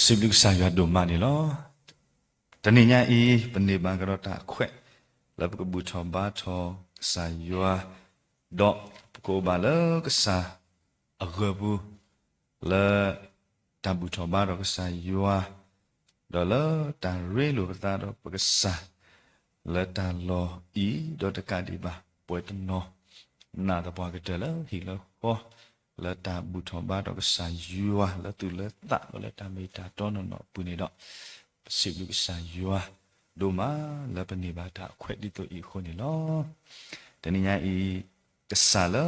စံးဘျုးကစၢ်ယွၤဒိၣ်မးန့ၣ်လီၤ. တနံၤညါအံၤ ပန့ၢ်ဘၣ်ကဒီးတၢ်အခွဲး လၢပကဘူၣ်ထီၣ်ဘါထီၣ်ကစၢ်ယွၤ, ဒီးပကအိၣ်ဘၣ်လၢကစၢ်အဂၢၢ်ပူၤ, လၢတၢ်ဘူၣ်ထီၣ်ဘါထီၣ်ကစၢ်ယွၤ, ဒီးလၢတၢ်ရ့လိာ်ပသးဒီးပကစၢ်, လၢတၢ်လီၢ်အံၤဒီးတကးဒံးဘၣ် ပှၤတနီၤ နာ်သပှၢ်ကတၢၢ်လၢဟံၣ်လၢဃီ, လၢတၢ်ဘူၣ်ထီၣ်ဘါထီၣ်ကစၢ်ယွၤ လၢသူၣ်လၢသးဒီးလၢတၢ်မ့ၢ်တၢ်တီနီၢ်နီၢ်အပူၤန့ၣ်ဒီး, ပစံးဘျုးကစၢ်ယွၤဒိၣ်မး လၢပန့ၢ်ဘၣ်တၢ်အခွဲးဒ်သိးအံၤအဃိန့ၣ်လီၤ. တနံၤညါအံၤ ကစၢ်လၢ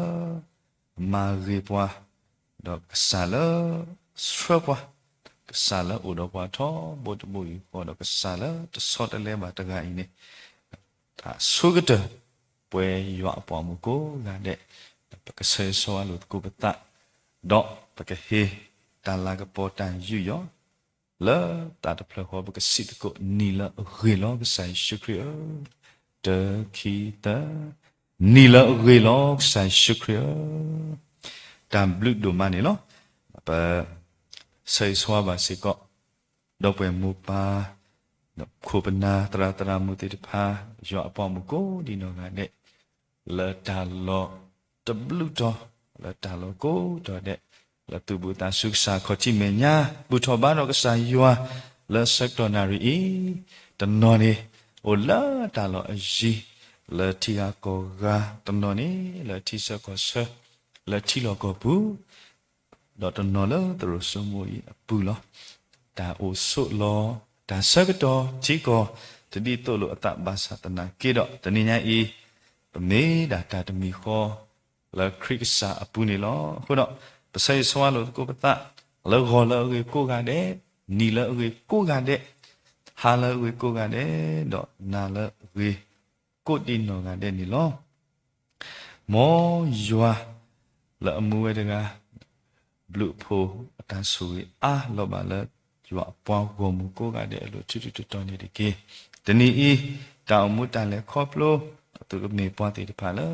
မၤဂ့ၤပှၤ, ဒီးကစၢ်လၢဆှၢပှၤ, ကစၢ်လၢအိၣ်ဒီးပှၤထီဘိတဘိယူၢ်ဃီ, ဒီးကစၢ်လၢတဆီတလဲဘၣ်တဂၤအံၤန့ၣ်, တၢ်ဆိကတၢၢ် ပှဲၤယွၤအပှၤမုၣ်ကိးဂၤဒဲး, ပကဆၢဂ့ၤဆၢဝါလိာ်သကိးပသး, ဒီးပကဟ့ၣ်တၢ်လၤကပီၤတၢ်ယူးယီၣ် လၢသးတဖျၢၣ်ဃီ ပကစံးသကိး နံၤလၢအဂ့ၤလီၤ ကစၢ်ယ့ၣ်ၡူးခရံာ်ဧၢ, တၢ ခံ သၢ, နံၤလၢအဂ့ၤလီၤ ကစၢ်ယ့ၣ်ၡူးခရံာ်ဧၢ. တၢ်ဘျုးဒိၣ်မးန့ၣ်လီၤ. ပဆၢဂ့ၤဆၢဝါဘၣ်စ့ၢ်ကီး ဒီပုၢ်ဝဲၢ်မိၢ်ပၢ်, ခိၣ်ပနၢ် သရၣ်သရၣ်မုၣ်သ့ၣ်တဖၣ်, ယွၤအပှၤမုၣ်ကိးဒံးနီၢ်ဂၤဒဲး, လၢတၢ်လီၢ်တဘျုးတီၤ, လၢတၢ်လီၢ်ကိးတီၤဒဲး, လၢသူၣ်ဘီၣ်သးစူၤ ကစၢ်ခီၣ်ထံးမဲာ်ညါ ဘူၣ်ထီၣ်ဘါထီၣ်ကစၢ်ယွၤ လၢဆၢကတီၢ်နၣ်ရံၣ်အံၤ, တနီၤန့ၣ် အိၣ်လၢတၢ်လီၢ်အယံၤ, လၢထံဂၤကီၢ်ဂၤ, တနီၤန့ၣ် လၢထံဆၢကီၢ်ဆၢ, လၢထံလီၢ်ကီၢ်ပူၤ ဒီးတနီၤလၢသရိာ်စိမိၤအံၤအပူၤလီၤ. တၢ်အိၣ်ဆိးလီၤ, တၢ်ဆၢကတီၢ်ထံကီၢ် တဒ်သိးလိာ်အသးဘၣ်ဆၣ်သနာ်က့ဒီး, တနံၤညါအံၤ ပမ့ၢ်ဒၣ်တၢ်တမံၤဃီ လၢခရံာ်ကစၢ်အပူၤန့ၣ်လီၤ. အဃိဒီး ပဆၢဂ့ၤဆၢဝါလိာ်သကိးပသး, လၢဂီၤလၢအဂ့ၤကိးဂၤဒဲး, နံၤလၢအဂ့ၤကိးဂၤဒဲး, ဟါလၢအဂ့ၤကိးဂၤဒဲး, ဒီးနၤလၢအဂ့ၤကိးဒံးနီၢ်ဂၤဒဲးန့ၣ်လီၤ. မ်ယွၤ လၢအမူဝဲတဂၤ ဘျုးအဖှိၣ်အတၢ်ဆိၣ်ဂ့ၤအါလီၤဘၣ်လၢ ယွၤအပှၤဂီၢ်မုၢ်ကိးဂၤဒဲးအလိၤ ထူထူတီတီန့ၣ်တက့ၢ်. တနံၤအံၤ တၢ်အိၣ်မူတၢ်လဲၤခီဖျိ အသိးကမ့ၢ်ပှၤသ့ၣ်တဖၣ်လၢ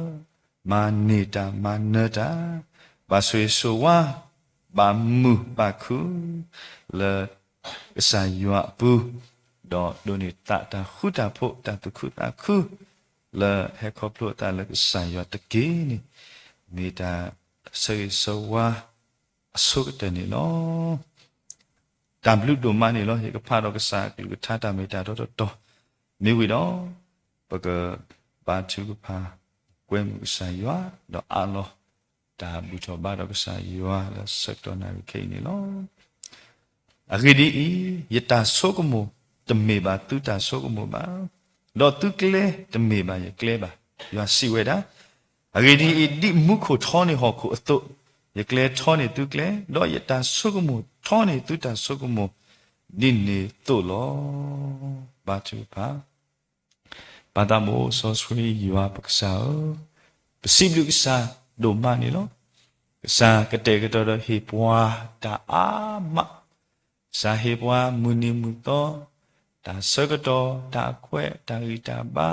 မၤန့ၢ်တၢ်မၤနၢၤတၢ်, ဘၣ်ဆိၣ်ဂ့ၤဆိၣ်ဝါ, ဘၣ်မုာ်ဘၣ်ခုၣ် လၢ ကစၢ်ယွၤအပူၤ, ဒီးဒိးန့ၢ်သးတၢ်ဃူတၢ်ဖိး တၢ်သူၣ်ခုသးခု လၢဟဲခီဖျိအသးလၢကစၢ်ယွၤတက့ၢ်န့ၣ်, မ့ၢ်တၢ်ဆၢဂ့ၤဆၢဝါအဆိကတၢၢ်န့ၣ်လီၤ. တၢ်ဘျုးဒိၣ်မးန့ၣ်လီၤ. ယကဖးဒီးကစၢ်အကလုၢ်ကထါတၢ်မ့ၢ်တၢ်တီတီတီ မ့ၢ်ဝံၤဒီး ပကဘါထုကဖၣ် ကွဲမုာ်ကစၢ်ယွၤ ဒီးအးလီၤ တၢ်ဘူၣ်ထီၣ်ဘါထီၣ်ကစၢ်ယွၤလၢဆၢကတီၢ်နၣ်ရံၣ်ခဲအံၤန့ၣ်လီၤ. အဂ့ၢ်ဒ်အံၤ, ယတၢ်ဆိကမိၣ်တမ့ၢ်ဘၣ်သုတၢ်ဆိကမိၣ်ဘၣ်, ဒီးသုကျဲတမ့ၢ်ဘၣ်ယကျဲဘၣ်, ယွၤစံးဝဲဒၣ်. အဂ့ၢ်ဒ်အံၤ, ဒ်မူခိၣ်ထီန့ၢ်ဟီၣ်ခိၣ်အသိး, ယကျဲထီန့ၢ်သုကျဲ, ဒီးယတၢ်ဆိကမိၣ်ထီန့ၢ်သုတၢ်ဆိကမိၣ်, ဒ်န့ၣ်သိးလီၤ. ဘါထုကဖၣ် ပၢ်သးဘိစီဆှံယွၤပကစၢ်ဧၢ, ပစံးဘျုးကစၢ်ဒိၣ်မးန့ၣ်လီၤ. ကစၢ်ကတဲာ်ကတီၤဒီးဟ့ၣ်ပှၤတၢ်အါမး, ကစၢ်ဟ့ၣ်ပှၤမုၢ်နံၤမုၢ်သီ, တၢ်ဆၢကတီၢ်, တၢ်ခွဲး, တၢ်ဂံၢ်တၢ်ဘါ,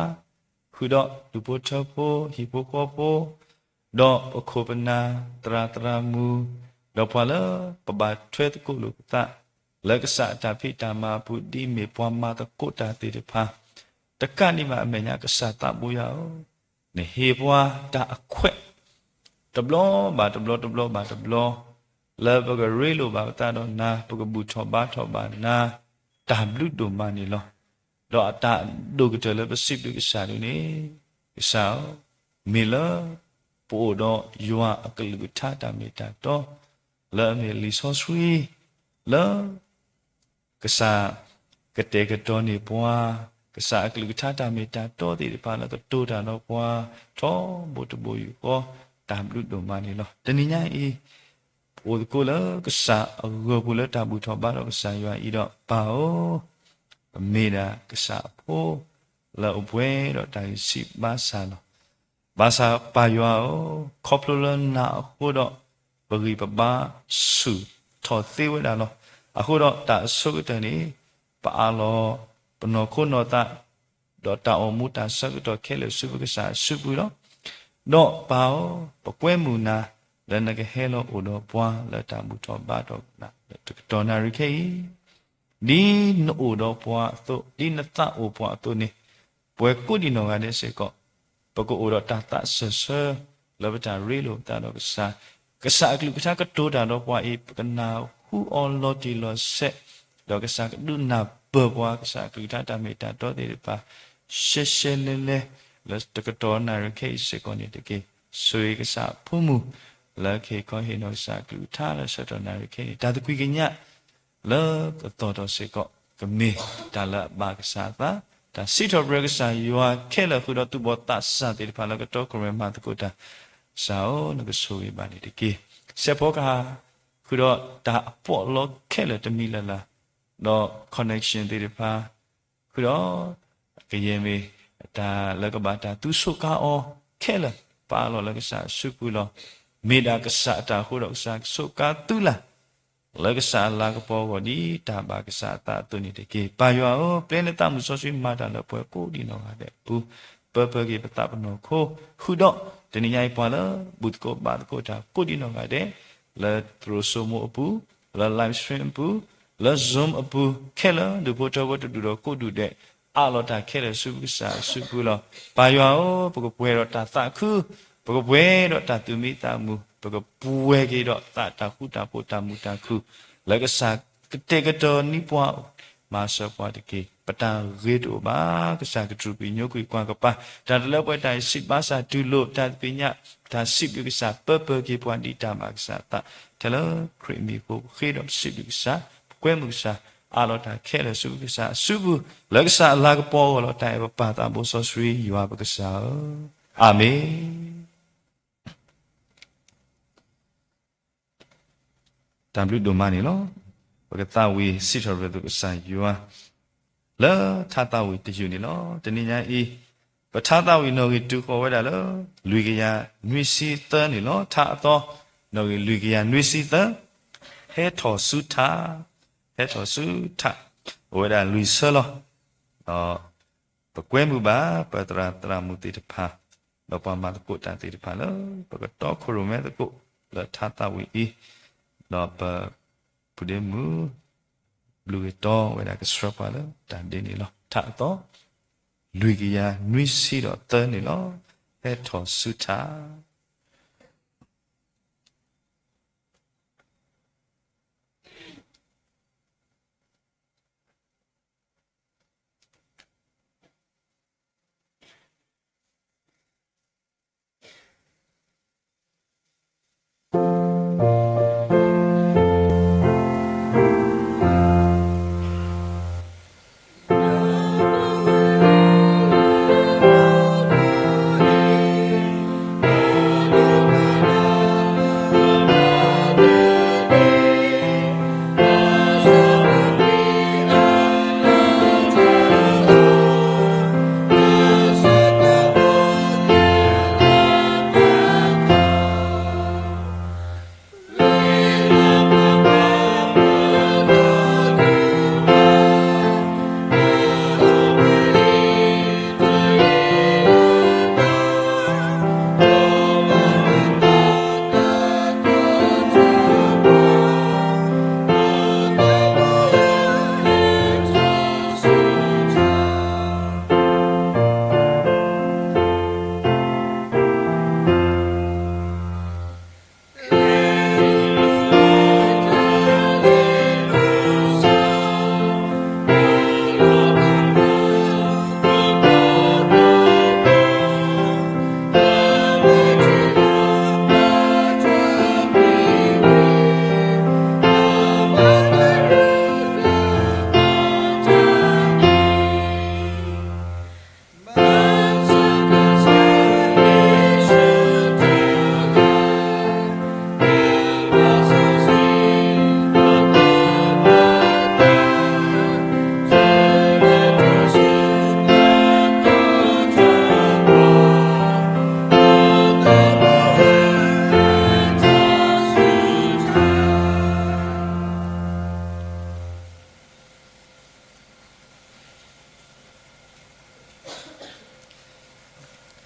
ဃုာ်ဒီးဒူၣ်ဖိထၢဖိ, ဟံၣ်ဖိဃီဖိ, ဒီးပခိၣ်ပနၢ်, သရၣ်သရၣ်မုၣ်, ဒီးပှၤလၢပဘၣ်ထွဲသကိးလိာ်ပသး လၢကစၢ်အတၢ်ဖံးတၢ်မၤအပူၤ ဒ်မ့ၢ်ပှၤမၤသကိးတၢ်သ့ၣ်တဖၣ်, တကးဒံးဘၣ်အမဲာ်ညါ ကစၢ်သးဘိယွၤဧၢ, နဟ့ၣ်ပှၤတၢ်အခွဲး တဘျီဘၣ်တဘျီ တဘျီဘၣ်တဘျီ, လၢပကရ့လိာ်ဘၣ်ပသးဒီးနၤ, ပကဘူၣ်ထီၣ်ဘါထီၣ်ဘၣ်နၤ, တၢ်ဘျုးဒိၣ်မးန့ၣ်လီၤ. ဒီးအတၢ်ဒိၣ်ကတၢၢ်လၢပစံးဘျုးကစၢ်ဒ်န့ၣ်, ကစၢ်ဧၢ, မ့ၢ်လၢပအိၣ်ဒီးယွၤအကလုၢ်ကထါတၢ်မ့ၢ်တၢ်တီ, လၢအမ့ၢ်လံာ်စီဆှံ, လၢ ကစၢ်ကတဲာ်ကတီၤန့ၢ်ပှၤ, ကစၢ်အကလုၢ်ကထါတၢ်မ့ၢ်တၢ်တီသ့ၣ်တဖၣ်လၢကတိၤတၢ်ဒီးပှၤ ထီဘိတဘိယူၢ်ဃီ, တၢ်ဘျုးဒိၣ်မးန့ၣ်လီၤ. တနံၤညါအံၤ, ပအိၣ်သကိးလၢကစၢ်အဂၢၢ်ပူၤလၢတၢ်ဘူၣ်ထီၣ်ဘါထီၣ်ကစၢ်ယွၤအံၤဒီး ပၢ်ဧၢ, ပမ့ၢ်ဒၣ်ကစၢ်အဖိ လၢအပှဲၤဒီးတၢ်ဂံၢ်ဆံးဘါစၢ်လီၤ. ဘၣ်ဆၣ်ပၢ်ယွၤဧၢ, ခီဖျိလၢနၤအဃိဒီး ပဂံၢ်ပဘါဆူၣ်ထီၣ်သ့ဝဲဒၣ်လီၤ. အဃိဒီးတၢ်အဆိကတၢၢ်န့ၣ်, ပအးလီၤပနီၢ်ခိနီၢ်သး ဒီးတၢ်အိၣ်မူတၢ်ဆၢကတီၢ်ခဲလၢာ်ဆူပကစၢ်အစုပူၤလီၤ. ဒီးပၢ်ဧၢ, ပကွဲမုာ်နၤ လၢနကဟဲလီၤအိၣ်ဒီးပှၤလၢတၢ်ဘူၣ်ထီၣ်ဘါထီၣ်တကတီၢ်နၣ်ရံၣ်ခဲအံၤ ဒ်နအိၣ်ဒီးပှၤအသိး, ဒ်နသးအိၣ်ပှၤအသိးန့ၣ်, ပဝဲကိးဒံးနီၢ်ဂၤဒဲးစ့ၢ်ကီး, ပကအိၣ်ဒီးတၢ်သးစၢၢ်ဆၢ လၢပတၢ်ရ့လိာ်ပသးဒီးကစၢ်, ကစၢ်အကလုၢ်ကထါကတိၤတၢ်ဒီးပှၤအံၤ ပကနၢ်ဟူအီၤလီၤတံၢ်လီၤဆဲး, ဒီးကစၢ်ကဒုးနၢ်ပၢၢ်ပှၤ ကစၢ်အကလုၢ်ကထါတၢ်မ့ၢ်တၢ်တီသ့ၣ်တဖၣ် ရှဲရှဲလဲလဲ လၢတကတီၢ်နၣ်ရံၣ်ခဲအံၤစ့ၢ်ကီးန့ၣ်တက့ၢ်. ဆိၣ်ဂ့ၤကစၢ်အဖိမုၣ် လၢကဟ့ၣ်ခီဟ့ၣ်နီၤကစၢ်အကလုၢ်ကထါလၢဆၢကတီၢ်နၣ်ရံၣ်ခဲအံၤန့ၣ် တၢ်သကွံာ်ကညး လၢကသီၣ်ထီၣ်စ့ၢ်ကီး ကမ့ၢ်တၢ်လၢအဘၣ်ကစၢ်အသး, တၢ်စံးထီၣ်ပတြၢၤကစၢ်ယွၤခဲလၢာ်ဃုာ်ဒီးသူၣ်ဘီၣ်သးစၢ်သ့ၣ်တဖၣ်လၢကတီခိၣ်ရိၣ်မဲမၤသကိးတၢ်, ကစၢ်ဧၢ, နကဆိၣ်ဂ့ၤဘၣ်န့ၣ်တက့ၢ်. စဲးဖီကဟၣ် ဃုာ်ဒီးတၢ်အပီးအလီခဲလၢာ်တမံၤလၢ်လၢ်, ဒီး connection သ့ၣ်တဖၣ် ဃုာ်ဒီး ကယဲၢ်မ့ၢ် တၢ်လၢကဘၣ်တၢ်သူဆိးကါအီၤခဲလၢာ် ပာ်လီၤလၢကစၢ်အစုပူၤလီၤ. မ့ၢ်ဒၣ်ကစၢ်အတၢ်အဃိဒီးကစၢ်ကဆိးကါသုလၢ် လၢကစၢ်အလၤကပီၤအဂီၢ်ဒ်တၢ်ဘၣ်ကစၢ်အသးအသိးန့ၣ်တက့ၢ်. ပၢ်ယွၤဧၢ, ပျဲနသးမုၢ်စီဆှံမၤတၢ်လၢပှၤကိးဒံးနီၢ်ဂၤဒဲးအပူၤ, ပၢပၢက့ၤပသးပနီၢ်ခိ, ဃုာ်ဒီး တနံၤညါအံၤပှၤလၢ ဘူၣ်သကိးဘါသကိးတၢ်ကိးဒံးနီၢ်ဂၤဒဲး, လၢသရိာ်စိမိၤအပူၤ, လၢ live stream အပူၤ, လၢ Zoom အပူၤခဲလၢာ်, ဒူၣ်ဖိထၢဖိတဒူၣ်ဒီးကိးဒူၣ်ဒဲး, အးလီၤတၢ်ခဲလၢာ်ဆူကစၢ်အစုပူၤလီၤ. ပၢ်ယွၤဧၢ, ပကပှဲၤဒီးတၢ်သးခု, ပကပှဲၤဒီးတၢ်သူၣ်မံသးမုာ်, ပကပှဲၤက့ၤဒီးသးတၢ်ဃူတၢ်ဖိးတၢ်မုာ်တၢ်ခုၣ်, လၢကစၢ်ကတဲာ်ကတီၤန့ၢ်ပှၤ မၤစၢၤပှၤတက့ၢ်. ပတၢ်ဂ့ၤတအိၣ်ဘၣ်, ကစၢ်ကတြူာ်ကွံာ်ညိကွံာ်ကွၢ်ကပၤ, တၢ်တလၢပှဲၤတၢ်အံၤစံးဘၣ်ဆၣ်တူၢ်လိာ် တၢ်သ့ၣ်ညါ, တၢ်စံးဘျုးကစၢ်ပၢပၢက့ၤပှၤဒ်တၢ်ဘၣ်ကစၢ်အသး, ထဲလၢခရံာ်မံၤအဃိပဃ့ဒီးပစံးဘျုးကစၢ်, ပကွဲမုာ်ကစၢ်, အးလီၤတၢ်ခဲလၢာ်ဆူကစၢ်အစုပူၤ, လၢကစၢ်အလၤကပီၤအဂီၢ်လီၤ. တၢ်အဲၣ်ပပၢ်သးဘိစီဆှံယွၤပကစၢ်ဧၢ, အၤမ့ၣ်. တၢ်ဘျုးဒိၣ်မးန့ၣ်လီၤ. ပကသးဝံၣ်စံးထီၣ်ပတြၢၤကစၢ်ယွၤ လၢထါသးဝံၣ်တယုၢ်န့ၣ်လီၤ. တနံၤညါအံၤ ပထါသးဝံၣ်နီၣ်ဂံၢ်တုၤဃီၤဝဲဒၣ်လၢ လွံၢ်ကယၤနွံဆံသၢန့ၣ်လီၤ. ထါအသီ နီၣ်ဂံၢ်လွံၢ်ကယၤနွံဆံသၢ, ဟဲထီၣ်ဆူထါ, ဟဲထီၣ်ဆူထါ, အိၣ်ဝဲဒၣ်လွံၢ်ဆၢလီၤ. ဒီး ပကွဲမုာ်ဘၣ် ပသရၣ်သရၣ်မုၣ်သ့ၣ်တဖၣ်, ဒီးပှၤမၤသကိးတၢ်သ့ၣ်တဖၣ်လၢ ပကတီခိၣ်ရိၣ်မဲသကိး လၢထါသးဝံၣ်အံၤ, ဒီးပ ဖုဒ့မုၣ် ဘျုးဂ့ၤတီဝဲဒၣ်ကဆှၢပှၤလၢတၢ်ဒ်န့ၣ်လီၤ. ထါအသီ လွံၢ်ကယၤနွံဆံဒီးသၢန့ၣ်လီၤ. ဟဲထီၣ်ဆူထါ.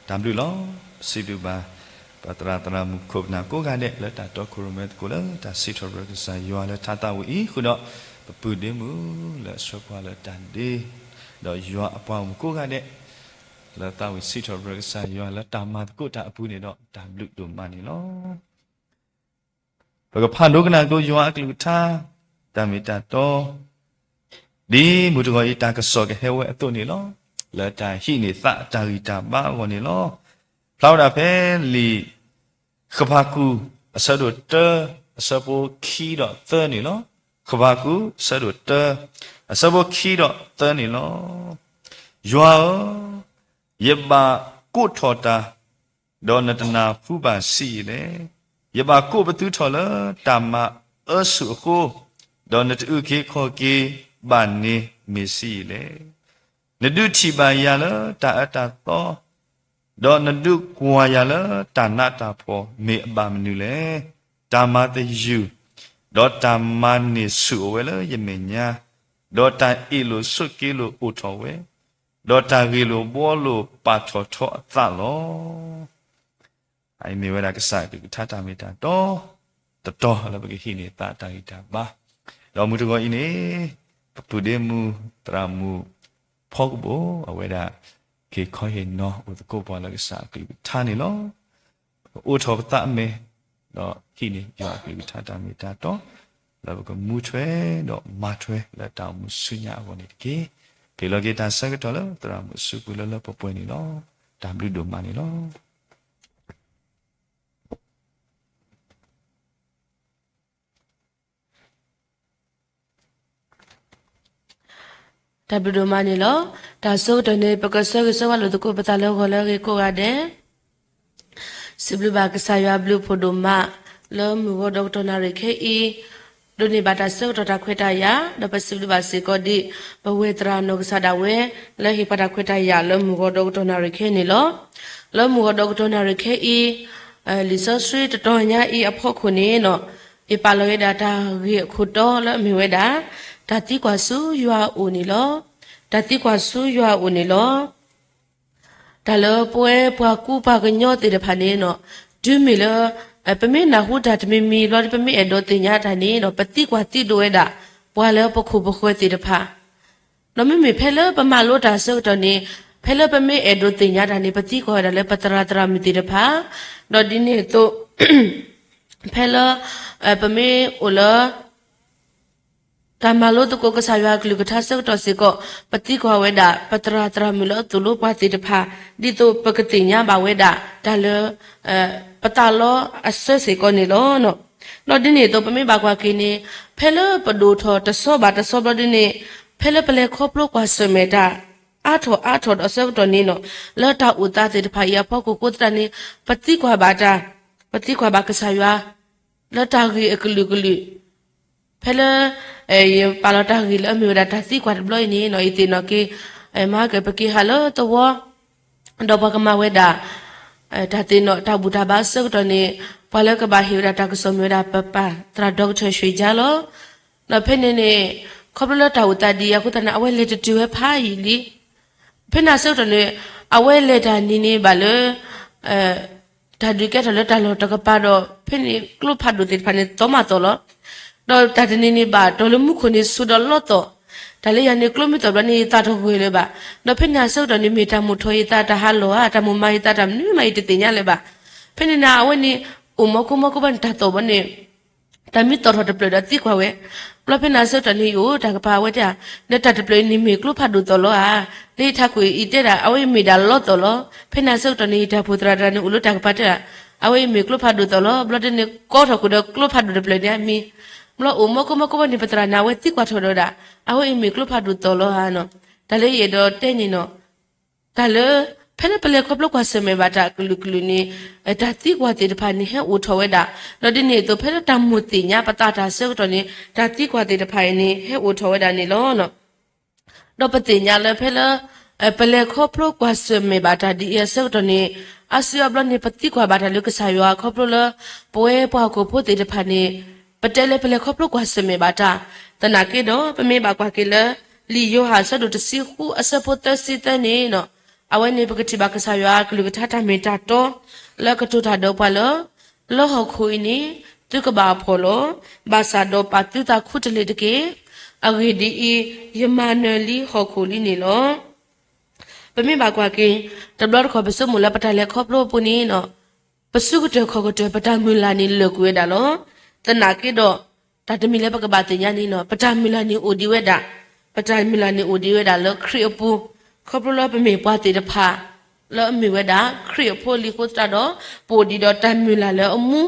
တၢ်ဘျုးလီၤ. ပစံးဘျုးဘၣ် ပသရၣ်သရၣ်မုၣ်ခိၣ်ပနၢ်ကိးဂၤဒဲး လၢတၢ်တီခိၣ်ရိၣ်မဲသကိးလၢတၢ်စံးထီၣ်ပတြၢၤကစၢ်ယွၤလၢထါသးဝံၣ်အံၤ ဃုာ်ဒီး ပပုၢ်ဒ့မုၣ်လၢအဆှၢပှၤလၢတၢ်ဒ့, ဒီးယွၤအပှၤဂီၢ်မုၢ်ကိးဂၤဒဲး, လၢသးဝံၣ်စံးထီၣ်ပတြၢၤကစၢ်ယွၤလၢတၢ်မၤသကိးတၢ်အပူၤန့ၣ်ဒီး တၢ်ဘျုးဒိၣ်မးန့ၣ်လီၤ. ပကဖးဒိကနၣ်သကိးယွၤအကလုၢ်ကထါ, တၢ်မ့ၢ်တၢ်တီ, ဒ်မုၢ်တဂီၤအံၤတၢ်ကစီၣ်ကဟဲဝဲအသိးန့ၣ်လီၤ. လၢတၢ်ဟံးန့ၢ်သးတၢ်ဂံၢ်တၢ်ဘါအဂီၢ်န့ၣ်လီၤ. ဖျါဝဲဒၣ်ဖဲလံာ် ဃဘးကူာ် အဆၢဒိၣ်တၢ အဆၢဖိခံဒီးသၢန့ၣ်လီၤ. ဃဘးကူာ် အဆၢဒိၣ်တၢ အဆၢဖိခံဒီးသၢန့ၣ်လီၤ. ယွၤဧၢ, ယဘၣ်ကိးထီၣ်တၢ်, ဒီးနတနၢ်ဟူဘၣ်ဆံးအံၤလဲၣ်. ယဘၣ်ကိးပသူထီၣ်လၢတၢ်မၤအၢဆူၣ်အဃိ, ဒီးနတအုၣ်က့ၤခီၣ်က့ၤဘၣ်န့ၣ်မ့ၢ်ဆံးအံၤလဲၣ်. နဒုးထံၣ်ဘၣ်ယၤလၢတၢ်အၢတၢ်သီ, ဒီးနဒုးကွၢ်ယၤလၢတၢ်နးတၢ်ဖှီၣ်မ့ၢ်အဘၣ်မနုၤလဲၣ်. တၢ်မၤသယုၢ်, ဒီးတၢ်မၤန့ၢ်ဆူၣ်အိၣ်ဝဲလၢယမဲာ်ညါ, ဒီးတၢ်အ့ၣ်လိာ်ဆိးက့လိာ်အိၣ်ထီၣ်ဝဲ, ဒီးတၢ်ဂ့ၢ်လိာ်ဘှီလိာ်ပာ်ထီၣ်ထီအသးလီၤ. အမ့ၢ်ဝဲဒၣ်ကစၢ်အကလုၢ်ကထါတၢ်မ့ၢ်တၢ်တီ တတီၤလၢပကဟံးန့ၢ်သးတၢ်ဂံၢ်တၢ်ဘါ, ဒီးမုၢ်တဂီၤအံၤန့ၣ် ပပုၢ်ဒ့မုၣ်သရၣ်မုၣ်ဖီကဘိၣ် အဝဲဒၣ်က့ၤခီဟ့ၣ်နီၤအိၣ်သကိးပှၤလၢကစၢ်အကလုၢ်ကထါန့ၣ်လီၤ. ပအိးထီၣ်ပသးအမဲာ်, ဒီးဟံးန့ၢ်ယွၤအကလုၢ်ကထါတၢ်မ့ၢ်တၢ်တီ, လၢပကမူထွဲဒီးမၤထွဲလၢတၢ်အိၣ်မူဆူညါအဂီၢ်န့ၣ်တက့ၢ်. ဟ့ၣ်လီၤက့ၤတၢ်ဆၢကတီၢ်လၢသရၣ်မုၣ်အစုပူၤလၢလၢပှဲၤပှဲၤန့ၣ်လီၤ. တၢ်ဘျုးဒိၣ်မးန့ၣ်လီၤ. တၢ်ဘျုးဒိၣ်မးန့ၣ်လီၤ. တၢ်ဆၢကတီၢ်န့ၣ် ပကဆၢဂ့ၤဆၢဝါလိာ်သကိးပသးလၢဂီၤလၢအဂ့ၤကိးဂၤဒဲး, စံးဘျုးဘၣ်ကစၢ်ယွၤအဘျုးအဖှိၣ်ဒိၣ်မး လၢမုၢ်ဂီၤဒီးကတီၢ်နၣ်ရံၣ်ခဲအံၤ, ဒိးန့ၢ်ဘၣ်တၢ်ဆၢကတီၢ်တၢ်ခွဲးတၢ်ယာ်, ဒီးပစံးဘျုးဘၣ်စ့ၢ်ကီးဒ် ပဝဲသရၣ်နီၢ်ကစၢ်ဒၣ်ဝဲ လၢဟ့ၣ်ပှၤတၢ်ခွဲးတၢ်ယာ်လၢမုၢ်ဂီၤဒီးကတီၢ်နၣ်ရံၣ်ခဲအံၤန့ၣ်လီၤ. လၢမုၢ်ဂီၤဒီးကတီၢ်နၣ်ရံၣ်ခဲအံၤ, လံာ်စီဆှံတတီၤညါအံၤအဖီခိၣ်န့ၣ်, ယပာ်လီၤဝဲဒၣ်တၢ်ဂ့ၢ်အခိၣ်တီလၢအမ့ၢ်ဝဲဒၣ်, တၢ်သံကွၢ်ဆူယွၤအအိၣ်န့ၣ်လီၤ. တၢ်သံကွၢ်ဆူယွၤအအိၣ်န့ၣ်လီၤ. တၢ်လၢပဝဲပှၤကူပှၤကညီသ့ၣ်တဖၣ်န့ၣ်, တုၤမ့ၢ်လၢ ပမ့ၢ်နၢ်ဟူတၢ်တမံၤမံၤဘျီဒီး ပမ့ၢ်အဲၣ်ဒိးသ့ၣ်ညါတၢ်န့ၣ်, ပသံကွၢ်သံဒိးဝဲဒၣ် ပှၤလၢပခိၣ်ပဃၢၤသ့ၣ်တဖၣ်, ဒီးမ့မ့ၢ်ဖဲလၢပမၤလိတၢ်ဆၢကတီၢ်န့ၣ်, ဖဲလၢပမ့ၢ်အဲၣ်ဒိးသ့ၣ်ညါတၢ်န့ၣ် ပသံကွၢ်ဝဲဒၣ်လၢပသရၣ်သရၣ်မုၣ်သ့ၣ်တဖၣ်, ဒီးဒ်န့ၣ်အသိး ဖဲလၢ ပမ့ၢ်အိၣ်လၢ တၢ်မၤလိသကိးကစၢ်ယွၤအကလုၢ်ကထါဆၢကတီၢ်စ့ၢ်ကီး, ပသံကွၢ်ဝဲဒၣ် ပသရၣ်သရၣ်မုၣ်လၢအသိၣ်လိပှၤသ့ၣ်တဖၣ်, ဒ်သိးပကသ့ၣ်ညါဘၣ်ဝဲဒၣ် တၢ်လၢ ပသးလီအဆၢစ့ၢ်ကီးန့ၣ်လီၤ. ဒီးဒ်န့ၣ်အသိး ပမ့ၢ်ဘၣ်ကွၢ်က့ၤန့ၣ်, ဖဲလၢပဒိၣ်ထီၣ်တဆီဘၣ်တဆီဘျီဒ်န့ၣ်, ဖဲလၢပလဲၤခီဖျိကွၢ်ဆၢၣ်မဲာ်တၢ် အါထီၣ်အါထီၣ်ဒီးဆၢကတီၢ်န့ၣ်, လၢတၢ်အိၣ်သးသ့ၣ်တဖၣ်အံၤအဖီခိၣ်အဃိသတးန့ၣ်, ပသံကွၢ်ဘၣ်တၢ်, ပသံကွၢ်ဘၣ်ကစၢ်ယွၤ လၢတၢ်ဂ့ၢ်အကလုာ်ကလုာ်, ဖဲလၢ ယပာ်လီၤတၢ်ဂ့ၢ်လၢအမ့ၢ်ဝဲဒၣ်တၢ်သံကွၢ်တဘျီအံၤန့ၣ်, ယသ့ၣ်နီၣ်က့ၤ မဟါကပက့ၤဟးလၢသဝီ, ဒီးပှၤကမၤဝဲဒၣ် တၢ်သ့ၣ်နီၣ်တၢ်ဘူၣ်တၢ်ဘါအဆၢကတီၢ်န့ၣ်, ပှၤလၢကဘၣ်ဟ့ၣ်ဝဲဒၣ်တၢ်ကစီၣ်မ့ၢ်ဝဲဒၣ် ပပၢ်သရၣ်ဒီကထၢၣ် ရွှေချါ လီၤ. ဒီးဖဲန့ၣ်န့ၣ်, ခီဖျိလၢတၢ်အိၣ်သးဒ်အံၤအဃိသတးန့ၣ် အဝဲလဲၤတတုၤဝဲဖးယံာ်လံ. ဖဲန့ၣ်အဆၢကတီၢ်န့ၣ်, အဝဲလဲၤတၢ်န့ၣ်န့ၣ်ဘၣ်လၢ တၢ်ဒုးကဲထီၣ်လၢတၢ်လီၢ်တကပၤဒီး ဖဲန့ၣ်ကျိဖးဒိၣ်သ့ၣ်တဖၣ်န့ၣ် သီမးသီလီၤ. ဒီးတၢ်တနံၤန့ၣ်ဘၣ်တီၢ်လၢမူခိၣ်န့ၣ်ဆူဒီးလီသီၣ်, တၢ်လၢယၤန့ၣ်ကျိမ့ၢ်သီၣ်ဘျီန့ၣ် ယသးတဂၢၢ်လၢၤဘၣ်. ဒီးဖဲန့ၣ်အဆၢကတီၢ်န့ၣ် မ့ၢ်တၢ်မိၣ်ထီၣ်ယသးတၢ်ဟးလီၢ်ဧါ, တၢ်မိၣ်မၤယသးတၢ်မနုၤမး ယတသ့ၣ်ညါလၢၤဘၣ်. ဖဲန့ၣ်န့ၣ် အဝဲန့ၣ် အိၣ်မီကိမီကိဘၣ်န့ၣ် တၢ်သီၣ်ဘျီန့ၣ် တၢ်မ့ၢ်သီၣ်ထီၣ်တဖျၢၣ်ဒီးသံကွၢ်ဝဲ, ဘျီဖဲန့ၣ်အဆၢကတီၢ်န့ၣ် ယအိၣ်တၢ်ကပၤအဝဲတဲဧါ, ဒီးတၢ်တဖျၢၣ်အံၤန့ၣ်မ့ၢ်ကျိဖးဒိၣ်သီၣ်လီၤဧါ, လၢယထးခိၣ်အံၤတဲဒၣ် အဝဲအံၤမ့ၢ်ဒၣ်လီသီၣ်လီၤ. ဖဲန့ၣ်အဆၢကတီၢ်န့ၣ် ယတၢ်အိၣ်ဖှိၣ်သရၣ်တဂၤန့ၣ် အိၣ်လၢတၢ်ကပၤတဲဒၣ်, အဝဲအံၤမ့ၢ်ကျိဖးဒိၣ်သီၣ်လီၤ. ဘျီဒ်န့ၣ် ကိးထီၣ်ခိၣ်ဒီးကျိဖးဒိၣ်တဖျၢၣ်န့ၣ်အမံၤ, ဘျီအိၣ်မီကိမီကိဘၣ်န့ၣ် ပသရၣ်န့ၣ် အဝဲသံကွၢ်ထီၣ်ဒီးဒၣ်, အဝဲအံၤမ့ၢ်ကျိဖးဒိၣ်သီၣ်လီၤဧါနီၤ. တၢ်လၢယအဲၣ်ဒိးတဲန့ၣ်နီၤ တၢ်လၢ ဖဲလၢပလဲၤခီဖျိကွၢ်ဆၢၣ်မဲာ်ဘၣ်တၢ်ကလုာ်ကလုာ်န့ၣ်, တၢ်သံကွၢ်သ့ၣ်တဖၣ်န့ၣ် ဟဲအိၣ်ထီၣ်ဝဲဒၣ်, ဒီးဒ်န့ၣ်အသိး ဖဲလၢတၢ်မိၣ်သ့ၣ်ညါပသးတၢ်ဆၢကတီၢ်န့ၣ် တၢ်သံကွၢ်သ့ၣ်တဖၣ်အံၤန့ၣ် ဟဲအိၣ်ထီၣ်ဝဲဒၣ်န့ၣ်လီၤ. ဒီးပသ့ၣ်ညါလၢဖဲလၢ ပလဲၤခီဖျိကွၢ်ဆၢၣ်မဲာ်ဘၣ်တၢ်ဒ်အံၤအဆၢကတီၢ်န့ၣ်, အါစုအါဘျီန့ၣ် ပသံကွၢ်ဘၣ်တၢ်လၢကစၢ်ယွၤ ခီဖျိလၢ ပဝဲပှၤဟီၣ်ခိၣ်ဖိသ့ၣ်တဖၣ်န့ၣ်, ပတဲလၢပလဲၤခီဖျိကွၢ်ဆၢၣ်မဲာ်ဘၣ်တၢ်, သနာ်က့ဒီး ပမ့ၢ်ဘၣ်ကွၢ်က့ၤလၢ လံာ်ယိၤဟၣ်အဆၢဒိၣ်တဆံဃုအဆၢဖိသၢဆံသၢန့ၣ်, အဝဲန့ၣ်ပကထံၣ်ဘၣ်ကစၢ်ယွၤကလုၢ်ကထါတၢ်မ့ၢ်တၢ်တီ လၢကတိၤတၢ်ဒီးပှၤလၢ လၢဟီၣ်ခိၣ်အံၤန့ၣ် သုကဘၣ်အဖှီၣ်လီၤ. ဘၣ်ဆၣ်ဒီးပာ်သုသးခူတလ့ၢ်တက့ၢ်. အဂ့ၢ်ဒ်အံၤ, ယမၤနၢၤလံဟီၣ်ခိၣ်လံန့ၣ်လီၤ. ပမ့ၢ်ဘၣ်ကွၢ်က့ၤ တဘျီတခီၣ်ပဆိကမိၣ်လၢပတၢ်လဲၤခီဖျိအပူၤန့ၣ်, ပစုကတၢၢ်ခီၣ်ကတၢၢ် ပတၢ်မုၢ်လၢ်န့ၣ်လၢာ်ကွံာ်ဝဲဒၣ်လီၤ. သနာ်က့ဒီး တၢ်တမံၤလၢပကဘၣ်သ့ၣ်ညါန့ၣ်, ပတၢ်မုၢ်လၢ်န့ၣ်အိၣ်ဒံးဝဲဒၣ်, ပတၢ်မုၢ်လၢ်န့ၣ်အိၣ်ဒံးဝဲဒၣ်လၢခရံာ်အပူၤ, ခီဖျိလၢပမ့ၢ်ပှၤသ့ၣ်တဖၣ် လၢအမ့ၢ်ဝဲဒၣ် ခရံာ်အဖိအလံၤအဃိသတးဒီး ပအိၣ်ဒံးဒီးတၢ်မုၢ်လၢ်လၢအမူ,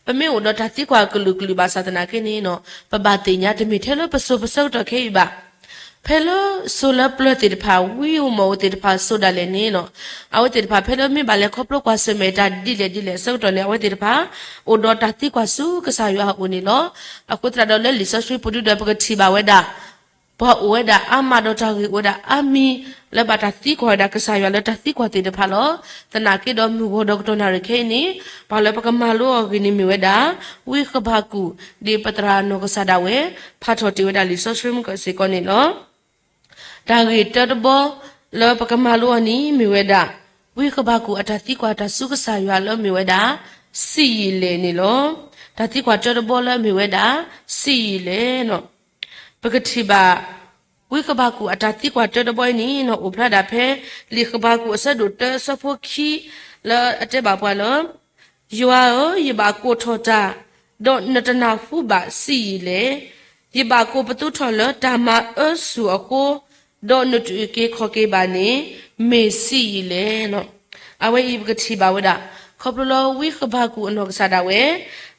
ပမ့ၢ်အိၣ်ဒီးတၢ်သံကွၢ်ကလုာ်ကလုာ်ဘၣ်ဆၣ်သနာ်က့န့ၣ်, ပဘၣ်သ့ၣ်ညါတမ့ၢ်ထဲလၢပစိၤပဆၢကတီၢ်ခဲအံၤဘၣ်. ဖဲလၢစိၤလၢပျၢၤသ့ၣ်တဖၣ် ဝံဧိၤမီၣ်ဧိၤသ့ၣ်တဖၣ်စိၤဒၣ်လဲာ်န့ၣ်, အဝဲသ့ၣ်တဖၣ်ဖဲလၢမ့ၢ်ဘၣ်လဲၤခီဖျိကွၢ်ဆၢၣ်မဲာ်တၢ်ဒ်လဲၣ်ဒ်လဲၣ်အဆၢကတီၢ်န့ၣ် အဝဲသ့ၣ်တဖၣ် အိၣ်ဒီးတၢ်သံကွၢ်ဆူကစၢ်ယွၤအအိၣ်န့ၣ်လီၤ. အဃိသတးဒီးလၢလံာ်စီဆှံပူၤဒုဒီးပကထံၣ်ဘၣ်ဝဲဒၣ် ပှၤအိၣ်ဝဲဒၣ်အါမးဒီးတၢ်ဂ့ၢ်အိၣ်ဝဲဒၣ်အါမံၤ လၢဘၣ်တၢ်သံကွၢ်ဝဲဒၣ်ကစၢ်ယွၤလၢတၢ်သံကွၢ်သ့ၣ်တဖၣ်လီၤ. သနာ်က့ဒီးမုၢ်ဂီၤဒီးကတီၢ်နၣ်ရံၣ်ခဲအံၤန့ၣ်, ပှၤလၢပကမၤလိအီၤအဂ့ၢ်န့ၣ်မ့ၢ်ဝဲဒၣ် ဝံဃဘးကူာ် ဒ်ပသရၣ်နီၢ်ကစၢ်ဒၣ်ဝဲ ဖးထီၣ်တ့ၢ်ဝဲဒၣ်လံာ်စီဆှံမုၢ်ကစ့ၢ်ကီးန့ၣ်လီၤ. တၢ်ဂ့ၢ်တၢတဘီ လၢပကမၤလိအီၤန့ၣ်မ့ၢ်ဝဲဒၣ် ဝံဃဘးကူာ်အတၢ်သံကွၢ်တၢ်ဆူကစၢ်ယွၤလၢမ့ၢ်ဝဲဒၣ် ဆံးယံာ်လဲၣ်န့ၣ်လီၤ. တၢ်သံကွၢ်တၢတဘီလၢမ့ၢ်ဝဲဒၣ် ဆံးယံာ်လဲၣ်န့ၣ်, ပကထံၣ်ဘၣ် ဝံဃဘးကူာ်အတၢ်သံကွၢ်တၢတဘီအံၤန့ၣ် အိၣ်ဖျါဒၣ်ဖဲ လံာ်ဃဘးကူာ်အဆၢဒိၣ်တၢအဆၢဖိခံ လၢအတဲဘၣ်ပှၤလၢ ယွၤဧၢ, ယဘၣ်ကိးထီၣ်တၢ်, ဒီးနတနၢ်ဟူဘၣ်ဆံးယံာ်လဲၣ်. ယဘၣ်ကိးပသူထီၣ်လၢတၢ်မၤအၢဆူၣ်အဃိ, ဒီးနတအုၣ်က့ၤခီၣ်က့ၤဘၣ်န့ၣ် မ့ၢ်ဆံးယံာ်လဲၣ်န့ၣ်. အဝဲအံၤပကထံၣ်ဘၣ်ဝဲဒၣ် ခီဖျိလၢဝံဃဘးကူာ်အနီၢ်ကစၢ်ဒၣ်ဝဲ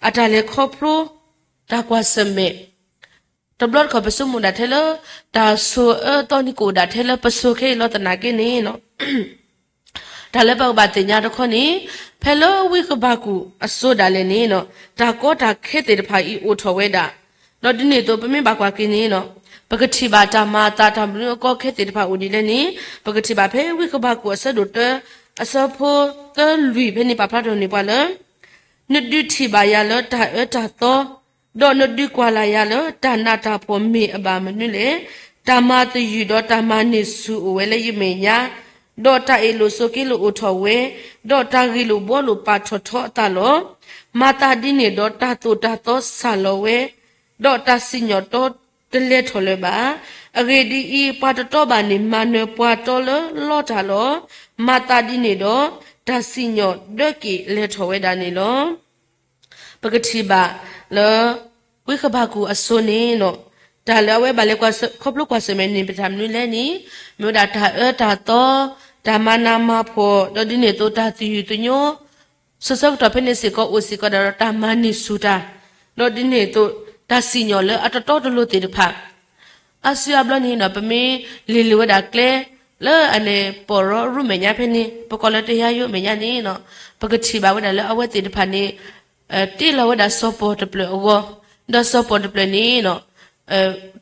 အတၢ်လဲၤခီဖျိ တၢ်ကွၢ်ဆၢၣ်မဲာ် တဘျီတခီၣ်ပဆိကမိၣ်ဒၣ်ထဲလၢ တၢ်ဆိၣ်အၢအသီန့ၣ်ကအိၣ်ဒၣ်ထဲလၢပစိၤခဲအံၤလီၤသနာ်က့န့ၣ်, တၢ်လၢပကဘၣ်သ့ၣ်ညါတခီန့ၣ်, ဖဲလၢဝံဃဘးကူာ်အစိၤဒၣ်လဲာ်န့ၣ်, တၢ်ကီတၢ်ခဲသ့ၣ်တဖၣ်အံၤအိၣ်ထီၣ်ဝဲဒၣ်, ဒီးဒ်န့ၣ်အသိးပမ့ၢ်ဘၣ်ကွၢ်က့ၤန့ၣ်, ပကထံၣ်ဘၣ်တၢ်မၤအသးတၢ်မနုၤအကီအခဲသ့ၣ်တဖၣ်အိၣ်ဒ်လဲၣ်န့ၣ်, ပကထံၣ်ဘၣ်ဖဲဝံဃဘးကူာ်အဆၢဒိၣ်တၢ အဆၢဖိသၢလွံၢ်ဖဲန့ၣ် ပာ်ဖျါထီၣ်န့ၢ်ပှၤလၢ နဒုးထံၣ်ဘၣ်ယၤလၢတၢ်အၢတၢ်သီ, ဒီးနဒုးကွၢ်လၢ်ယၤလၢတၢ်နးတၢ်ဖှီၣ်မ့ၢ်အဘၣ်မနုၤလဲၣ်. တၢ်မၤသယုၢ်ဒီးတၢ်မၤန့ၢ်ဆူၣ်အိၣ်ဝဲလၢယမဲာ်ညါ, ဒီးတၢ်အ့ၣ်လိာ်ဆိးက့လိာ်အိၣ်ထီၣ်ဝဲ, ဒီးတၢ်ဂ့ၢ်လိာ်ဘှီလိာ်ပာ်ထီၣ်ထီအသးလီၤ. မၤသးဒ်န့ၣ်ဒီးတၢ်သိၣ်တၢ်သီစၢ်လီၤဝဲ, ဒီးတၢ်စံၣ်ညီၣ်တီတလဲၤထီၣ်လၢၤဘၣ်. အဂ့ၢ်ဒ်အံၤ, ပှၤတတီဘၣ်န့ၣ် မၤနၢၤပှၤတီလၢလီတၢ်လီၤ. မၤသးဒ်န့ၣ်ဒီး တၢ်စံၣ်ညီၣ်ဒၢက့ၤလဲၤထီၣ်ဝဲဒၣ်န့ၣ်လီၤ. ပကထံၣ်ဘၣ်လၢ ဝံဃဘးကူာ်အစိၤန့ၣ်, တၢ်လၢအဝဲဘၣ်လဲၤခီဖျိကွၢ်ဆၢၣ်မဲာ်န့ၣ် မ့ၢ်တၢ်မနုၤလဲၣ်န့ၣ်, မ့ၢ်ဝဲဒၣ်တၢ်အၢတၢ်သီ, တၢ်မၤနးမၤဖှီၣ်, ဒီးဒ်န့ၣ်အသိးတၢ်သယုၢ်သညိ, စိၤဆၢကတီၢ်ဖဲန့ၣ်စ့ၢ်ကီးအိၣ်စ့ၢ်ကီးဒၣ်ဒီးတၢ်မၤန့ၢ်ဆူၣ်တၢ်, ဒီးဒ်န့ၣ်အသိး တၢ်စံၣ်ညီၣ်လၢအတတီတလိၤသ့ၣ်တဖၣ် အါစုအါဘျီန့ၣ် ပမ့ၢ်လ့ၤလၢၤဝဲဒၣ်ကျဲ လၢအလဲၤပိာ်ရီရူမဲာ်ညါဖဲန့ၣ် ပကိးလၢတယါယိမဲာ်ညါန့ၣ်, ပကထံၣ်ဘၣ်ဝဲဒၣ်လၢအဝဲသ့ၣ်တဖၣ်န့ၣ် တ့လီၤဝဲဒၣ်စီၤပီၣ်တဖျၢၣ်အဂီၢ်, ဒီးစီၤပီၣ်တဖျၢၣ်န့ၣ်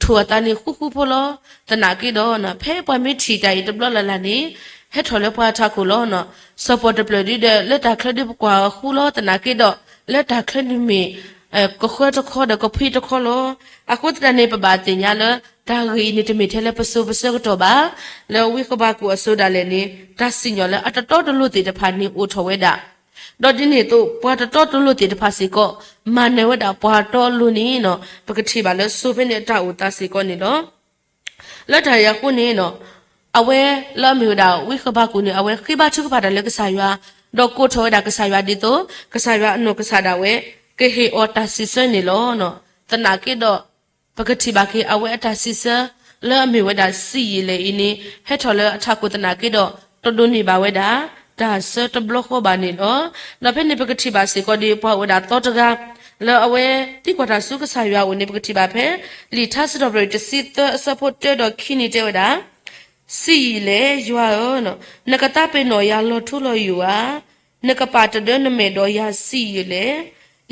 ထိၣ်အသးန့ၣ်ဃူဃူဖိလီၤ. သနာ်က့ဒီး ဖဲပှၤမ့ၢ်ထံၣ်တၢ်အံၤတဘျီလၢ်လၢ်န့ၣ် ဟဲထီၣ်လၢပှၤထးခိၣ်လီၤ. စီၤပီၣ်တဖျၢၣ်ဒုဒီး လၢတၢ်ချၢဒုပကွၢ်ဃူလီၤ. သနာ်က့ဒီး လၢတၢ်ချၢန့ၣ်မ့ၢ် ကဃၢတခီဒီးကဖှံတခီလီၤ. အဃိသတးန့ၣ် ပဘၣ်သ့ၣ်ညါလၢ တၢ်ဂ့ၢ်အံၤန့ၣ် တမ့ၢ်ထဲလၢပစိၤပဆၢကတီၢ်ဘၣ်. လၢဝံဃဘးကူာ်အစိၤဒၣ်လဲာ်န့ၣ် တၢ်စံၣ်ညီၣ်လၢအတတီတလိၤသ့ၣ်တဖၣ်န့ၣ်အိၣ်ထီၣ်ဝဲဒၣ် ဒီးဒ်န့ၣ်အသိး ပှၤတတီတလိၤသ့ၣ်တဖၣ်စ့ၢ်ကီး မၤနၢၤဝဲဒၣ်ပှၤတီအလိၤန့ၣ် ပကထံၣ်ဘၣ်လၢစိၤဖဲန့ၣ်အတၢ်အိၣ်သးစ့ၢ်ကီးန့ၣ်လီၤ. လၢတၢ်အံၤအဃိန့ၣ် အဝဲလၢအမ့ၢ်ဝဲဒၣ်ဝံဃဘးကူာ်န့ၣ် အဝဲဃ့ဘါထုကဖၣ်တၢ်လၢကစၢ်ယွၤ, ဒီးကိးထီၣ်ဝဲဒၣ်ကစၢ်ယွၤဒ်သိး ကစၢ်ယွၤအနီၢ်ကစၢ်ဒၣ်ဝဲ ကဟ့ၣ်အီၤတၢ်စံးဆၢန့ၣ်လီၤ. သနာ်က့ဒီး ပကထံၣ်ဘၣ်က့ၤအဝဲအတၢ်စံးဆၢ လၢအမ့ၢ်ဝဲဒၣ်ဆံးယံာ်လဲၣ်အံၤန့ၣ် ဟဲထီၣ်လၢအထးခိၣ်သနာ်က့ဒီး တဒိးန့ၢ်ဘၣ်ဝဲဒၣ် တၢ်ဆၢတဘျီဃီဘၣ်န့ၣ်လီၤ. ဒီးဖဲန့ၣ်ပကထံၣ်ဘၣ်စ့ၢ်ကီးဒ် ပှၤအိၣ်ဝဲဒၣ်သီတဂၤ လၢအဝဲသံကွၢ်တၢ်ဆူကစၢ်ယွၤအအိၣ်န့ၣ် ပကထံၣ်ဘၣ်ဖဲ လံာ်ထါစံးထီၣ်ပတြၢၤတဆံသၢအဆၢဖိတၢဒီးခံန့ၣ်တဲဝဲဒၣ် ဆံးယံာ်လဲၣ် ယွၤဧၢ, နကသးပ့ၤနီၣ်ယၤလီၤထူလီၤယိာ်ဧါ. နကပာ်တဒၢနမဲာ်ဒီးယၤဆံးယံာ်လဲၣ်.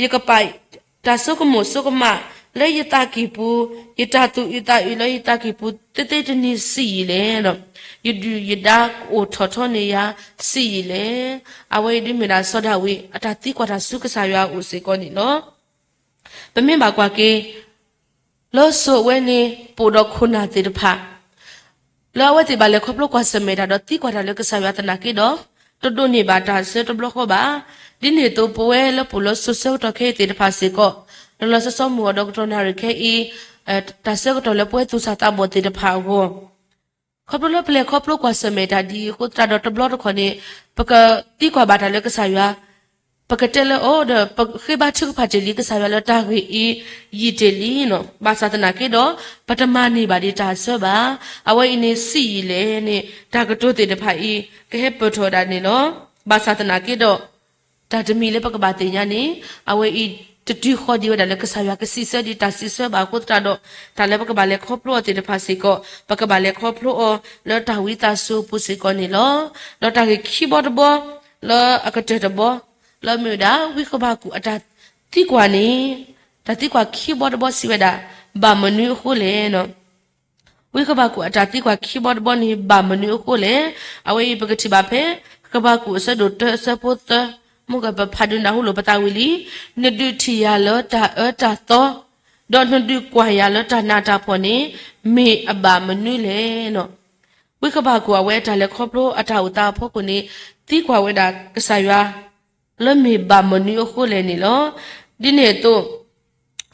ယကပာ်တၢ်ဆိကမိၣ်ဆိကမးလၢယသးကံၢ်ပူၤ, ယတၢ်သူၣ်အုးသးအုးလၢယသးကံၢ်ပူၤ သ့သ့တနံၤဆံးယံာ်လဲၣ်. ယဒုၣ်ယဒါကအိၣ်ထီၣ်ထီန့ၢ်ယၤဆံးယံာ်လဲၣ်. အဝဲအံၤဒ်မ့ၢ်ဒၣ်စီၤဒၤဝံး အတၢ်သံကွၢ်တၢ်ဆူကစၢ်ယွၤအအိၣ်စ့ၢ်ကီးန့ၣ်လီၤ. ပမ့ၢ်ဘၣ်ကွၢ်က့ၤ လၢစိၤအဝဲန့ၣ် ပအိၣ်ဒီးခိၣ်နၢ်သ့ၣ်တဖၣ် လၢအဝဲသ့ၣ်ဘၣ်လဲၤခီဖျိကွၢ်ဆၢၣ်မဲာ်တၢ်ဒီးသံကွၢ်တၢ်လၢကစၢ်ယွၤသနာ်က့ဒီး တဒိးန့ၢ်ဘၣ်တၢ်ဆၢတဘျီဃီဘၣ်. ဒ်န့ၣ်အသိးပဝဲလၢပအိၣ်လၢစိၤဆၢကတီၢ်ခဲအံၤသ့ၣ်တဖၣ်စ့ၢ်ကီး လီၤလီၤဆီဆီမုၢ်ဂီၤဒီးကတီၢ်နၣ်ရံၣ်ခဲအံၤ တၢ်ဆၢကတီၢ်လၢပဝဲသူၣ်စၢ်သးဘီၣ်သ့ၣ်တဖၣ်အဂီၢ်, ခီဖျိလၢပလဲၤခီဖျိကွၢ်ဆၢၣ်မဲာ်တၢ်ဒ်အံၤအဃိသတးဒီး တဘျီတခီၣ်န့ၣ် ပကသံကွၢ်ဘၣ်တၢ်လၢကစၢ်ယွၤ, ပကတဲလၢအီၤဒီး ပဃ့ဘါထုကဖၣ်တ့ၢ်လံကစၢ်ယွၤလၢတၢ်ဂ့ၢ်အံၤယံာ်တ့ၢ်လံနီၤ. ဘၣ်ဆၣ်သနာ်က့ဒီး ပတမၤန့ၢ်ဘၣ်ဒံးတၢ်အဆၢဘၣ်. အဝဲအံၤန့ၣ် စံးယံာ်လဲၣ်န့ၣ် တၢ်ကတိၤသ့ၣ်တဖၣ်အံၤ ကဟဲပၢၢ်ထီၣ်ဝဲဒၣ်န့ၣ်လီၤ. ဘၣ်ဆၣ်သနာ်က့ဒီး တၢ်တမံၤလၢပကဘၣ်သ့ၣ်ညါန့ၣ် အဝဲအံၤတတုၤဃီဒံးဝဲဒၣ်လၢ ကစၢ်ယွၤကစံးဆၢဒံးတၢ်စံးဆၢဘၣ်အဃိသတးဒီး တၢ်လၢပကဘၣ်လဲၤခီဖျိအီၤသ့ၣ်တဖၣ်စ့ၢ်ကီး ပကဘၣ်လဲၤခီဖျိအီၤလၢတၢ်ဝံသးစူၤအပူၤစ့ၢ်ကီးန့ၣ်လီၤ. ဒီးတၢ်ဂ့ၢ်ခံဘီတဘီ လၢအကတၢၢ်တဘီ လၢအမ့ၢ်ဝဲဒၣ် ဝံဃဘးကူာ်အတၢ်သံကွၢ်န့ၣ် တၢ်သံကွၢ်ခံဘီတဘီစံးဝဲဒၣ် ဘၣ်မနုၤအဃိလဲၣ်နီၤ. ဝံဃဘးကူာ်အတၢ်သံကွၢ်ခံဘီတဘီန့ၣ် ဘၣ်မနုၤအဃိလဲၣ်. အဝဲအံၤပကထံၣ်ဘၣ်ဖဲ ဃဘးကူာ်အဆၢဒိၣ်တၢအဆၢဖိသၢ, မ့ၢ်ကပဖးဒုးနၢ်ဟူလိာ်ပသးဝံၤလံ, နဒုးထံၣ်ယၤလၢတၢ်အၢတၢ်သီ, ဒီးနဒုးကွၢ်ယၤလၢတၢ်နးတၢ်ဖှီၣ်န့ၣ် မ့ၢ်အဘၣ်မနုၤလဲၣ်နီၤ. ဝံဃဘးကူာ်အဝဲအတၢ်လဲၤခီဖျိအတၢ်အိၣ်သးအဖီခိၣ်န့ၣ် သံကွၢ်ဝဲဒၣ်ကစၢ်ယွၤ လၢမ့ၢ်ဘၣ်မနုၤအဃိလဲၣ်န့ၣ်လီၤ. ဒ်န့ၣ်အသိး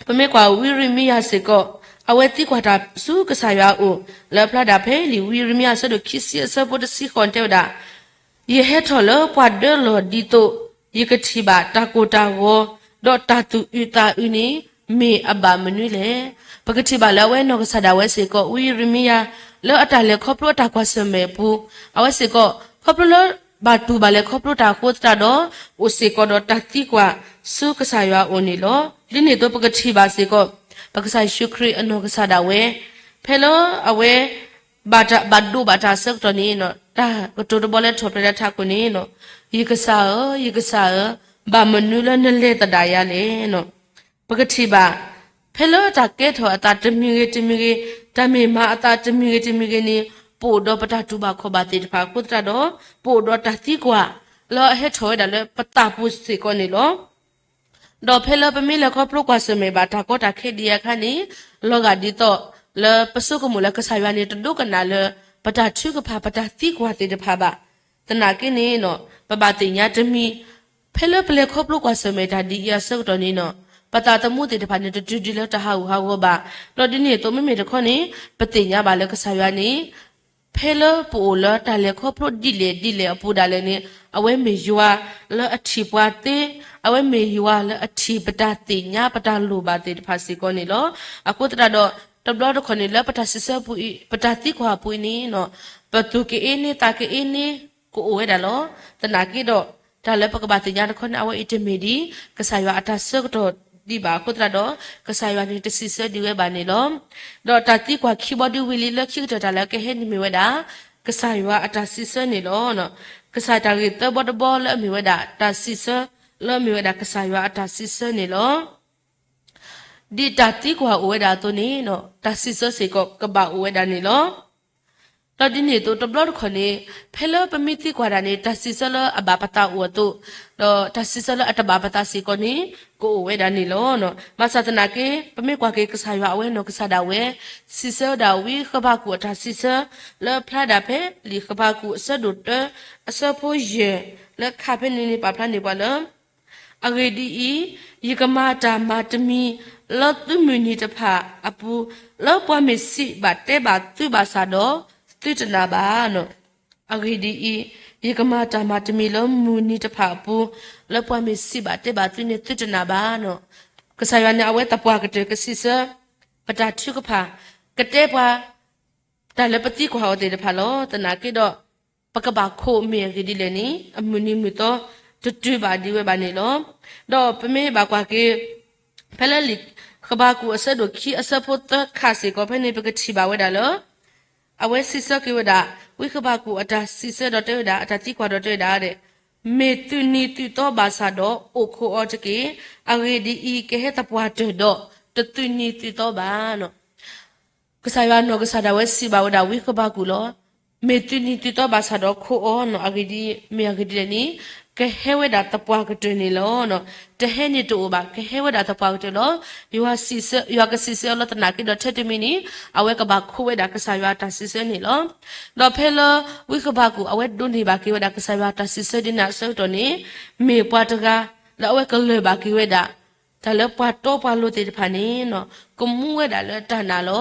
ပမ့ၢ်ကွၢ်ဝံယံးရမံယၤစ့ၢ်ကီး အဝဲသံကွၢ်တၢ်ဆူကစၢ်ယွၤအအိၣ် လၢအဖျါဒၣ်ဖဲလံာ်ဝံယံးရမံယၤ အဆၢဒိၣ်ခံဆံအဆၢဖိတဆံဃိးတဲဝဲဒၣ်, ယဟဲထီၣ်လၢပှၤဒၢလီၢ်ဒ်သိး ယကထံၣ်ဘၣ်တၢ်ကိၢ်တၢ်ဂီၤ ဒီးတၢ်သူၣ်အုးသးအုးန့ၣ် မ့ၢ်အဘၣ်မနုၤလဲၣ်. ပကထံၣ်ဘၣ်လၢအဝဲနီၢ်ကစၢ်ဒၣ်ဝဲစ့ၢ်ကီး ဝံယံးရမံယၤ လၢအတၢ်လဲၤခီဖျိအတၢ်ကွၢ်ဆၢၣ်မဲာ်အပူၤ အဝဲစ့ၢ်ကီး ခီဖျိလၢဘၣ်တူၢ်ဘၣ်လဲၤခီဖျိတၢ်အဃိသတးဒီး အိၣ်စ့ၢ်ကီးဒီးတၢ်သံကွၢ်ဆူကစၢ်ယွၤအအိၣ်န့ၣ်လီၤ. ဒ်န့ၣ်အသိးပကထံၣ်ဘၣ်စ့ၢ်ကီး ပကစၢ်ယ့ၣ်ၡူးခရံာ်အနီၢ်ကစၢ်ဒၣ်ဝဲ ဖဲလၢအဝဲ ဘၣ်ဒိဘၣ်ထံးအဆၢကတီၢ်န့ၣ် တၢ်ကတိၤတဘီလၢထီၣ်ဖျဲးလၢထးခိၣ်န့ၣ် ယကစၢ်ဧၢ, ယကစၢ်ဧၢ, ဘၣ်မနုၤလၢနလဲၤသဒၣ်ယၤလဲၣ်. ပကထံၣ်ဘၣ် ဖဲလၢတၢ်ကဲထီၣ်အသးတမံၤဂ့ၤတမံၤဂ့ၤ, တၢ်မ့ၢ်မၤအသးတမံၤဂ့ၤတမံၤဂ့ၤန့ၣ် ပအိၣ်ဒီးပတၢ်တူၢ်ဘၣ်ခီၣ်ဘၣ်သ့ၣ်တဖၣ်အဃိသတးဒီး ပအိၣ်ဒီးတၢ်သံကွၢ် လၢအဟဲထီၣ်ဝဲဒၣ်လၢပသးပူၤစ့ၢ်ကီးန့ၣ်လီၤ. ဒီးဖဲလၢပမ့ၢ်လဲၤခီဖျိကွၢ်ဆၢၣ်မဲာ်ဘၣ်တၢ်ကီတၢ်ခဲဒံးအခါန့ၣ် လီၤဂာ်ဒ်သိးလၢပဆိကမိၣ်လၢကစၢ်ယွၤန့ၣ် တဒိကနၣ်လၢ ပတၢ်ထုကဖၣ် ပတၢ်သံကွၢ်သ့ၣ်တဖၣ်ဘၣ်. သနာ်က့န့ၣ် ပဘၣ်သ့ၣ်ညါတမံၤ ဖဲလၢပလဲၤခီဖျိကွၢ်ဆၢၣ်မဲာ်တၢ်ဒ်အံၤအဆၢကတီၢ်န့ၣ် ပသးသမူသ့ၣ်တဖၣ်န့ၣ် တတုၤဒံးလၢတၢ်ဟးဂူာ်ဟးဂီၤဘၣ်. ဒီးဒ်န့ၣ်အသိးမ့မ့ၢ်တခီန့ၣ် ပသ့ၣ်ညါဘၣ်လၢကစၢ်ယွၤန့ၣ် ဖဲလၢပအိၣ်လၢတၢ်လဲၤခီဖျိဒ်လဲၣ်ဒ်လဲၣ်အပူၤဒၣ်လဲာ်န့ၣ် အဝဲမ့ၢ်ယွၤလၢအထံၣ်ပှၤသ့, အဝဲမ့ၢ်ယွၤလၢအထံၣ်ပတၢ်သ့ၣ်ညါပတၢ်လိၣ်ဘၣ်သ့ၣ်တဖၣ်စ့ၢ်ကီးန့ၣ်လီၤ. အဃိသတးဒီး တဘျီတခီၣ်န့ၣ် လၢပတၢ်စံးဆၢပူၤအံၤ ပတၢ်သံကွၢ်အပူၤအံၤန့ၣ် ပသူၣ်က့ၤအ့န့သးက့ၤအ့န့ ကအိၣ်ဝဲဒၣ်လီၤ. သနာ်က့ဒီး တၢ်လၢပကဘၣ်သ့ၣ်ညါတခီန့ၣ် အဝဲအံၤတမ့ၢ်ဒ် ကစၢ်ယွၤအတၢ်ဆၢကတီၢ်ဒံးဘၣ်အဃိသတးဒီး ကစၢ်ယွၤန့ၣ်တစံးဆၢဒံးဝဲဘၣ်န့ၣ်လီၤ. ဒီးတၢ်သံကွၢ်ခံဘီဒ်ဝံၤလံ လၢခံကတၢၢ်တၢ်လၢကဟဲန့ၣ်မ့ၢ်ဝဲဒၣ် ကစၢ်ယွၤအတၢ်စံးဆၢန့ၣ်လီၤ. ကစၢ်တၢ်ဂ့ၢ်သၢဘီတဘီလၢအမ့ၢ်ဝဲဒၣ် တၢ်စံးဆၢ လၢအမ့ၢ်ဝဲဒၣ်ကစၢ်ယွၤအတၢ်စံးဆၢန့ၣ်လီၤ. ဒ်တၢ်သံကွၢ်အိၣ်ဝဲဒၣ်အသိးန့ၣ် တၢ်စံးဆၢစ့ၢ်ကီးကဘၣ်အိၣ်ဝဲဒၣ်န့ၣ်လီၤ. ဒီးဒ်န့ၣ်အသိးတဘျီတခီၣ်န့ၣ် ဖဲလၢပမ့ၢ်သံကွၢ်ဒၣ်န့ၣ် တၢ်စံးဆၢလၢအဘၣ်ပသးအိၣ်အသိး, ဒီးတၢ်စံးဆၢလၢအတဘၣ်ပသးစ့ၢ်ကီးန့ၣ် ကအိၣ်ဝဲဒၣ်န့ၣ်လီၤ. ဘၣ်ဆၣ်သနာ်က့ ပမ့ၢ်ကွၢ်က့ၤကစၢ်ယွၤအဝဲနီၢ်ကစၢ်ဒၣ်ဝဲ စံးဆၢဝဲဒၣ်ဝံဃဘးကူာ်အတၢ်စံးဆၢ လၢဖျါဒၣ်ဖဲလံာ်ဃဘးကူာ်အဆၢဒိၣ်တၢ အဆၢဖိယဲၢ် လၢခါဖဲန့ၣ်န့ၣ် ပာ်ဖျါန့ၢ်ပှၤလၢ အဂ့ၢ်ဒ်အံၤ, ယကမၤတၢ်မၤတမံၤ လၢသုမုၢ်နံၤတဖၣ်အပူၤ, လၢပှၤမ့ၢ်စံးဘၣ်တဲဘၣ်သုဘၣ်ဆၣ်ဒီး သုတနာ်ဘၣ်. အဂ့ၢ်ဒ်အံၤ, ယကမၤတၢ်မၤတမံၤလၢမုၢ်နံၤတဖၣ်အပူၤ, လၢပှၤမ့ၢ်စံးဘၣ်တဲဘၣ်သုန့ၣ် သုတနာ်ဘၣ်. ကစၢ်ယွၤန့ၣ် အဝဲသပှၢ်ကတၢၢ်ကစံးဆၢ ပတၢ်ထုကဖၣ်, ကတဲပှၤ တၢ်လၢပသံကွၢ်အီၤသ့ၣ်တဖၣ်လီၤ. သနာ်က့ဒီး ပကဘၣ်ခိးမ့ၢ်အဂ့ၢ်ဒ်လဲၣ်န့ၣ် အမုၢ်နံၤမုၢ်သီ တတုၤဘၣ်ဒံးဝဲဘၣ်န့ၣ်လီၤ. ဒီးပမ့ၢ်ဘၣ်ကွၢ်က့ၤ ဖဲလၢလံာ်ဃဘးကူာ်အဆၢဒိၣ်ခံအဆၢဖိသၢခါစ့ၢ်ကီးဖဲန့ၣ် ပကထံၣ်ဘၣ်ဝဲဒၣ်လၢ အဝဲစံးဆၢက့ၤဝဲဒၣ် ဝံဃဘးကူာ်အတၢ်စံးဆၢဒီးတဲဝဲဒၣ် အတၢ်သံကွၢ်ဒီးတဲဝဲဒၣ် မ့ၢ်သုးနံၤသုးသီဘၣ်ဆၣ်ဒီး အိၣ်ခိးအီၤတက့ၢ်. အဂ့ၢ်ဒ်အံၤ, ကဟဲသပှၢ်တၢၢ်ဒီး တသုးနံၤသုးသီဘၣ်. ကစၢ်ယွၤနီၢ်ကစၢ်ဒၣ်ဝဲစံးဘၣ်ဝဲဒၣ်ဝံဃဘးကူာ်လီၤ. မ့ၢ်သုးနံၤသုးသီဘၣ်ဆၣ်ဒီးခိးအီၤနီၤ, အဂ့ၢ်ဒ်အံၤ, မ့ၢ်အဂ့ၢ်ဒ်လဲၣ်န့ၣ်, ကဟဲဝဲဒၣ်သပှၢ်ကတၢၢ်န့ၣ်လီၤ. တဟဲန့ၣ်တအိၣ်ဘၣ်, ကဟဲဝဲဒၣ်သပှၢ်ကတၢၢ်လီၤ. ယွၤစံးဆၢ, ယွၤကစံးဆၢအီၤလီၤသနာ်က့ဒီး ထဲတမံၤန့ၣ် အဝဲကဘၣ်ခိးဝဲဒၣ်ကစၢ်ယွၤအတၢ်စံးဆၢန့ၣ်လီၤ. ဒီးဖဲလၢဝံဃဘးကူာ် အဝဲဒိးန့ၢ်ဘၣ်က့ၤဝဲဒၣ်ကစၢ်ယွၤအတၢ်စံးဆၢဒ်န့ၣ်အဆၢကတီၢ်န့ၣ်, မ့ၢ်ပှၤတဂၤလၢအဝဲကလၢၢ်ဘၣ်က့ၤဝဲဒၣ် တၢ်လၢပှၤတီပှၤလိၤသ့ၣ်တဖၣ်န့ၣ် ကမူဝဲဒၣ်လၢတၢ်နာ်လီ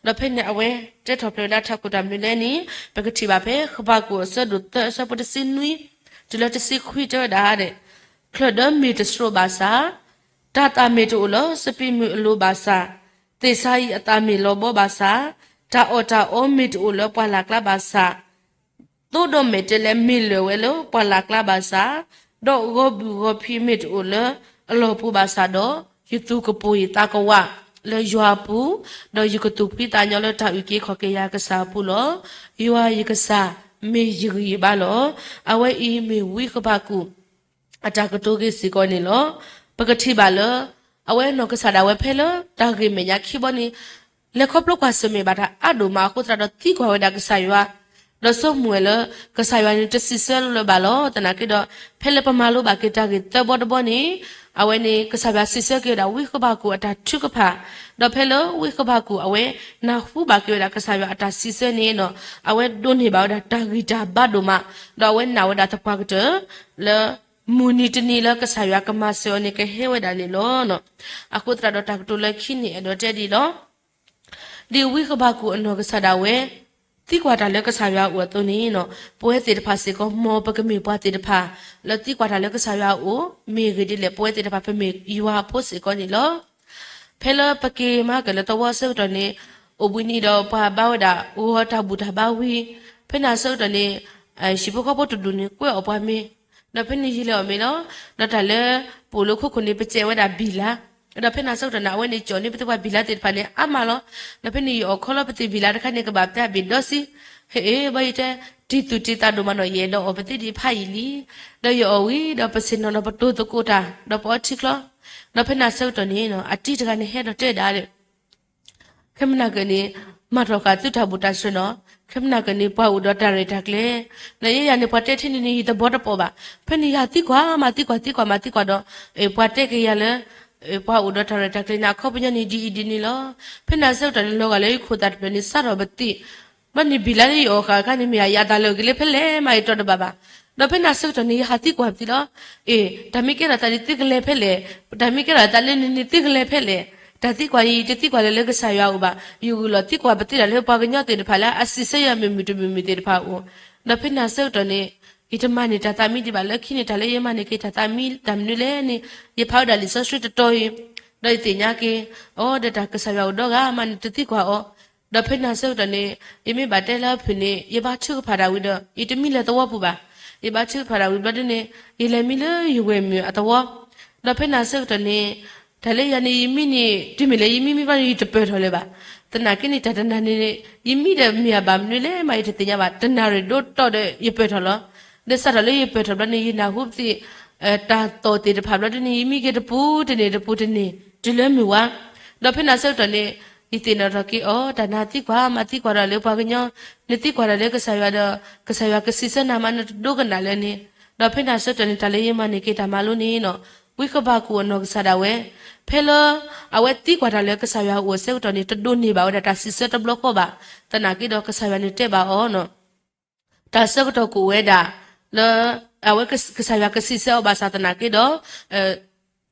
ၤ. ဒီးဖဲန့ၣ်အဝဲတဲထီၣ်ဖျါဝဲဒၣ်ထးခိၣ်တၢ်မနုၤလဲၣ်န့ၣ် ပကထံၣ်ဘၣ်ဖဲ ဃဘးကူာ်အဆၢဒိၣ်သၢ အဆၢဖိတဆံနွံ တုၤလၢတဆံခွံ တဲဝဲဒၣ်, ချၢၣ်ဒၢမ့ၢ်တဆှိးဘၣ်ဆၣ်, တၢ်သၣ်မ့ၢ်တအိၣ်လၢစပံးမုၢ်အလိၤဘၣ်ဆၣ်, သ့ၣ်ဆါအံၤအသၣ်မ့ၢ်လီၤဘီဘၣ်ဆၣ်, တၢ်အီၣ်တၢ်အီမ့ၢ်တအိၣ်လၢပှၢ်လၢ်ကျါဘၣ်ဆၣ်, သိဒီးမဲာ်တဲးလဲးမ့ၢ်လၢာ်ဝဲလၢပှၢ်လၢ်ကျါဘၣ်ဆၣ်, ဒီးဂီၤဘုၣ်ဂီၤဖံးမ့ၢ်တအိၣ်လၢအလီၢ်ပူၤဘၣ်ဆၣ်ဒီး, ယသူၣ်ကပိာ်ယသးကဝးလၢယွၤအပူၤ, ဒီးယကသူၣ်ဖှံသးညီလၢတၢ်အုၣ်က့ၤခီၣ်က့ၤယၤကစၢ်အပူၤလီၤ. ယွၤယကစၢ်မ့ၢ်ယဂံၢ်ယဘါလီၤ. အဝဲအံၤမ့ၢ်ဝံဃဘးကူာ် အတၢ်ကတိၤဂ့ၢ်စ့ၢ်ကီးန့ၣ်လီၤ. ပကထံၣ်ဘၣ်လၢ အဝဲနီၢ်ကစၢ်ဒၣ်ဝဲဖဲလၢတၢ်ဂ့ၢ်မဲာ်ညါခံဘီန့ၣ် လဲၤခီဖျိကွၢ်ဆၢၣ်မဲာ်ဘၣ်တၢ်အါဒိၣ်မးအဃိသတးဒီးသံကွၢ်ဝဲဒၣ်ကစၢ်ယွၤ, ဒီးဆိကမိၣ်ဝဲလၢ ကစၢ်ယွၤန့ၣ်တစံးဆၢလၢၤဘၣ်လီၤ. သနာ်က့ဒီး ဖဲလၢပမၤလိဘၣ်က့ၤတၢ်ဂ့ၢ်သၢဘီတဘီန့ၣ် အဝဲန့ၣ် ကစၢ်ယွၤစံးဆၢက့ၤဝဲဒၣ်ဝံဃဘးကူာ်အတၢ်ထုကဖၣ်, ဒီးဖဲလၢဝံဃဘးကူာ်အဝဲနၢ်ဟူဘၣ်က့ၤဝဲဒၣ်ကစၢ်ယွၤအတၢ်စံးဆၢန့ၣ် အဝဲဒိးန့ၢ်ဘၣ်ဝဲဒၣ်တၢ်ဂံၢ်တၢ်ဘါဒိၣ်မး, ဒီးအဝဲနာ်ဝဲဒၣ်သပှၢ်ကတၢၢ်လၢ မုၢ်နံၤတနံၤလၢကစၢ်ယွၤကမၤစၢၤအီၤန့ၣ်ကဟဲဝဲဒၣ်န့ၣ်လီၤ. အဃိသတးဒီးတၢ်ကတိၤလၢခံန့ၣ်အဲၣ်ဒိးတဲဒ်အံၤလီၤ. ဒ်ဝံဃဘးကူာ်အနီၢ်ကစၢ်ဒၣ်ဝဲ သံကွၢ်တၢ်လၢကစၢ်ယွၤအအိၣ်အသိးန့ၣ် ပဝဲသ့ၣ်တဖၣ်စ့ၢ်ကီး မ်ပကမ့ၢ်ပှၤသ့ၣ်တဖၣ် လၢသံကွၢ်တၢ်လၢကစၢ်ယွၤအအိၣ် မ့ၢ်ဂ့ၤဒ်လဲၣ် ပဝဲသ့ၣ်တဖၣ်ပမ့ၢ်ယွၤအဖိစ့ၢ်ကီးန့ၣ်လီၤ. ဖဲလၢပက့ၤမၤကၢၢ်လၢသဝီအဆၢကတီၢ်န့ၣ် အိၣ်ဘှံးနံၤဒီးပှၤဘါဝဲဒၣ်ဂီၤတၢ်ဘူၣ်တၢ်ဘါဝံၤ, ဖဲန့ၣ်အဆၢကတီၢ်န့ၣ် ဟံၣ်ဖိဃီဖိတဒူၣ်န့ၣ် ကွဲးအီၣ်ပှၤမ့ၤ, ဒီးဖဲန့ၣ်ယလဲၤအီၣ်မ့ၤလီၤ. ဒီးတၢ်လၢပအိၣ်လၢခိခိၣ်န့ၣ် ပစဲးဝဲဒၣ်ဘံၣ်လါ, ဒီးဖဲန့ၣ်အဆၢကတီၢ်န့ၣ် အဝဲန့ၣ်ကၠီၣ်န့ၢ်ပသ့ၣ်ပှၤဘံၣ်လါသ့ၣ်တဖၣ်န့ၣ် အါမးလီၤ. ဒီးဖဲန့ၣ်ယအီၣ်ခီလီၤ ပသ့ၣ်ဘံၣ်လါတခါန့ၣ် ကဘၣ်ပတၢ်ဘ့ၣ်ဒီစံ, ဟ့ၣ်အ့ၣ် ဘၣ်ယတဲ တံၢ်သူၣ်တံၢ်သးဒိၣ်မးနီၤ ယအဲၣ်ဒိးအီၣ်ပသ့ၣ်ဒံးဖးယံာ်လံ. ဒီးယအီၣ်ဝံၤဒီးပဆ့ၣ်နီၤဒီးပတိၤသကိးတၢ် ဒီးပအီထံချီ, ဒီးဖဲန့ၣ်အဆၢကတီၢ်န့ၣ် အတံၤတဂၤန့ၣ်ဟဲဒီးတဲဒၣ်ဒီး ခဲမုၢ်နၤကၢၢ်န့ၣ် မၤထီၣ်ဃာ်သုတၢ်ဘူၣ်တၢ်စၢၤနီၤ, ခဲမုၢ်နၤကၢၢ်န့ၣ် ပှၤအိၣ်ဒီးတၢ်ရဲၣ်တၢ်ကျဲၤ, ဒီးယဲယၤန့ၣ် ပှၤတဲထဲန့ၣ်န့ၣ် ယတဘီတပိာ်ဘၣ်. ဖဲန့ၣ်ယသံကွၢ်မးသံကွၢ်သံကွၢ်မးသံကွၢ်ဒီး ပှၤတဲက့ၤယၤလၢ ပှၤအိၣ်ဒီးတၢ်ရဲၣ်တၢ်ကျဲၤန့ၣ် အခီပညီန့ၣ် ဒ်အံၤဒ်န့ၣ်လီၤ. ဖဲန့ၣ်အဆၢကတီၢ်န့ၣ် လီၤဂာ်လၢယခိၣ်သးတဖျၢၣ်န့ၣ် စးထီၣ်ပသံ, ဘျီန့ၣ်ဘံၣ်လါလၢယအီၣ်ဃာ်အခါန့ၣ် မ့ၢ်ယအသးလၢအဂ့ၤလၢဖဲလဲၣ်မး ယတီတဘၣ်ဘၣ်. ဒီးဖဲန့ၣ်အဆၢကတီၢ်န့ၣ် ယဟးသံကွၢ်ပသံလီၤ. အ့ၣ် တၢ်မ့ၢ်ကဲထီၣ်သးန့ၣ် သုကလဲၤဖဲလဲၣ်, တၢ်မ့ၢ်ကဲထီၣ်သးလၢန့ၣ်န့ၣ် သုကလဲၤဖဲလဲၣ်. တၢ်သံကွၢ်အံၤ ယတသံကွၢ်လၢၤလၢကစၢ်ယွၤအအိၣ်ဘၣ်, ယဂုာ်လီၤသံကွၢ်ပသံဒၣ်လၢပှၤကညီသ့ၣ်တဖၣ်လၢအစံးဆၢယၤမုာ်မုာ်တမုာ်မုာ်သ့ၣ်တဖၣ်အအိၣ်. ဒီးဖဲန့ၣ်အဆၢကတီၢ်န့ၣ် ယတမၤန့ၢ်တၢ်သးမံဒံးဘၣ် လၢခံန့ၣ် တၢ်လၢယမၤန့ၢ်က့ၤတၢ်သးမံတၢ်မနုၤလဲၣ်န့ၣ် ယဖးဝဲဒၣ်လံာ်စီဆှံတတီၤအံၤ, ဒီးယသ့ၣ်ညါက့ၤ, အိ ဒီးတၢ်ကစၢ်ယွၤအိၣ်ဒီဂၤမးန့ၣ် တသံကွၢ်အီၤ. ဒီးဖဲန့ၣ်အဆၢကတီၢ်န့ၣ် ယမ့ၢ်ဘၣ်တဲလၢအဖုၣ်န့ၣ် ယဘါထုကဖၣ်ဒၣ်ဝံၤဒီး ယတမံလၢၤသဝီပူၤဘၣ်. ယဘါထုကဖၣ်ဒၣ်ဝံၤဘျီဒ်န့ၣ် ယလဲၤမံလၢယဝဲၢ်မုၣ်အသဝီ. ဒီးဖဲန့ၣ်အဆၢကတီၢ်န့ၣ် တၢ်လၢယၤန့ၣ် ယမံန့ၣ် တုၤမ့ၢ်လၢယမံမံဘျီန့ၣ် ယတပၢၢ်ထီၣ်လၢၤဘၣ်. သနာ်က့န့ၣ် တၢ်တနၤန့ၣ် ယမံဒီးမ့ၢ်အဘၣ်မနုၤလဲၣ်မး ယတသ့ၣ်ညါဘၣ်. တနၣ်ရံၣ်ဒိၣ်တီၢ်ဒီးယပၢၢ်ထီၣ်လီၤ. ဒီးစးထီၣ်လၢယပၢၢ်ထီၣ်ဘျီန့ၣ် ယနၢ်ဟူပသ့ၣ် တၢ်သီၣ်သ့ၣ်တဖၣ်ဘျီဒ်န့ၣ် ယမံက့ၤတပူၤတန့ၢ်တပူၤတန့ၢ် တုၤလၢမုၢ်ဝါ. ဒီးဖဲန့ၣ်အဆၢကတီၢ်န့ၣ် ယသ့ၣ်နီၣ်ထီၣ်က့ၤအီၤ တၢ်နၤသံကွၢ်မးသံကွၢ်ဒီးလၢပှၤကညီ, နသံကွၢ်ဒီးလၢကစၢ်ယွၤဒီး ကစၢ်ယွၤကစံးဆၢနၤမး နတဒိကနၣ်လၢၤန့ၣ်. ဒီးဖဲန့ၣ်အဆၢကတီၢ်န့ၣ် တၢ်လၢယမၤန့ၢ်က့ၤတၢ်မၤလိန့ၣ်နီၤ ဝံဃဘးကူာ်အနီၢ်ကစၢ်ဒၣ်ဝဲ ဖဲလၢ အဝဲသံကွၢ်တၢ်လၢကစၢ်ယွၤအအိၣ်အဆၢကတီၢ်န့ၣ် တဒိးန့ၢ်ဘၣ်ဝဲဒၣ်တၢ်စံးဆၢတဘျီဃီဘၣ်. သနာ်က့ဒီးကစၢ်ယွၤန့ၣ်တဲဘၣ်အီၤနီၤ တၢ်ဆၢကတီၢ်ကအိၣ်ဝဲဒၣ် လၢ အဝဲကစၢ်ယွၤကစံးဆၢအီၤဘၣ်ဆၣ်သနာ်က့ဒီး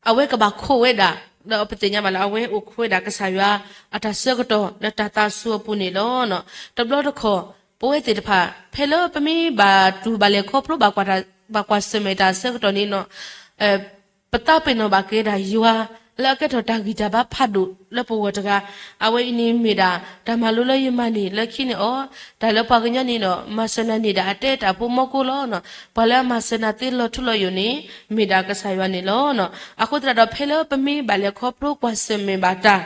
အဝဲကဘၣ်ခိးဝဲဒၣ် ဒီးပသ့ၣ်ညါဘၣ်လၢအဝဲအိၣ်ခိးဝဲဒၣ်ကစၢ်ယွၤ အတၢ်ဆၢကတီၢ်လၢတၢ်သးစူၤအပူၤန့ၣ်လီၤ. တဘျီတခီၣ် ပဝဲသ့ၣ်တဖၣ် ဖဲလၢပမ့ၢ်ဘၣ်တူၢ်ဘၣ်လဲၤခီဖျိဘၣ်ကွၢ်ဆၢၣ်မဲာ်တၢ်ဆၢကတီၢ်န့ၣ်နီၤ ပသးပ့ၤနီၣ်ဘၣ်က့ၤဒၣ်ယွၤ လၢအကဲထီၣ်တၢ်ဂံၢ်တၢ်ဘါဖးဒိၣ်လၢပဂီၢ်တဂၤ, အဝဲအံၤန့ၣ်မ့ၢ်ဒၣ် တၢ်မၤလိလၢယမၤန့ၢ်လၢခံန့ၣ်အီၤ, တၢ်လၢပှၤကညီန့ၣ်ဒီး မၤစၢၤနၤန့ၢ်ဒၣ်အတဲတၢ်ဖိမီကိလီၤ. ပှၤလၢအမၤစၢၤနၤသ့လီၤထူလီၤယိာ်န့ၣ် မ့ၢ်ဒၣ်ကစၢ်ယွၤန့ၣ်လီၤ. အဃိသတးဒီး ဖဲလၢပမ့ၢ်ဘၣ်လဲၤခီဖျိကွၢ်ဆၢၣ်မဲာ်ဘၣ်တၢ်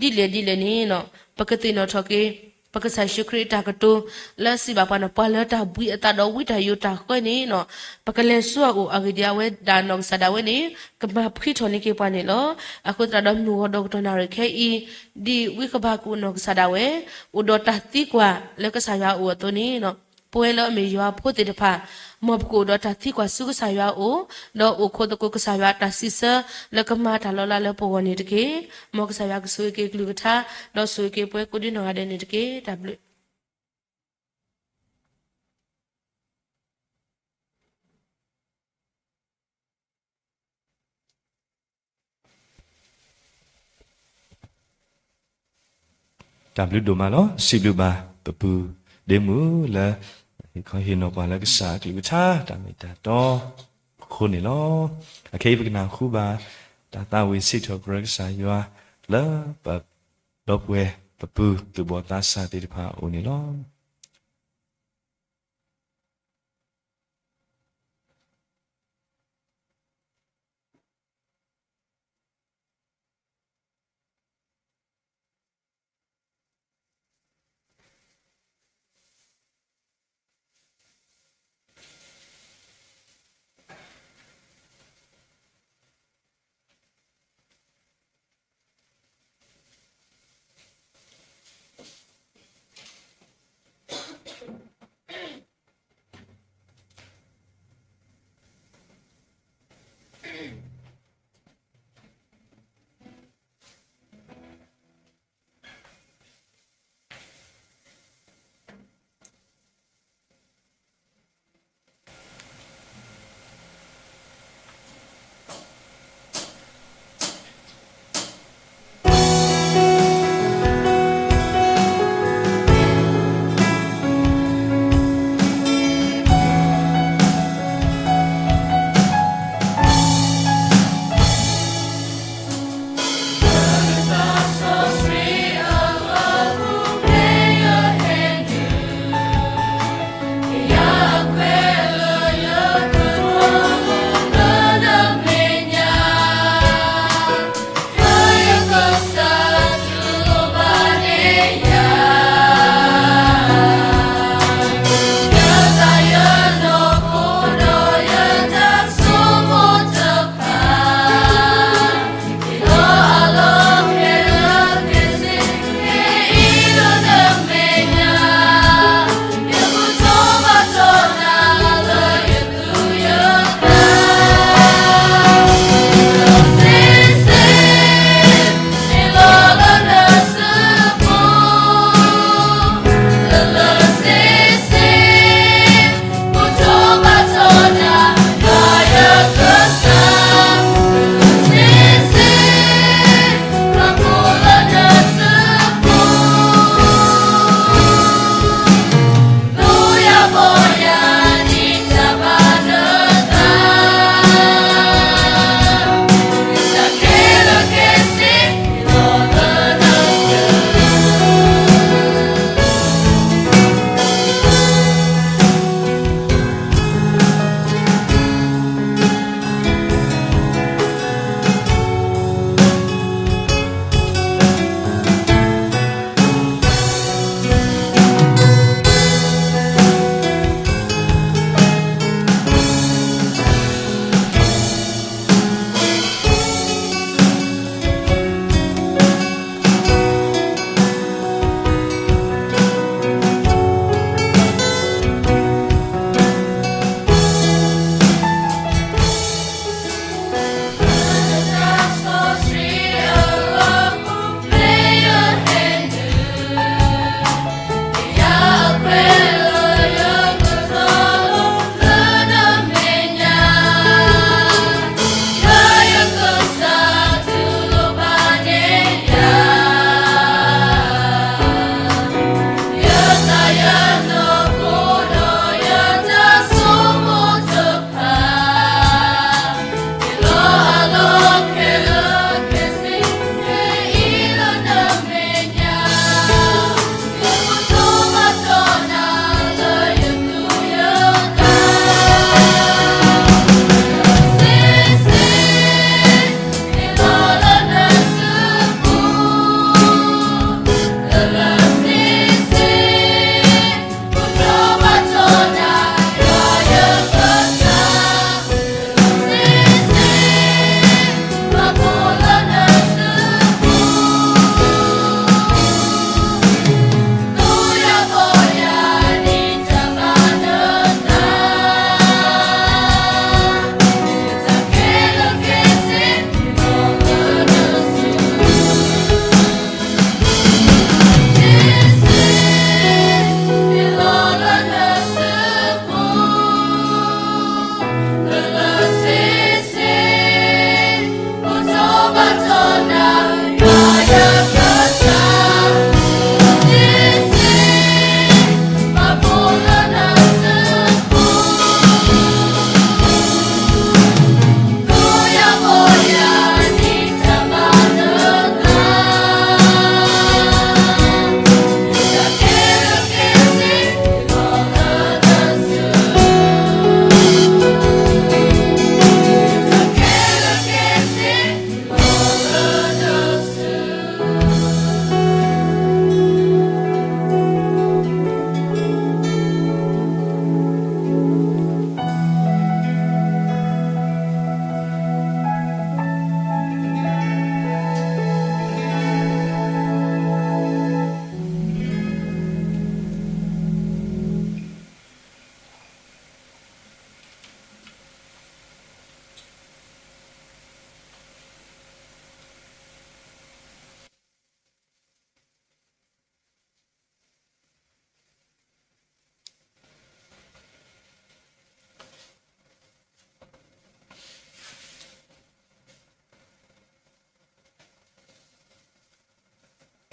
ဒ်လဲၣ်ဒ်လဲၣ်န့ၣ် ပကသ့ၣ်နီၣ်ထီၣ်က့ၤ ပကစၢ်ယ့ၣ်ၡူးခရံာ်အတၢ်ကတိၤ လၢအစံးဘၣ်ပှၤန့ၣ် ပှၤလၢတၢ်ဘှံးအသးဒီးဝံတၢ်ယိးတၢ်ဃၢန့ၣ် ပကလဲၤဆူအအိၣ်အဂ့ၢ်ဒ်အံၤ အဝဲဒၣ်နီၢ်ကစၢ်ဒၣ်ဝဲန့ၣ် ကမၤဖှံထီၣ်န့ၢ်က့ၤပှၤန့ၣ်လီၤ. အဃိသတးဒီး မုၢ်ဂီၤဒီးကတီၢ်နၣ်ရံၣ်ခဲအံၤ ဒ်ဝံဃဘးကူာ်နီၢ်ကစၢ်ဒၣ်ဝဲ အိၣ်ဒီးတၢ်သံကွၢ်လၢကစၢ်ယွၤအအိၣ်အသိးန့ၣ် ပဝဲလၢအမ့ၢ်ယွၤအဖိသ့ၣ်တဖၣ် မ်ပကအိၣ်ဒီးတၢ်သံကွၢ်ဆူကစၢ်ယွၤအအိၣ်, ဒီးအိၣ်ခိးသကိးကစၢ်ယွၤအတၢ်စံးဆၢ လၢကမၤတၢ်လီၤလးလၢပဂီၢ်န့ၣ်တက့ၢ်. မ်ကစၢ်ယွၤကဆိၣ်ဂ့ၤက့ၤကလုၢ်ကထါ ဒီးဆိၣ်ဂ့ၤက့ၤပဝဲကိးဒံနီၢ်ဂၤဒဲးန့ၣ်တက့ၢ်. တၢ်ဘျုး တၢ်ဘျုးဒိၣ်မးလီၤ. စံးဘျုးဘၣ်ပပုၢ်ဒ့မုၣ်လၢ ဟ့ၣ်ခီဟ့ၣ်နီၤပှၤလၢကစၢ်အကလုၢ်ကထါ တၢ်မ့ၢ်တၢ်တီအဃိန့ၣ်လီၤ. အခဲအံၤပကနၢ်ဟူဘၣ် တၢ်သးဝံၣ်စံးထီၣ်ပတြၢၤကစၢ်ယွၤ လၢပဒီပုၢ်ဝဲၢ်ပပုၢ်သူၣ်ဘီၣ်သးစၢ်သ့ၣ်တဖၣ်အအိၣ်န့ၣ်လီၤ.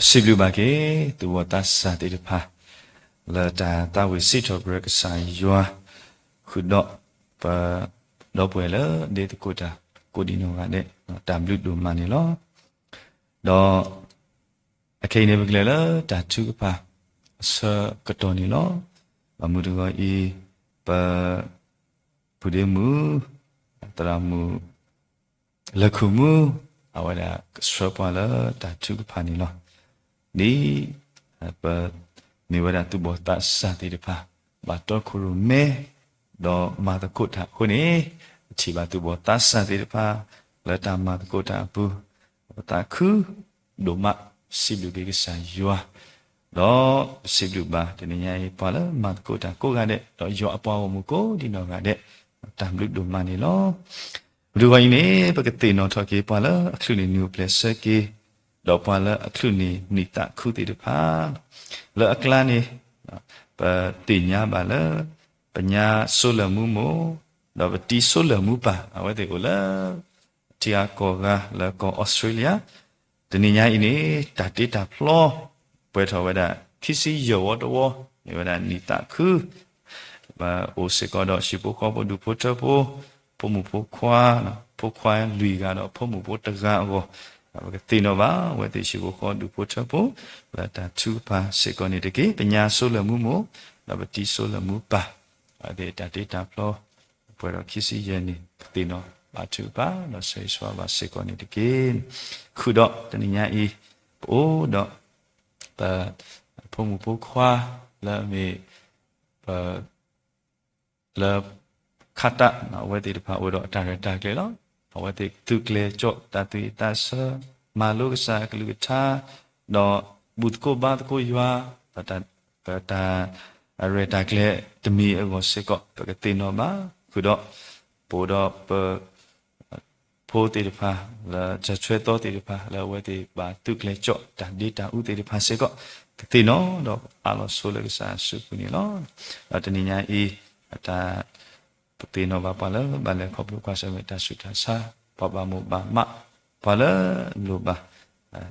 ပစံးဘျုးဘၣ်က့ၤ သူၣ်ဘီၣ်သးစၢ်သ့ၣ်တဖၣ် လၢတၢ်သးဝံၣ်စံးထီၣ်ပတြၢၤကစၢ်ယွၤ ဃုာ်ဒီးပ ဒီပုၢ်ဝဲၢ်လၢဒ့သကိးတၢ်ကိးဒံးနီၢ်ဂၤဒဲး တၢ်ဘျုးဒိၣ်မးန့ၣ်လီၤ. ဒီးအခဲအံၤန့ၣ် ပကလဲၤလၢတၢ်ထုကဖၣ်အဆၢကတီၢ်န့ၣ်လီၤ. ဘၣ်မနုၤတဂီၤအံၤ ပ ပုၢ်ဒ့မုၣ် သရၣ်မုၣ် လၢၢ်ခိၣ်မူ အဝဲဒၣ်ကဆှၢပှၤလၢတၢ်ထုကဖၣ်န့ၣ်လီၤ. ဒ်ပမ့ၢ်ဝဲဒၣ်သူၣ်ဘီၣ်သးစၢ်သ့ၣ်တဖၣ် ဘၣ်တီခိၣ်ရိၣ်မဲ ဒီးမၤသကိးတၢ်အဃိန့ၣ် ပထံၣ်ဘၣ်သူၣ်ဘီၣ်သးစၢ်သ့ၣ်တဖၣ် လၢတၢ်မၤသကိးတၢ်အပူၤ ပသးခုဒိၣ်မး စံးဘျုးက့ၤကစၢ်ယွၤ ဒီးပစံးဘျုးဘၣ်တနံၤညါအံၤ ပှၤလၢမၤသကိးတၢ်ကိးဂၤဒဲး ဒီးယွၤအပှၤဂီၢ်မုၢ်ကိးဒံးနီၢ်ဂၤဒဲး တၢ်ဘျုးဒိၣ်မးန့ၣ်လီၤ. မုၢ်တဂီၤအံၤန့ၣ် ပကသ့ၣ်နီၣ်ထီၣ်က့ၤပှၤလၢအချုးန့ၢ်နံၣ်အိၣ်ဖျဲၣ်ဆၢက့ၤ ဒီးပှၤလၢအချုးန့ၢ်နံၣ်သးခုသ့ၣ်တဖၣ် လၢအကျါန့ၣ် ပသ့ၣ်ညါဘၣ်လၢ ပညါစိလၢၢ်မူမိၢ် ဒီးပတံၤစိလၢၢ်မူပၢ် အဝဲသ့ၣ်အိၣ်လၢ ထံဂၤကီၢ်ဂၤလၢကီၢ်အီစထြ့လယါ တနံၤညါအံၤန့ၣ် တၢ်တ့တၢ်ဖျီ ပှဲၤထီၣ်ဝဲဒၣ် ခံဆံယဲၢ်ဝီတဝီ မ့ၢ်ဝဲဒၣ်နံၣ်သးခု ပအိၣ်စ့ၢ်ကီးဒီးဟံၣ်ဖိဃီဖိဒူၣ်ဖိထၢဖိ ဖိမုၣ်ဖိခွါ ဖိခွါလွံၢ်ဂၤဒီးဖိမုၣ်ဖိတဂၤအဂီၢ် ပကသ့ၣ်နီၣ်ဘၣ် အဝဲသ့ၣ်ဟံၣ်ဖိဃီဒူၣ်ဖိထၢဖိ လၢတၢ်ထုကဖၣ်စ့ၢ်ကီးန့ၣ်တက့ၢ်. ပညါစိလၢၢ်မူမိၢ် ဒီးပတံၤစိလၢၢ်မူပၢ် အဝဲသ့ၣ်တၢ်တ့တၢ်ဖျီ ပှဲၤဒီးခံဆံယဲၢ်နံၣ် ပသ့ၣ်နီၣ်ဘၣ်ထုကဖၣ် ဒီးဆၢဂ့ၤဆၢဝါဘၣ်စ့ၢ်ကီးန့ၣ်တက့ၢ်. ဃုာ်ဒီးတနံၤညါအံၤ ပအိၣ်ဒီး ပ ဖိမုၣ်ဖိခွါ လၢအမ့ၢ် ပ လၢ ခါတၢ် အဝဲသ့ၣ်တဖၣ်အိၣ်ဒီးအတၢ်ရဲၣ်တၢ်ကျဲၤလီၤ. အဝဲသ့ၣ်သုးကျဲၤကၠီၣ်တၢ်သူၣ်ဝံၣ်သးဆၢ မၤလိကစၢ်အကလုၢ်ကထါ ဒီးဘူၣ်သကိးဘါသကိးယွၤ ပတၢ် ပတၢ်ရဲၣ်တၢ်ကျဲၤတမံၤအဂီၢ်စ့ၢ်ကီး ပကသ့ၣ်နီၣ်ဘၣ် ဃုာ်ဒီး ပအိၣ်ဒီးပ ဖိသ့ၣ်တဖၣ် လၢတၢ်ဆၢသီသ့ၣ်တဖၣ် လၢအဝဲသ့ၣ်ဘၣ်သုးကျဲၤကၠီၣ်တၢ်ဒ့တၢ်အူသ့ၣ်တဖၣ်စ့ၢ်ကီး ကသ့ၣ်နီၣ်ဒီးအးလီၤဆိလၢကစၢ်အစုပူၤန့ၣ်လီၤ. ဒီးတနံၤညါအံၤ အတၢ် ပသ့ၣ်နီၣ်ဘၣ်ပှၤလၢဘၣ်လဲၤခီဖျိကွၢ်ဆၢၣ်မဲာ်တၢ်ဆူးတၢ်ဆါ ပှၤဘၣ်မိၣ်ဘၣ်မး ပှၤလၢလိၣ်ဘၣ်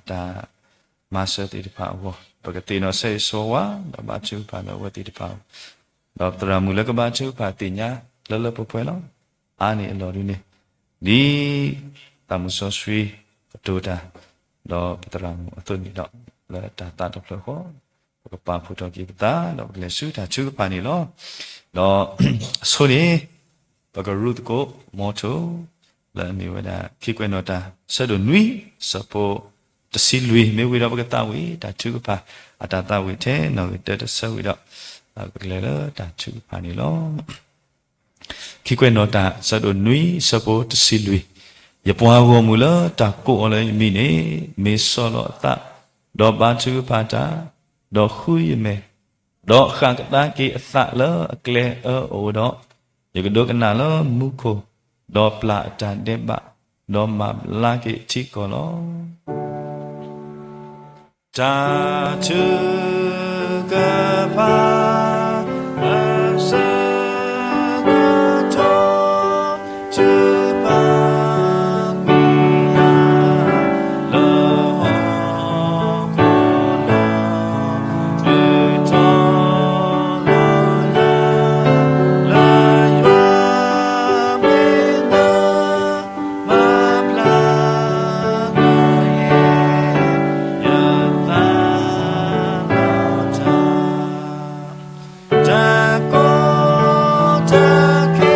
တၢ် မၤစၢၤသ့ၣ်တဖၣ်အဂီၢ် ပကသ့ၣ်နီၣ်ဆၢဂ့ၤဆၢဝါ ဒီးဘါထုကဖၣ်လၢအဝဲသ့ၣ်တဖၣ် ဒီးသရၣ်မုၣ်လၢကဘါထုကဖၣ်သ့ၣ်ညါလၢလၢပှဲၤပှဲၤလီၤ. အါန့ၢ်အလီၢ်ဒ်န့ၣ် ဒ် သးမုၢ်စီဆှံကတိၤတၢ် ဒီးပသရၣ်မုၣ်အသိးန့ၣ်ဒီး လၢတၢ်သးတဖျၢၣ်ဃီ ပကပာ်ဖှိၣ်ထီၣ်က့ၤပသး ဒီးပကလဲၤဆူတၢ်ထုကဖၣ်န့ၣ်လီၤ. ဒီးအဆိန့ၣ် ပကရူၢ်သကိး မီထိၣ် လၢအမ့ၢ်ဝဲဒၣ် ခံကွဲးနီၣ်တၢ် ဆၢဒိၣ်နွံ ဆၢဖိတဆံလွံၢ် မ့ၢ်ဝံၤဒီးပကသးဝံၣ်တၢ်ထုကဖၣ် အတၢ်သးဝံၣ်ထဲနီၣ်ဂံၢ်တၢတဆၢဝံၤဒီး ပကလဲၤလၢတၢ်ထုကဖၣ်န့ၣ်လီၤ. ခံကွဲးနီၣ်တၢ် ဆၢဒိၣ်နွံ ဆၢဖိတဆံလွံၢ်, ယပှၤဂီၢ်မုၢ်လၢတၢ်ကိးအီၤလၢယမံၤန့ၣ် မ့ၢ်ဆီၣ်လီၤအသး, ဒီးဘါထုကဖၣ်တၢ်, ဒီးဃုယမဲာ်, ဒီးဃၣ်ကဒါက့ၤအသးလၢအကျဲအၢအအိၣ်ဒီး, ယကဒိကနၣ်လၢမူခိၣ်, ဒီးပျၢ်အတၢ်ဒဲးဘး, ဒီးမၤဘျါက့ၤထံကီၢ်လီၤ. တၢ်ထုကဖၣ် အဆၢကတီၢ် ထုကဖၣ်ကွံာ်ယၤ လၢဟီၣ်ခိၣ်ဒီး ထုးထီၣ်လီၤယၤ လၢယွၤမဲာ်ညါ မၤဘျါကယဲၢ် ယသးလီၤတၢ်, တၢ်ကီတၢ်ခဲ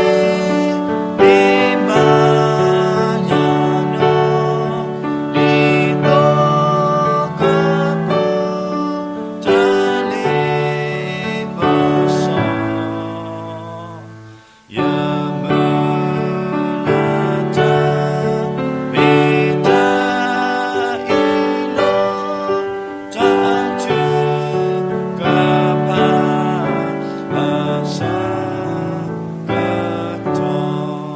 မ့ၢ်ဘၣ်ယၤဒီး ဒ်သိးကပူၤ တၢ်လ့ပစီ ယမုၢ်လၢ်တၢ် မ့ၢ်တၢ်အံၤလီၤ. တၢ်ထုကဖၣ် အဆၢကတီၢ်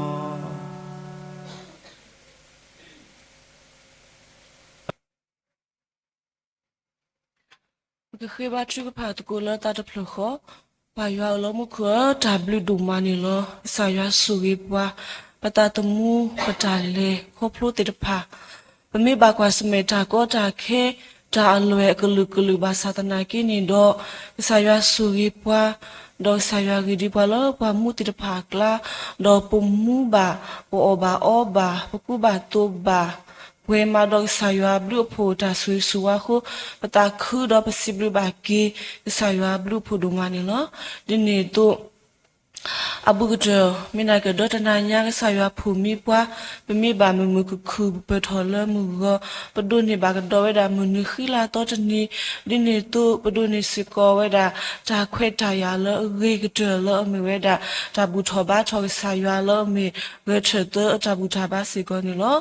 ပကဃ့ဘါထုကဖၣ်သကိးလၢသးတဖျၢၣ်ဃီ, ပၢ်ယွၤအိၣ်လၢမူခိၣ်ဧၢ, တၢ်ဘျုးဒိၣ်မးန့ၣ်လီၤ. ကစၢ်ယွၤဆိၣ်ဂ့ၤပှၤ, ပသးသမူ ပတၢ်လဲၤခီဖျိသ့ၣ်တဖၣ်, ပမ့ၢ်ဘၣ်ကွၢ်ဆၢၣ်မဲာ်တၢ်ကီတၢ်ခဲ တၢ်အလွဲၢ်အကလုာ်ကလုာ်ဘၣ်ဆၣ်သနာ်က့န့ၣ်ဒီး, ကစၢ်ယွၤဆိၣ်ဂ့ၤပှၤ, ဒီးကစၢ်ယွၤဂ့ၤဒံးပှၤလၢပှၤမူသ့ၣ်တဖၣ်အကျါ, ဒီးပမူဘၣ်, ပအီၣ်ဘၣ်အီဘၣ်, ပကူဘၣ်သိးဘၣ်, ပှဲၤမးဒီးကစၢ်ယွၤအဘျုးအဖှိၣ်တၢ်ဆိၣ်ဂ့ၤဆိၣ်ဝါအဃိ, ပသးခုဒီးပစံးဘျုးဘၣ်က့ၤ ကစၢ်ယွၤအဘျုးအဖှိၣ်ဒိၣ်မးန့ၣ်လီၤ. ဒ်န့ၣ်အသိး အဘူးကတၢၢ် မ့ၢ်နာ်က့ၤဒီးတနၤညါကစၢ်ယွၤဖိၣ်မံပှၤ, ပမ့ၢ်ဘၣ်မုာ်မုာ်ခုၣ်ခုၣ် ပပၢၢ်ထီၣ်လၢမုၢ်ဂီၤ, ပဒိးန့ၢ်ဘၣ်ကဒီးဝဲဒၣ်မုၢ်နံၤဃံလၤသီတနံၤ, ဒ်န့ၣ်အသိး ပဒိးန့ၢ်စ့ၢ်ကီးဝဲဒၣ် တၢ်ခွဲးတၢ်ယာ်လၢအဂ့ၤကတၢၢ်လၢအမ့ၢ်ဝဲဒၣ် တၢ်ဘူၣ်ထီၣ်ဘါထီၣ်ကစၢ်ယွၤလၢအမ့ၢ်ဂဲၤထၢၣ်သၢအတၢ်ဘူၣ်တၢ်ဘါစ့ၢ်ကီးန့ၣ်လီၤ.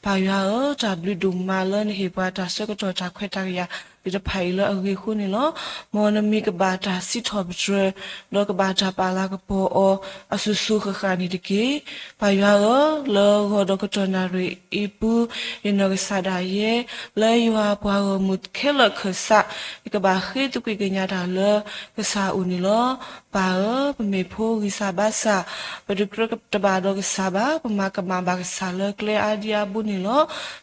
ပၢ်ယွၤဧၢ, တၢ်ဘျုးဒိၣ်မးလၢနဟ့ၣ်ပှၤတၢ်ဆၢကတီၢ်တၢ်ခွဲးတၢ်ယာ်သ့ၣ်တဖၣ်အံၤလၢအဂ့ၤအဃိန့ၣ်လီၤ. မ်နမ့ၢ်ကဘၣ်တၢ်စံးထီၣ်ပတြၢၤ ဒီးကဘၣ်တၢ်ပာ်လၤကပီၤအီၤ အစိၤစိၤဃၣ်ဃၣ်န့ၣ်တက့ၢ်. ပၢ်ယွၤဧၢ, လၢဂီၤဒီးကတီၢ်နၣ်ရံၣ်အံၤပူၤ, ယနီၢ်ကစၢ်ဒၣ်ယဲ လၢယွၤအပှၤဂီၢ်မုၢ်ခဲလၢာ်ခၢၣ်စး, ယကဘၣ်ဃ့သကွံာ်ကညးတၢ်လၢကစၢ်အအိၣ်န့ၣ်လီၤ. ပၢ်ဧၢ, ပမ့ၢ်ဖိဂံၢ်စၢ်ဘါစၢ်, ပတကြၢးတဘၣ်ဒီးကစၢ်ဘၣ်, ပမၤကမၣ်ဘၣ်ကစၢ်လၢကျဲအါဒံအါဘိန့ၣ်လီၤ.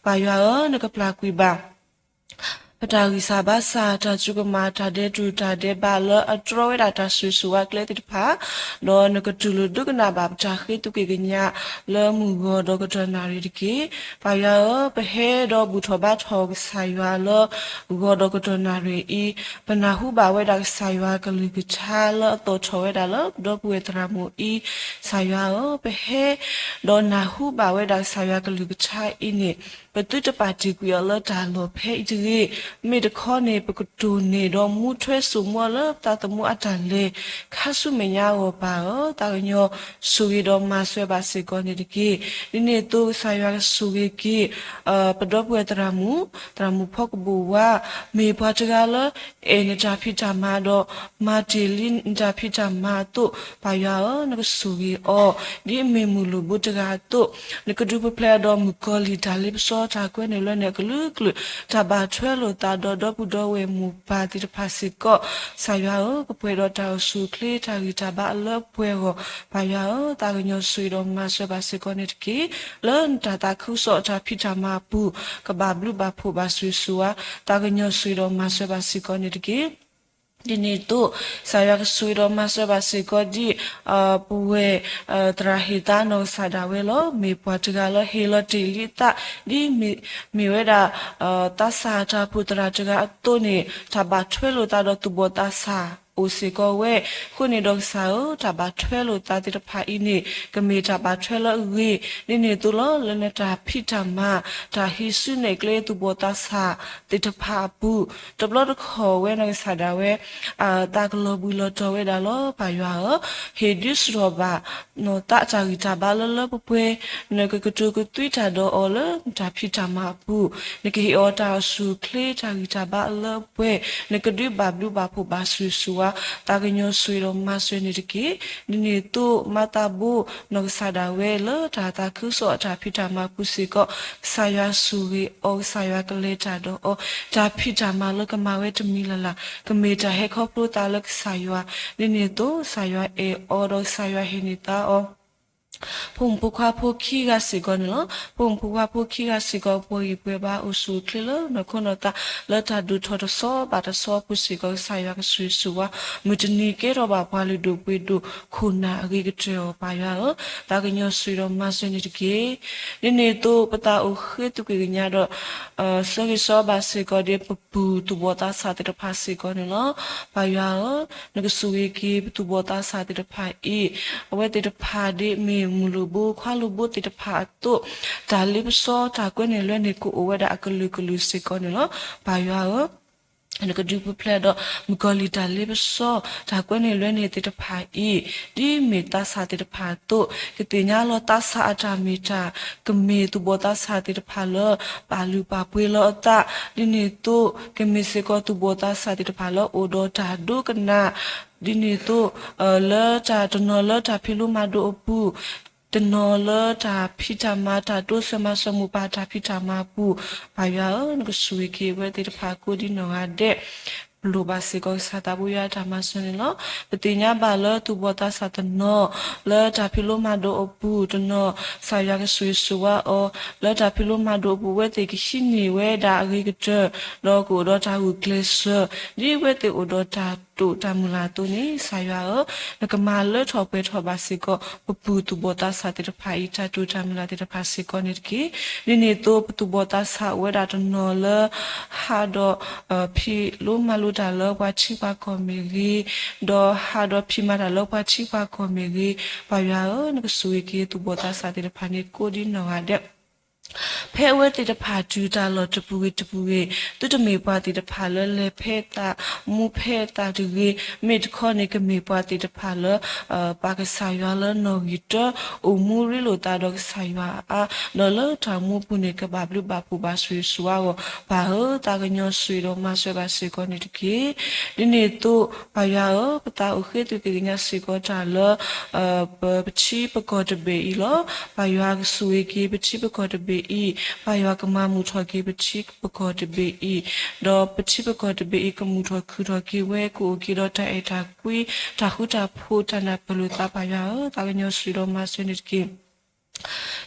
ပၢ်ယွၤဧၢ, နကပျၢ်ကွံာ်ဘၣ် ပတၢ်ဂံၢ်စၢ်ဘါစၢ်, တၢ်စူၢ်ကမၣ်, တၢ်ဒဲးတူၢ်တၢ်ဒဲးဘးလၢအတြီဝဲဒၣ်တၢ်ဆိၣ်ဂ့ၤဆိၣ်ဝါကျဲသ့ၣ်တဖၣ်, ဒီးနကတူၢ်လိာ်ဒိကနၣ်ဘၣ်ပတၢ်ဃ့သကွံာ်ကညးလၢမုၢ်ဂီၤဒီးကတီၢ်နၣ်ရံၣ်တက့ၢ်. ပၢ်ယွၤဧၢ, ပဟဲဒီးဘူၣ်ထီၣ်ဘါထီၣ်ကစၢ်ယွၤလၢ ဂီၤဒီးကတီၢ်နၣ်ရံၣ်အံၤ, ပနၢ်ဟူဘၣ်ဝဲဒၣ်ကစၢ်ယွၤကလုၢ်ကထါလၢအသီၣ်ထီၣ်ဝဲဒၣ်လၢပဒီပုၢ်ဝဲၢ်သရၣ်မုၣ်အံၤ, ကစၢ်ယွၤဧၢ, ပဟဲဒီးနၢ်ဟူဘၣ်ဝဲဒၣ်ကစၢ်ယွၤကလုၢ်ကထါအံၤန့ၣ်, ပသုတပာ်တ့ၢ်ကွံာ်အီၤလၢတၢ်လီၢ်ဖဲအံၤတဂ့ၤ, မ့ၢ်တခီန့ၣ် ပကတိၢ်န့ၢ်ဒီးမူထွဲစိာ်မူအီၤလၢပသးသမူအတၢ်လဲၤ ခါဆူမဲာ်ညါအဂီၢ်. ပၢ်ဧၢ, သးကညီၤဆိၣ်ဂ့ၤဒီးမၤစၢၤဘၣ်စ့ၢ်ကီးန့ၣ်တက့ၢ်. ဒ်န့ၣ်အသိးကစၢ်ယွၤကဆိၣ်ဂ့ၤက့ၤ ပဒီပုၢ်ဝဲၢ်သရၣ်မုၣ်, သရၣ်မုၣ်ဖီကဘိၣ်ဝါ, မ့ၢ်ပှၤတဂၤလၢ အဲၣ်နတၢ်ဖံးတၢ်မၤဒီး မၤတ့ၢ်လံနတၢ်ဖံးတၢ်မၤအသိး, ပၢ်ယွၤဧၢ, နကဆိၣ်ဂ့ၤအီၤ, ဒ်အမ့ၢ်မုၢ်လိၣ်ဘိတဂၤအသိး, နကဒုးပူၤဖျဲးဒီးမုၣ်ကီၤလံၢ်တၢ်လ့ပစီတၢ်ကွဲန့ၢ်လွဲန့ၢ်အကလုာ်ကလုာ်, တၢ်ဘၣ်ထွဲလိာ်သးဒီးဒီပုၢ်ဒီဝဲၢ်မိၢ်ပၢ်သ့ၣ်တဖၣ်စ့ၢ်ကီး, ကစၢ်ယွၤဧၢ, ကပှဲၤဒီးတၢ်အိၣ်ဆူၣ်အိၣ်ချ့တၢ်ဂံၢ်တၢ်ဘါအလၢပှဲၤအဂီၢ်, ပၢ်ယွၤဧၢ, သးကညီၤဆိၣ်ဂ့ၤဒီးမၤစၢၤဘၣ်စ့ၢ်ကီးန့ၣ်တက့ၢ်. လၢနတၢ်သးခုကစီၣ်အတၢ်ဖံးတၢ်မၤအပူၤ, ကဘၣ်ဘျုးဘၣ်ဖှိၣ်ဘၣ်ဆိၣ်ဂ့ၤဆိၣ်ဝါ, သးကညီၤဆိၣ်ဂ့ၤဒီးမၤစၢၤဘၣ်စ့ၢ်ကီးန့ၣ်တက့ၢ်. ဒ်န့ၣ်အသိး, ကစၢ်ယွၤကဆိၣ်ဂ့ၤဒီးမၤစၢၤဘၣ်စ့ၢ်ကီးဒ် ပဝဲၢ်သရၣ်ဟ့ၣ်သါနီၢ်ကစၢ်ဒၣ်ဝဲလီၤ. မ့ၢ်ပှၤတဂၤလၢဟ့ၣ်လီၤတ့ၢ်လံအသး ဒ်မ့ၢ်ဝဲဒၣ် သးစၢ်တၢ်အိၣ်ဖှိၣ်သရၣ်တဂၤအသိးန့ၣ်, တၢ်ဘၣ်ထွဲလိာ်သးဒီးသူၣ်ဘီၣ်သးစၢ်အိၣ်စ့ၢ်ကီးဝဲ, အဃိန့ၣ်ဒီးကစၢ်ဧၢ, တၢ်ဘၣ်ထွဲလိာ်သးသ့ၣ်တဖၣ်အံၤန့ၣ် ကမ့ၢ်တၢ်ဘၣ်ထွဲလၢအဂ့ၤ, ဒ်န့ၣ်အသိးလီၤ. လၢနတၢ်ဖံးတၢ်မၤ, တၢ်ဟံးစုနဲၣ်ကျဲသူၣ်ဘီၣ်သးစၢ်သ့ၣ်တဖၣ်အပူၤ, တဘျီတခီၣ်ဝဲနီၢ်ကစၢ်ဒၣ်ဝဲ သးကလီၤဘှံးလီၤတီၤဝဲဒၣ်လီၤ. ပၢ်ယွၤဧၢ, ဟ့ၣ်ဒုးစရီၣ်ဘၣ် နီၢ်သးအတၢ်ဂံၢ်တၢ်ဘါလၢလၢပှဲၤပှဲၤ, နကကတိၤကသွံတၢ်ဒီးအီၤလၢနတၢ်ဖံးတၢ်မၤအပူၤ, နကဟ့ၣ်အီၤတၢ်အိၣ်ဆူၣ်အိၣ်ချ့တၢ်ဂံၢ်တၢ်ဘါအလၢအပှဲၤ, နကဒုးဘၣ်ဘျုးဘၣ်ဖှိၣ်ဘၣ်ဆိၣ်ဂ့ၤဆိၣ်ဝါ, သးကညီၤဆိၣ်ဂ့ၤဒီးမၤစၢၤန့ၣ်တက့ၢ်. ဒ်န့ၣ်အသိး မၤသးဘိ နီၢ်ကစၢ်ဒၣ်ဝဲလၢတၢ်သးခုကစီၣ်အတၢ်ဖံးတၢ်မၤအပူၤစ့ၢ်ကီး, ကစၢ်ယွၤဆိၣ်ဂ့ၤအီၤ, ကစၢ်ယွၤကလဲၤတၢ်ဒီးအီၤ, တၢ်ဖံးတၢ်မၤလၢကမၤဝဲတမံၤလၢ်လၢ် ကမ့ၢ်တၢ်ဟဲခီဖျိသးလၢကစၢ်ယွၤ, ဒ်န့ၣ်အသိး ကစၢ်ယွၤအဲၣ်အီၤဒီးကစၢ်ယွၤဟ့ၣ်န့ၢ်သါအီၤ ဖိမုၣ်ဖိခွါဖိခံဂၤစ့ၢ်ကီးန့ၣ်လီၤ. ဖိမုၣ်ဖိခွါဖိခံဂၤစ့ၢ်ကီး ပှဲၤဂံၢ်ပှဲၤဘါအိၣ်ဆူၣ်အိၣ်ချ့လၢနီၢ်ခိနီၢ်သး လၢတၢ်ဒိၣ်ထီၣ်တဆီဘၣ်တဆီအပူၤစ့ၢ်ကီး ကစၢ်ယွၤကဆိၣ်ဂ့ၤဆိၣ်ဝါ, မုၢ်တနံၤကဲထီၣ်ဘၣ်ပှၤလုၢ်ဒိၣ်ပှ့ၤဒိၣ်ခိၣ်နၢ်အဂ့ၤကတၢၢ်အီၤ ပၢ်ယွၤဧၢ, သးကညီၤဆိၣ်ဂ့ၤဒီးမၤစၢၤန့ၣ်တက့ၢ်. ဒ်န့ၣ်အသိး ပသးအိၣ်ဃ့သကွံာ်ကညးဒီး ဆၢဂ့ၤဆၢဝါဘၣ်စ့ၢ်ကီးဒီးပပုၢ်သူၣ်ဘီၣ်သးစၢ်သ့ၣ်တဖၣ်စ့ၢ်ကီးန့ၣ်လီၤ. ပၢ်ယွၤဧၢ, နကဆိၣ်ဂ့ၤက့ၤပသူၣ်ဘီၣ်သးစၢ်သ့ၣ်တဖၣ်အံၤ, အဝဲသ့ၣ်တဖၣ်ဒ်မ့ၢ်မုၢ်လိၣ်ဘိခွါလိၣ်ဘိသ့ၣ်တဖၣ်အသိး, တၢ်လ့ပစီတၢ်ကွဲန့ၢ်လွဲန့ၣ်ကအိၣ်ဝဲဒၣ်အကလုာ်ကလုာ်စ့ၢ်ကီးန့ၣ်လီၤ. ပၢ်ယွၤဧၢ နကဒုးပူၤဖျဲးဒီး မုၣ်ကီၤလံၢ်တၢ်လ့ပစီ တၢ်ကွဲန့ၢ်လွဲန့ၢ်သ့ၣ်တဖၣ်အံၤ, ဒ်မ့ၢ်သးစၢ်သ့ၣ်တဖၣ်အသိး, ကသ့ၣ်ညါလီၤသးစၢ်အတၢ်မ့ၢ်တၢ်, ကမ့ၢ်သူၣ်ဘီၣ်သးစၢ်သ့ၣ်တဖၣ်လၢ ပာ်လုၢ်ပာ်ပှ့ၤလီၤအသး, ဒ်န့ၣ်အသိး ကမ့ၢ်စ့ၢ်ကီးသူၣ်ဘီၣ်သးစၢ်သ့ၣ်တဖၣ်လၢအိၣ်ဒီးတၢ်ဒိကနၣ်, ဒ်န့ၣ်အသိး လၢတၢ်တနီၤလၢတၢ်ဖံးလိမၤဒိးအပူၤ တနီၤလၢတၢ်ဖံးတၢ်မၤ တၢ်တိစၢၤမၤစၢၤမိၢ်ပၢ်တၢ်ဖံးတၢ်မၤအပူၤ, ပၢ်ယွၤဧၢ, နကဆိၣ်ဂ့ၤက့ၤအဝဲသ့ၣ်တဖၣ်ကိးဒ်နီၢ်ဂၤဒဲး, ပလိၣ်ဘၣ်စ့ၢ်ကီးကစၢ်သးဘိယွၤအတၢ်မၤစၢၤန့ၣ်လီၤ. ပသ့ၣ်ညါဘၣ်လၢသူၣ်ဘီၣ်သးစၢ်တနီၤ လၢတၢ်ဖံးလိမၤဒိးအပူၤတနီၤ ကစၢ်ယွၤကဆိၣ်ဂ့ၤဆိၣ်ဝါအီၤ လၢတၢ်ဖံးလိမၤဒိးအပူၤ အဝဲသ့ၣ်ကဟံးန့ၢ်ဝဲဒၣ်အဂ့ၤကတၢၢ် ဒီးကအိၣ်ဒီးတၢ်ဂုာ်ကျဲးစၢး ဒ်အဝဲသ့ၣ်အိၣ်ဒီးတၢ်တိာ်တၢ်မုၢ်လၢ်အသိးန့ၣ် ကစၢ်ယွၤဧၢ, နကမၤလၢထီၣ်ပှဲၤထီၣ်ဘၣ်စ့ၢ်ကီး ပပုၢ်သူၣ်ဘီၣ်သးစၢ်သ့ၣ်တဖၣ်အံၤ တၢ်တိာ်တၢ်မုၢ်လၢ်သ့ၣ်တဖၣ်စ့ၢ်ကီးန့ၣ်တက့ၢ်. ဒ်န့ၣ်အသိး ပသူၣ်ဘီၣ်သးစၢ်အိၣ်ဝဲဒၣ်တနီၤလၢ ဟးဒီး ဖံးလိမၤလိတၢ်လၢပှၤထံပှၤကီၢ်မ့ၢ်ဂ့ၤ, ဒီးဟးဒီးဖံးမၤတၢ်လၢပှၤထံပှၤကီၢ်မ့ၢ်ဂ့ၤ, ပၢ်ယွၤဧၢ, နကဆိၣ်ဂ့ၤက့ၤသူၣ်ဘီၣ်သးစၢ်သ့ၣ်တဖၣ်န့ၣ် ကိးဒ်နီၢ်ဂၤဒဲး ဖဲအဝဲသ့ၣ်တဖၣ်တုၤတၢ်လီၢ်တပူၤဂ့ၤတပူၤဂ့ၤ, သုတမ့ၢ်ပှၤသ့ၣ်တဖၣ်လၢလဲၤဖဲအသး မူဖဲအသးတဂ့ၤ, မ့ၢ်တခီန့ၣ် ကမ့ၢ်ပှၤသ့ၣ်တဖၣ်လၢ ပာ်ကစၢ်ယွၤလၢနီၣ်ဂံၢ်တၢ, အိၣ်မူရ့လိာ်သးဒီးကစၢ်ယွၤအါအါ, ဒီးလၢတၢ်မူပူၤန့ၣ် ကဘၣ်ဘျုးဘၣ်ဖှိၣ်ဘၣ်ဆိၣ်ဂ့ၤဆိၣ်ဝါအဂီၢ်, ပၢ်ဧၢ, သးကညီၤဆိၣ်ဂ့ၤဒီးမၤစၢၤဘၣ်စ့ၢ်ကီးန့ၣ်တက့ၢ်. ဒ်န့ၣ်အသိး ပၢ်ယွၤဧၢ, ပသးအိၣ်ဃ့သုးက့ၤကညးစ့ၢ်ကီးတၢ်လၢ ပ ပထံပကီၢ်တဘ့ၣ်အံၤလီၤ. ပၢ်ယွၤကဆိၣ်ဂ့ၤက့ၤပထံပကီၢ်တဘ့ၣ်အံၤ, ပၢ်ယွၤကမၤမုာ်ထီၣ်က့ၤပထံပကီၢ်တဘ့ၣ်အံၤ, ဒီးပထံပကီၢ်တဘ့ၣ်အံၤ ကမုာ်ထီၣ်ခုၣ်ထီၣ်က့ၤဝဲ ကအိၣ်က့ၤဒီးတၢ်အဲၣ်တၢ်ကွံ, တၢ်ဃူတၢ်ဖိး တၢ်နၢ်ပၢၢ်လိာ်သး ပၢ်ယွၤဧၢ, သးကညီၤဆိၣ်ဂ့ၤဒီးမၤစၢၤန့ၣ်တက့ၢ်.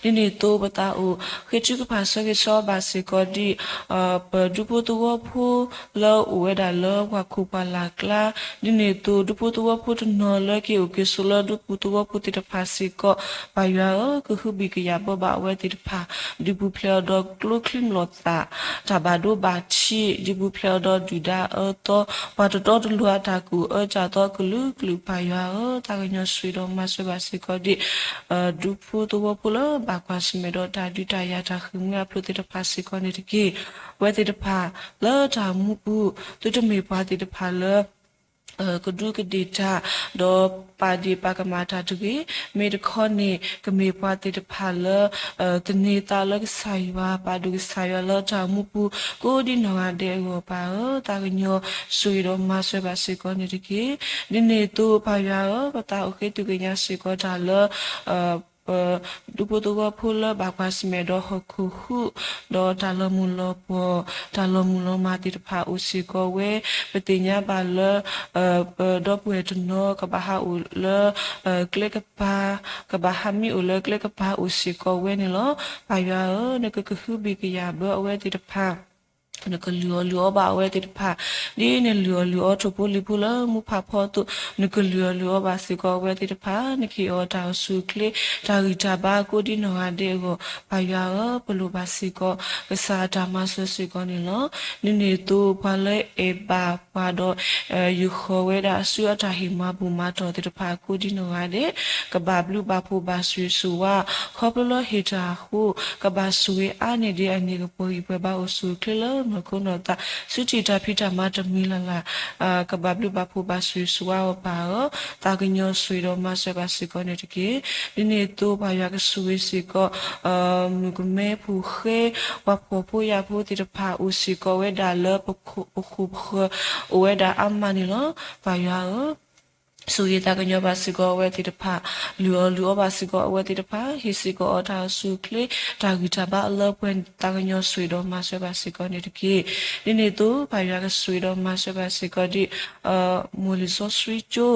ဒ်န့ၣ်အသိး ပသးအိၣ်ဃ့ထုကဖၣ်ဆၢဂ့ၤဆၢဝါဘၣ်စ့ၢ်ကီးဒ် ပဒူဖိသဝီဖိလၢအိၣ်ဝဲဒၣ်လၢပှၢ်ခိၣ်ပှၢ်လၢ်ကျါ, ဒ်န့ၣ်အသိး ဒူဖိသဝီဖိတနီၤလၢက့ၤအိၣ်က့ၤဆိးလၢဒူပူၤသဝီပူၤသ့ၣ်တဖၣ်စ့ၢ်ကီး, ပၢ်ယွၤဧၢ, ကဟုဘံၣ်ကယာ်ဘၢဘၣ်အဝဲသ့ၣ်တဖၣ်, ဒုးပူၤဖျဲးအီၤဒီးကျိချံမျိာ်သၣ်, တၢ်ဘၣ်ဒိဘၣ်ထံး, ဒုးပူၤဖျဲးအီၤဒီးဒုၣ်ဒါအၢသီ, ပှၤတတီတလိၤအတၢ်ကူၣ်အၢကၢ်သီကလုာ်ကလုာ် ပၢ်ယွၤဧၢ, သးကညီၤဆိၣ်ဂ့ၤဒီးမၤစၢၤဘၣ်စ့ၢ်ကီးဒ် ဒူဖိသဝီဖိလၢဘၣ်ကွၢ်ဆၢၣ်မဲာ်ဒီးတၢ်ဒုးတၢ်ယၤတၢ်ဃ့ၢ်မှံဟးဖျိးသ့ၣ်တဖၣ်စ့ၢ်ကီးန့ၣ်တက့ၢ်. အဝဲသ့ၣ်တဖၣ်လၢတၢ်မူပူၤ သုတမ့ၢ်ပှၤသ့ၣ်တဖၣ်လၢ ကဒူးကဒ့ၣ်တၢ် ဒီးပာ်ဒ့ၣ်ပာ်ကမၣ်တၢ်တဂ့ၤ, မ့ၢ်တခီန့ၣ် ကမ့ၢ်ပှၤသ့ၣ်တဖၣ်လၢ သန့ၤသးလၢကစၢ်ယွၤ ပာ်ဒိၣ်ကစၢ်ယွၤလၢတၢ်မူပူၤ ကိးဒ်နီၢ်ဂၤဒဲးအဂီၢ် ပၢ်ဧၢ, သးကညီၤဆိၣ်ဂ့ၤဒီးမၤစၢၤဘၣ်စ့ၢ်ကီးန့ၣ်တက့ၢ်. ဒ်န့ၣ်အသိး ပၢ်ယွၤဧၢ, ပသးအိၣ်ဃ့သုးကညးစ့ၢ်ကီးတၢ်လၢ ပ ဒူဖိသဝီဖိလၢဘၣ်ကွၢ်ဆၢၣ်မဲာ်ဒီးဟီၣ်ခိၣ်ဟူး, ဒီးတၢ်လီၤမုၢ်လီၤပှီၢ်, တၢ်လီၤမုၢ်လီၤမၢ်သ့ၣ်တဖၣ်အိၣ်စ့ၢ်ကီးဝဲ, ပသ့ၣ်ညါဘၣ်လၢ ပဒီပုၢ်ဝဲၢ်တနီၤကဘၣ်ဟးအိၣ်လၢ ကျဲကပၤ, ကဘၣ်ဟးမံအိၣ်လၢကျဲကပၤအိၣ်စ့ၢ်ကီးဝဲန့ၣ်လီၤ. ပၢ်ယွၤဧၢ, နကကဟုဘံၣ်ကယာ်ဘၢအဝဲသ့ၣ်တဖၣ် နကလုၢ်အီၣ်လုၢ်အီဘၣ်အဝဲသ့ၣ်တဖၣ်, ဒ်နလုၢ်အီၣ်လုၢ်အီထိၣ်ဖိလံၣ်ဖိလၢမူဖးဖီအသိး, နကလုၢ်အီၣ်လုၢ်အီဘၣ်စ့ၢ်ကီးအဝဲသ့ၣ်တဖၣ်, နကဟ့ၣ်အီၤတၢ်အိၣ်ဆူၣ်အိၣ်ချ့, တၢ်ဂံၢ်တၢ်ဘါကိးဒ်နီၢ်ဂၤဒဲးအဂီၢ်, ပၢ်ယွၤဧၢ, ပလိၣ်ဘၣ်စ့ၢ်ကီး ကစၢ်အတၢ်မၤစၢၤစ့ၢ်ကီးန့ၣ်လီၤ. ဒ်န့ၣ်အသိး ပှၤလၢအဲၣ်ဘၣ်ပှၤဒီး ယုၢ်ဃီၤဝဲဒၣ်ဆူအတၢ်ဟ့ၣ်မၤဘူၣ်မၤတီၢ်သ့ၣ်တဖၣ်ကိးဒ်နီၢ်ဂၤဒဲး, ကဘၣ်ဘျုးဘၣ်ဖှိၣ်ဘၣ်ဆိၣ်ဂ့ၤဆိၣ်ဝါ, ခီဖျိလၢဟ့ၣ်တၢ်အဃိ, ကဘၣ်ဆိၣ်ဂ့ၤအါန့ၢ်ဒံးအန့ၣ် ကပှဲၤဂံၢ်ပှဲၤဘါအိၣ်ဆူၣ်အိၣ်ချ့လၢနီၢ်ခိနီၢ်သး, ဆူထံၣ်တၢ်ဖံးတၢ်မၤတမံၤလၢ်လၢ်, ကဘၣ်ဘျုးဘၣ်ဖှိၣ်ဘၣ်ဆိၣ်ဂ့ၤဆိၣ်ဝါအီၤပၢ်ဧၢ, သးကညီၤဆိၣ်ဂ့ၤဒီးမၤစၢၤဘၣ်စ့ၢ်ကီးန့ၣ်တက့ၢ်. ဒ်န့ၣ်အသိး ပၢ်ယွၤကဆိၣ်ဂ့ၤစ့ၢ်ကီး မုၣ်ကမဲဖိဃဲ, ပှၤဖှီၣ်ဖိယာ်ဖိသ့ၣ်တဖၣ်အိၣ်စ့ၢ်ကီးဝဲဒၣ်လၢ ပခိၣ်ပဃၢၤ အိၣ်ဝဲဒၣ်အါမးန့ၣ်လီၤ. ပၢ်ယွၤဧၢ, ဆိၣ်ဂ့ၤသးကညီၤဘၣ်စ့ၢ်ကီးအဝဲသ့ၣ်တဖၣ်, လုၢ်အီၣ်လုၢ်အီဘၣ်စ့ၢ်ကီးအဝဲသ့ၣ်တဖၣ်, ဟ့ၣ်စ့ၢ်ကီးအီၤတၢ်အိၣ်ဆူၣ်အိၣ်ချ့, တၢ်ဂံၢ်တၢ်ဘါအလၢပှဲၤန့ၣ် သးကညီၤဆိၣ်ဂ့ၤဒီးမၤစၢၤဘၣ်စ့ၢ်ကီးန့ၣ်တက့ၢ်. ဒ်န့ၣ်အသိး ပၢ်ယွၤကဆိၣ်ဂ့ၤဒီးမၤစၢၤဘၣ်စ့ၢ်ကီးဒ် မိၢ်လံာ်စီဆှံကၠိ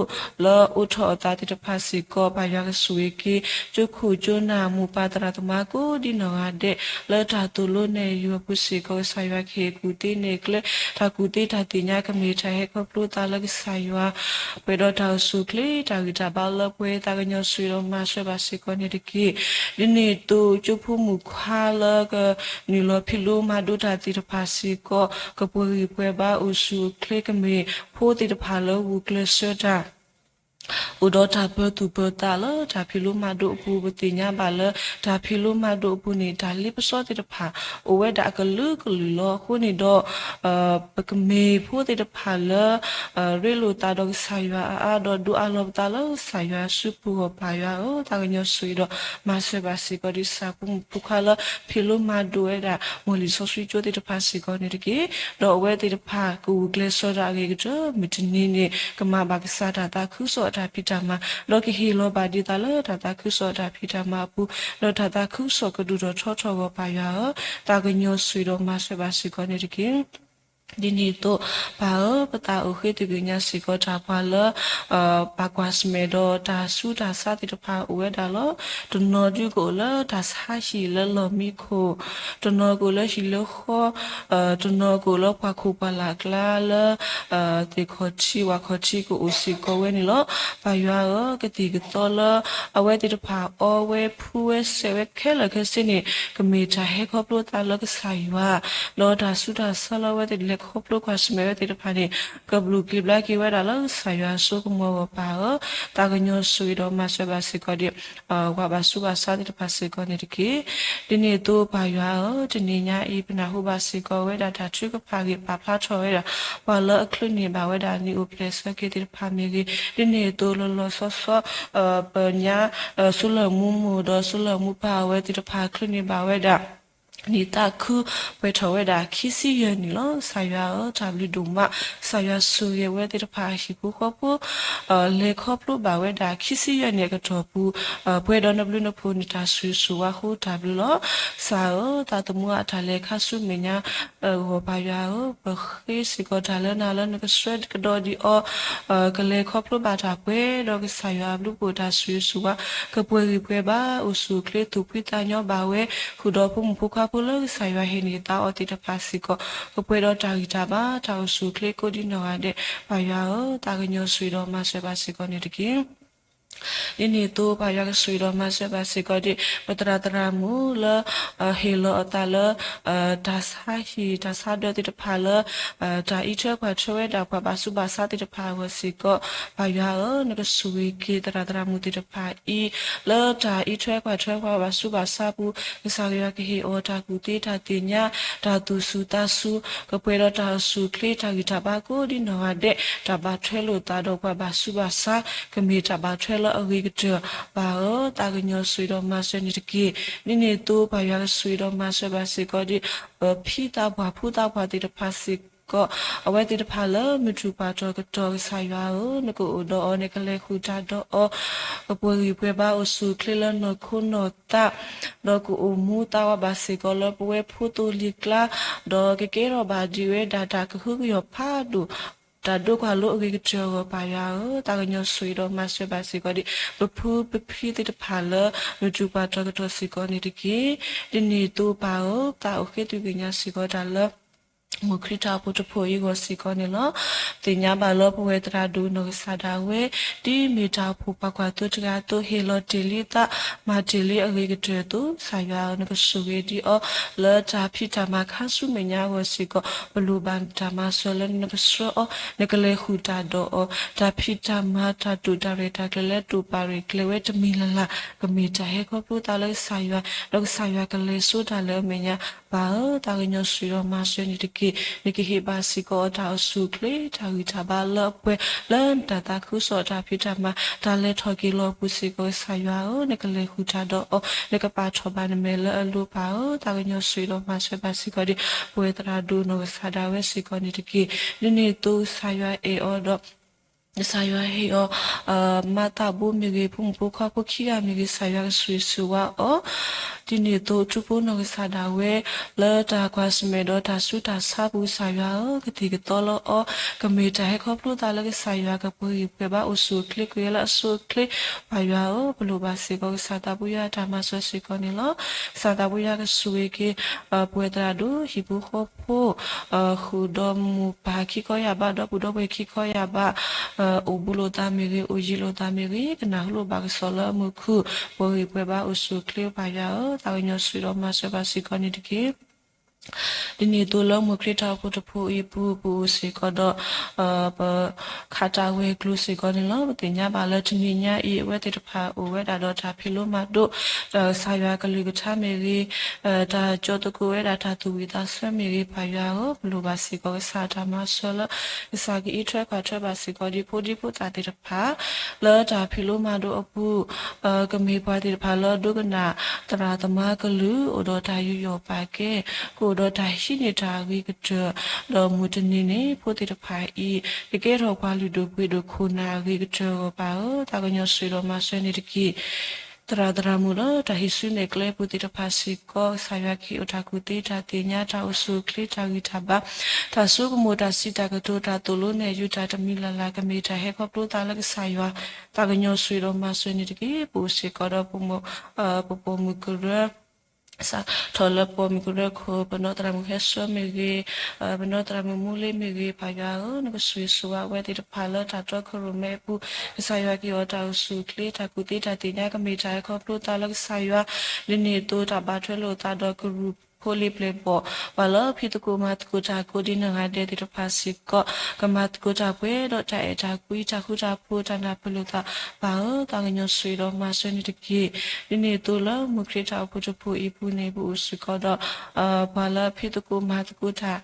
လၢအိးထီၣ်အသးသ့ၣ်တဖၣ်စ့ၢ်ကီး, ပၢ်ယွၤကဆိၣ်ဂ့ၤက့ၤ ကၠိခိၣ်ကၠိနၢ် မိၢ်ပၢ်သရၣ်သမါကိးဒ်နီၢ်ဂၤဒဲး လၢတၢ်သိၣ်လိနဲၣ်ယုၢ်အပူၤစ့ၢ်ကီး, ကစၢ်ယွၤကဟ့ၣ်ကူၣ်သ့န့ၢ်ကျဲ, တၢ်ကူၣ်သ့တၢ်သ့ၣ်ညါကမ့ၢ်တၢ်ဟဲခီဖျိသးလၢကစၢ်ယွၤ ပှဲၤဒီးတၢ်အိၣ်ဆူၣ်အိၣ်ချ့, တၢ်ဂံၢ်တၢ်ဘါလၢပှဲၤ, သးကညီၤဆိၣ်ဂ့ၤဒီးမၤစၢၤဘၣ်စ့ၢ်ကီးန့ၣ်တက့ၢ်. ဒ်န့ၣ်အသိး ကၠိဖိမုၣ်ခွါလၢကနုာ်လီၤဖံးလိမၤဒိးတၢ်သ့ၣ်တဖၣ်စ့ၢ်ကီး, ကပှဲၤဂံၢ်ပှဲၤဘါအိၣ်ဆူၣ်အိၣ်ချ့, ကမ့ၢ်ဖိသ့ၣ်တဖၣ်လၢဂုာ်ကျဲးစၢးတၢ် အိၣ်ဒီးတၢ်ပၢၤသူၣ်ပၢၤသးလၢတၢ်ဖံးလိမၤဒိးအပူၤ, ပသ့ၣ်ညါဘၣ်လၢ တၢ်ဖံးလိမၤဒိးအပူၤန့ၣ် တၢ်လ့ပစီသ့ၣ်တဖၣ် အိၣ်ဝဲဒၣ်အကလုာ်ကလုာ်လီၤ. အဃိန့ၣ်ဒီး ပကမ့ၢ်ဖိသ့ၣ်တဖၣ်လၢ ရ့လိာ်သးဒီးကစၢ်ယွၤအါအါ, ဒီးဒိးအးလီၤပသးလၢကစၢ်ယွၤအစုပူၤအဂီၢ်, ပၢ်ယွၤဧၢ, သးကညီၤဆိၣ်ဂ့ၤဒီးမၤစၢၤဘၣ်စ့ၢ်ကီးဒ်ကစၢ်ဖိမုၣ်ဖိခွါလၢ ဖံးလိမၤဒိးဝဲဒၣ် မိၢ်လံာ်စီဆှံကၠိသ့ၣ်တဖၣ်စ့ၢ်ကီးန့ၣ်တက့ၢ်. ဒီးအဝဲသ့ၣ်တဖၣ် ကဂုာ်ကျဲးစၢးတၢ်အဂ့ၤကတၢၢ် မုၢ်တနံၤန့ၣ် ကမၤဘၣ်ကစၢ်တၢ်သးခုကစီၣ်အတၢ်ဖံးတၢ်မၤ, ဒီးကဟ့ၣ်လီၤဘၣ်ဒံးသးလၢတၢ်သးခုကစီၣ်အတၢ်ဖံးတၢ်မၤအပူၤ, ဒီးတၢ်သးခုကစီၣ်ကဒိၣ်ထီၣ်ထီထီၣ်အဂီၢ်, ပၢ်ယွၤဧၢ, သးကညီၤဆိၣ်ဂ့ၤဒီးမၤစၢၤဘၣ်စ့ၢ်ကီးန့ၣ်တက့ၢ်. ဒ်န့ၣ်အသိး ပၢ်ဧၢ, ပသးအိၣ်ဃ့သုးကညးစ့ၢ်ကီးတၢ်ပှၤလၢ ပာ်ကွၢ်ဆၢၣ်မဲာ်ဒီးတၢ်ဆူးတၢ်ဆါသ့ၣ်တဖၣ်အိၣ်ဝဲဒၣ်လီၤ. တနီၤဒုးကအိၣ်လၢတၢ်ဆါဟံၣ်လၢလီၢ်မံခိၣ်, တနီၤကအိၣ်လၢဟံၣ်လၢဃီ, တနီၤကအိၣ်လၢပှၢ်ခိၣ်ပှၢ်လၢ်ကျါလၢ သ့ၣ်ခီၣ်ထံးဝၣ်ခီၣ်ထံးကအိၣ်စ့ၢ်ကီးဝဲန့ၣ်လီၤ. ပၢ်ယွၤဧၢ, ကသံၣ်ကသီလၢ အဝဲသ့ၣ်တဖၣ်အီဝဲဖှူဝဲစဲးဝဲခဲလၢာ်ခဲဆ့န့ၣ် ကမ့ၢ်တၢ်ဟဲခီဖျိသးလၢကစၢ်ယွၤ, ဒီးတၢ်ဆူးတၢ်ဆါလၢအဝဲသ့ၣ်လဲၤခီဖျိကွၢ်ဆၢၣ်မဲာ်ဝဲသ့ၣ်တဖၣ်န့ၣ် ကဘျုးက့ၤဘျါက့ၤဝဲဒၣ်လၢကစၢ်ယွၤအစိကမီၤအဂီၢ်ပၢ်ဧၢ, သးကညီၤဆိၣ်ဂ့ၤဒီးမၤစၢၤဘၣ်စ့ၢ်ကီးဒီး ပှၤဘၣ်ဆူးဘၣ်ဆါသ့ၣ်တဖၣ်စ့ၢ်ကီးန့ၣ်တက့ၢ်. ဒ်န့ၣ်အသိးပၢ်ယွၤဧၢ, တနံၤညါအံၤ ပနၢ်ဟူဘၣ်စ့ၢ်ကီးဝဲဒၣ်တၢ်ထုကဖၣ်ဂ့ၢ်ပာ်ဖျါထီၣ်ဝဲဒၣ် ပှၤလၢအချုးန့ၢ်ဘၣ်ဝဲဒၣ်နံၣ်အိၣ်ဖျဲၣ်ဆၢက့ၤသ့ၣ်တဖၣ်မ့ၢ်ဂ့ၤ, ဒ်န့ၣ်အသိးလီၤလီၤဆီဆီ ပညါ စီၤလၢမူမိၢ်ဒီးစီၤလၢမူပၢ်အဝဲသ့ၣ်တဖၣ်ချုးန့ၢ်ဘၣ်ဝဲဒၣ် နံၣ်သးခုပှဲၤထီၣ်ဝဲဒၣ်ခံဆံယဲၢ်နံၣ်လီၤ. ကစၢ်ယွၤဧၢ, တၢ်ဘျုးဒိၣ်မး, ကစၢ်ယွၤဆိၣ်ဂ့ၤဝဲသ့ၣ်တဖၣ်ဟံၣ်ဖိဃီဖိ လဲၤခီဖျိဘၣ်ဝဲဒၣ်ခံဆံယဲၢ်နံၣ်အကတီၢ်ပူၤ, ပှဲၤဒီးနဘျုးနဖှိၣ်နတၢ်ဆိၣ်ဂ့ၤဆိၣ်ဝါအဃိတၢ်ဘျုးလီၤ. ကစၢ်ဧၢ, သးသမူအတၢ်လဲၤခါဆူမဲာ်ညါ ဂီၢ်ပၢ်ယွၤဧၢ, ပဃ့စ့ၢ်ကီးတၢ်လၢနၤလၢနကဆှၢကဒီးဒံးအီၤ, ကလဲၤခီဖျိဘၣ်တၢ်ပှဲၤဒီးကစၢ်ယွၤအဘျုးအဖှိၣ်တၢ်ဆိၣ်ဂ့ၤဆိၣ်ဝါ, ကပှဲၤဂံၢ်ပှဲၤဘါအိၣ်ဆူၣ်အိၣ်ချ့သူၣ်ဖှံသးညီဘၣ်ဝဲ, ဃုာ်ဒီးဖိမုၣ်ဖိခွါဖိလၢကစၢ်ယွၤဟ့ၣ်န့ၢ်သးအီၤသ့ၣ်တဖၣ်စ့ၢ်ကီး, ကပှဲၤဒီးတၢ်ဂံၢ်တၢ်ဘါတၢ်အိၣ်ဆူၣ်အိၣ်ချ့ကိးဒ်နီၢ်ဂၤဒဲး, ပၢ်ယွၤဧၢ, သးကညီၤဆိၣ်ဂ့ၤဒီးမၤစၢၤဘၣ်စ့ၢ်ကီးန့ၣ်တက့ၢ်. ဒ်န့ၣ်အသိးပၢ်ယွၤကဆိၣ်ဂ့ၤဒီးမၤစၢၤဘၣ်စ့ၢ်ကီးဒီး ပသရၣ်သရၣ်မုၣ်လၢ ဟ့ၣ်လီၤအသးလၢ တၢ်ဆါဟံၣ်တၢ်ဆါဒၢသ့ၣ်တဖၣ်လၢ တၢ်အံးထွဲကွၢ်ထွဲဝဲဒၣ်ပှၤဘၣ်ဆူးဘၣ်ဆါသ့ၣ်တဖၣ်အဂီၢ်စ့ၢ်ကီး, ပၢ်ယွၤဧၢ, နကဆိၣ်ဂ့ၤက့ၤသရၣ်သရၣ်မုၣ်သ့ၣ်တဖၣ်အံၤ လၢတၢ်အံးထွဲကွၢ်ထွဲပှၤဘၣ်ဆူးဘၣ်ဆါပူၤ, ကစၢ်ယွၤကဟ့ၣ်အီၤတၢ်ကူၣ်သ့တၢ်သ့ၣ်ညါ, တၢ်သူၣ်စူၤသးစူၤ, ကပှဲၤဒီးတၢ်အိၣ်ဆူၣ်အိၣ်ချ့တၢ်ဂံၢ်တၢ်ဘါကိးဒ်နီၢ်ဂၤဒဲး, တၢ်ဘၣ်ထွဲလိာ်သးဒီးပှၤဘၣ်ဆူးဘၣ်ဆါ ကမ့ၢ်တၢ်ဘၣ်ထွဲလၢအဂ့ၤကတၢၢ်, ပၢ်ဧၢ, သးကညီၤဆိၣ်ဂ့ၤဒီးမၤစၢၤန့ၣ်တက့ၢ်. ဒ်န့ၣ်အသိးပၢ်ယွၤကဆိၣ်ဂ့ၤဒီးမၤစၢၤဘၣ်စ့ၢ်ကီးဒီး ပဖံသးပှၢ်ဖုသးပှၢ်သ့ၣ်တဖၣ်စ့ၢ်ကီး, အဝဲသ့ၣ်တဖၣ်လၢမုၢ်ထူၣ်ပှၢ်ထီၣ်ကတီၢ်ကစၢ်ယွၤဧၢ, နကအိၣ်ဒီးအီၤ နကလဲၤဃုာ်တၢ်ဒီးအီၤ, ကပှဲၤဂံၢ်ပှဲၤဘါအိၣ်ဆူၣ်အိၣ်ချ့လၢနီၢ်ခိနီၢ်သး ဒီးကအိၣ်မူသးဝးဘၣ်စ့ၢ်ကီးလၢပဝဲဖိသိလ့ၣ်ကျါ, ဒီးကကဲထီၣ်ဘၣ်ဒံးဝဲဒၣ်တၢ်ကဟုကယာ်ဖးဒိၣ်, တၢ်ဒိးကွၢ်လိအဂ့ၤကတၢၢ်အဂီၢ်ပၢ်ယွၤဧၢ, သးကညီၤဆိၣ်ဂ့ၤဒီးမၤစၢၤဘၣ်စ့ၢ်ကီးဒီး ပဖုပဖံသ့ၣ်တဖၣ်လၢ မုၢ်ထူၣ်ပှၢ်ထီၣ်ကတီၢ်စ့ၢ်ကီးန့ၣ်တက့ၢ်. ဒ်န့ၣ်အသိးပၢ်ဧၢ, သးအိၣ်ဃ့သုးကညးစ့ၢ်ကီးတၢ်လၢ မိၢ်ခရံာ်တၢ်အိၣ်ဖှိၣ်တဖှိၣ်အံၤအဂီၢ်စ့ၢ်ကီးန့ၣ်လီၤ. သ့ၣ်ညါဘၣ်လၢပဝဲသရၣ်ဒိၣ်နီၢ်ကစၢ်ဒၣ်ဝဲ ဒ်မ့ၢ်တၢ်အိၣ်ဖှိၣ်ပာ်ကွၢ်သိတဂၤအသိး ဟ့ၣ်လီၤတ့ၢ်လံသး မၤတ့ၢ်လံအဂ့ၤကတၢၢ်အသိး ကစၢ်ယွၤဧၢ, နကဆိၣ်ဂ့ၤဒံးအီၤ လၢတၢ်ဖံးတၢ်မၤခါဆူမဲာ်ညါအဂီၢ်စ့ၢ်ကီး ပလိၣ်ဘၣ်တၢ်မၤစၢၤလၢနကဆှၢအီၤ နကလဲၤဃုာ်တၢ်ဒီးအီၤ တၢ်ဖံးတၢ်မၤတၢ်တိာ်တၢ်ရဲၣ်တၢ်ကျဲၤလၢတိာ်ပာ်ရဲၣ်ကျဲၤဝဲတမံၤလၢ်လၢ် ကမ့ၢ်တၢ်ဟဲခီဖျိသးလၢကစၢ်ယွၤ ဒီးကစၢ်ယွၤကလဲၤစိတၢ်လၢအမဲာ်ညါ ပၢ်ဧၢ, သးကညီၤဆိၣ်ဂ့ၤဒီးမၤစၢၤန့ၣ်တက့ၢ်. နကဟ့ၣ်ဘၣ်စ့ၢ်ကီးအီၤတၢ်အိၣ်ဆူၣ်အိၣ်ချ့ တၢ်ဂံၢ်တၢ်ဘါလၢအပှဲၤ လၢနတၢ်သးခုကစီၣ်တၢ်ဖံးတၢ်မၤ တၢ်လဲၤထီၣ်က့ၤလီၤအပူၤစ့ၢ်ကီး ကစၢ်ယွၤဧၢ, နကလဲၤဃုာ်တၢ်ဒီးအီၤ နကပာ်ထီၣ်ဘၣ်နမဲာ်လၢအလိၤပၢ်ဧၢ, သးကညီၤဆိၣ်ဂ့ၤဒီးမၤစၢၤဘၣ်စ့ၢ်ကီးဒီး ပဝဲသရၣ်ဒိၣ်နီၢ်ကစၢ်ဒၣ်ဝဲစ့ၢ်ကီးန့ၣ်တက့ၢ်. ဒ်န့ၣ်အသိးကစၢ်ယွၤအဲၣ်အီၤဒီး ကစၢ်ယွၤဟ့ၣ်အီၤ မၤသးဘိမ့ၢ်ဂ့ၤ ဖိမုၣ်ဖိခွါဖိခံဂၤမ့ၢ်ဂ့ၤ ကစၢ်ယွၤကဆိၣ်ဂ့ၤဆိၣ်ဝါအီၤ ဒ်န့ၣ်အသိးထူဖိနီၢ်ကစၢ်ဒၣ်ဝဲ လၢတၢ်ကွၢ်ဆၢၣ်မဲာ်ဒီးတၢ်ဆူးတၢ်ဆါပူၤ ကစၢ်ယွၤဧၢ, ကသံၣ်ကသီလၢအီၤ ကမ့ၢ်တၢ်ဟဲခီဖျိသးလၢကစၢ်ယွၤ ကပှဲၤဂံၢ်ပှဲၤဘါအိၣ်ဆူၣ်အိၣ်ချ့ကွံာ်လၢအဆိအချ့ ပၢ်ယွၤဧၢ, ပလိၣ်ဘၣ်စ့ၢ်ကီးကစၢ်သးပူၤယွၤအတၢ်မၤစၢၤစ့ၢ်ကီးန့ၣ်လီၤ. ကစၢ်သးပူၤယွၤကဆိၣ်ဂ့ၤက့ၤ ပဝဲသရၣ်ဒိၣ်ဟံၣ်ဖိဃီဖိ ဃုာ်ဒီးမိၢ်ပၢ်ခံခီယၢ်ဘး ဒီပုၢ်ဒီဝဲၢ်ခံခီယၢ်ဘး အိၣ်ဘူးလိာ်သးမ့ၢ်ဂ့ၤ အိၣ်ယံၤလိာ်သးမ့ၢ်ဂ့ၤ ကနၢ်ဟူလိာ်ဘၣ်ကစီၣ်လၢအမုာ်ခုၣ် ပှဲၤဂံၢ်ပှဲၤဘါအိၣ်ဆူၣ်အိၣ်ချ့ပၢ်ယွၤဧၢ, သးကညီၤဆိၣ်ဂ့ၤဒီးမၤစၢၤဘၣ်စ့ၢ်ကီးန့ၣ်တက့ၢ်. ဒ်န့ၣ်အသိးလၢမိၢ်ခရံာ်တၢ်အိၣ်ဖှိၣ်တဖှိၣ်အံၤအပူၤ ပအိၣ်စ့ၢ်ကီးဒီး ပခးတၢ်ဂဲၤကျိၤစ့ၢ်ကီးန့ၣ်လီၤ. ပသ့ၣ်ညါဘၣ်လၢတနံၤညါအံၤ အဝဲသ့ၣ်တဖၣ်အိၣ်ဝဲဒၣ်ဒီးတၢ်ဖံးလိမၤဒိး ကစၢ်ယွၤကလုၢ်ကထါမ့ၢ်ဂ့ၤ တၢ်ကၠီသကိးဝဲဒၣ်တၢ်သူၣ်ဝံၣ်သးဆၢမ့ၢ်ဂ့ၤ ပၢ်ယွၤဧၢ, ပလိၣ်ဘၣ်စ့ၢ်ကီးကစၢ်တၢ်မၤစၢၤလၢ ကစၢ်ကအံးထွဲကွၢ်ထွဲဘၣ်စ့ၢ်ကီးဒ်ဖိဒံဖိသၣ်သ့ၣ်တဖၣ် လၢတၢ်ဖံးလိမၤဒိးအပူၤ ကမ့ၢ်ပှၤသ့ၣ်တဖၣ်လၢဒိကနၣ်သရၣ်သမါကလုၢ် အိၣ်ဒီးတၢ်ယူးယီၣ်ပာ်ကဲ ကအိၣ်ဒီးတၢ်ဟံးန့ၢ်တၢ်အဂ့ၤကတၢၢ် ဒီးမုၢ်တနံၤန့ၣ် ဖိသ့ၣ်တဖၣ်အံၤ ကကဲထီၣ်ပှၤလုၢ်ဒိၣ်ပှ့ၤဒိၣ်ခိၣ်နၢ်အဂ့ၤကတၢၢ်အဂီၢ်ပၢ်ဧၢ, သးကညီၤဆိၣ်ဂ့ၤဒီးမၤစၢၤန့ၣ်တက့ၢ်. သရၣ်သရၣ်မုၣ်လၢတၢ်ဟံးစုနဲၣ်ကျဲပူၤသ့ၣ်တဖၣ်စ့ၢ်ကီး ကစၢ်ယွၤကဟ့ၣ်အီၤတၢ်ကူၣ်သ့တၢ်သ့ၣ်ညါ တၢ်အိၣ်ဆူၣ်အိၣ်ချ့ တၢ်ဂံၢ်တၢ်ဘါ တၢ်ဆိကမိၣ် တၢ်စံးတၢ်ကတိၤ တၢ်သိၣ်လိနဲၣ်ယုၢ်တၢ်တမံၤလၢ်လၢ် ကမ့ၢ်တၢ်ဟဲခီဖျိသးလၢကစၢ်ယွၤ သးကညီၤဆိၣ်ဂ့ၤဒီးမၤစၢၤန့ၣ်တက့ၢ်. ပအိၣ်စ့ၢ်ကီးဒီးပမိၢ် ပပိာ်မုၣ်ကရၢ စးထီၣ်လၢပိာ်မုၣ်ကရၢခိၣ် ပနီၢ်သရၣ်မုၣ်ဟဲဆှၢမ့ၢ်ဂ့ၤ, ပနီၢ်သရၣ်မုၣ်မူလ့မ့ၢ်ဂ့ၤ, ပၢ်ယွၤဧၢ, နကဆိၣ်ဂ့ၤဆိၣ်ဝါအဝဲသ့ၣ်တဖၣ်လၢတၢ်တီခိၣ်ရိၣ်မဲအပူၤ, ကစၢ်ယွၤကဟ့ၣ်အီၤတၢ်အိၣ်ဆူၣ်အိၣ်ချ့ တၢ်ကူၣ်သ့တၢ်သ့ၣ်ညါ ကမ့ၢ်တၢ်ဟဲခီဖျိသးလၢကစၢ်ယွၤ, ဒ်န့ၣ်အသိးတၢ်ဘၣ်ထွဲလိာ်သးဒီးကရူၢ်ဖိလံၤပျဲၢ်ဘီၣ်, ပှၤလၢဖံးသကိးမၤသကိးတၢ်ကိးဒ်နီၢ်ဂၤဒဲးသ့ၣ်တဖၣ်စ့ၢ်ကီး, ကမၤသကိးတၢ်ပှဲၤဒီးတၢ်အဲၣ်တၢ်ကွံ တၢ်ဃူတၢ်ဖိး တၢ်နၢ်ပၢၢ်လိာ်သး, ပၢ်ဧၢ, သးကညီၤဆိၣ်ဂ့ၤဒီးမၤစၢၤန့ၣ်တက့ၢ်. ဒ်န့ၣ်အသိးလၢမူခရံာ်တၢ်အိၣ်ဖှိၣ်တဖှိၣ်အံၤအပူၤန့ၣ် ပအိၣ်စ့ၢ်ကီးဒီး ပှၤလၢဖံးသကိးမၤသကိးတၢ်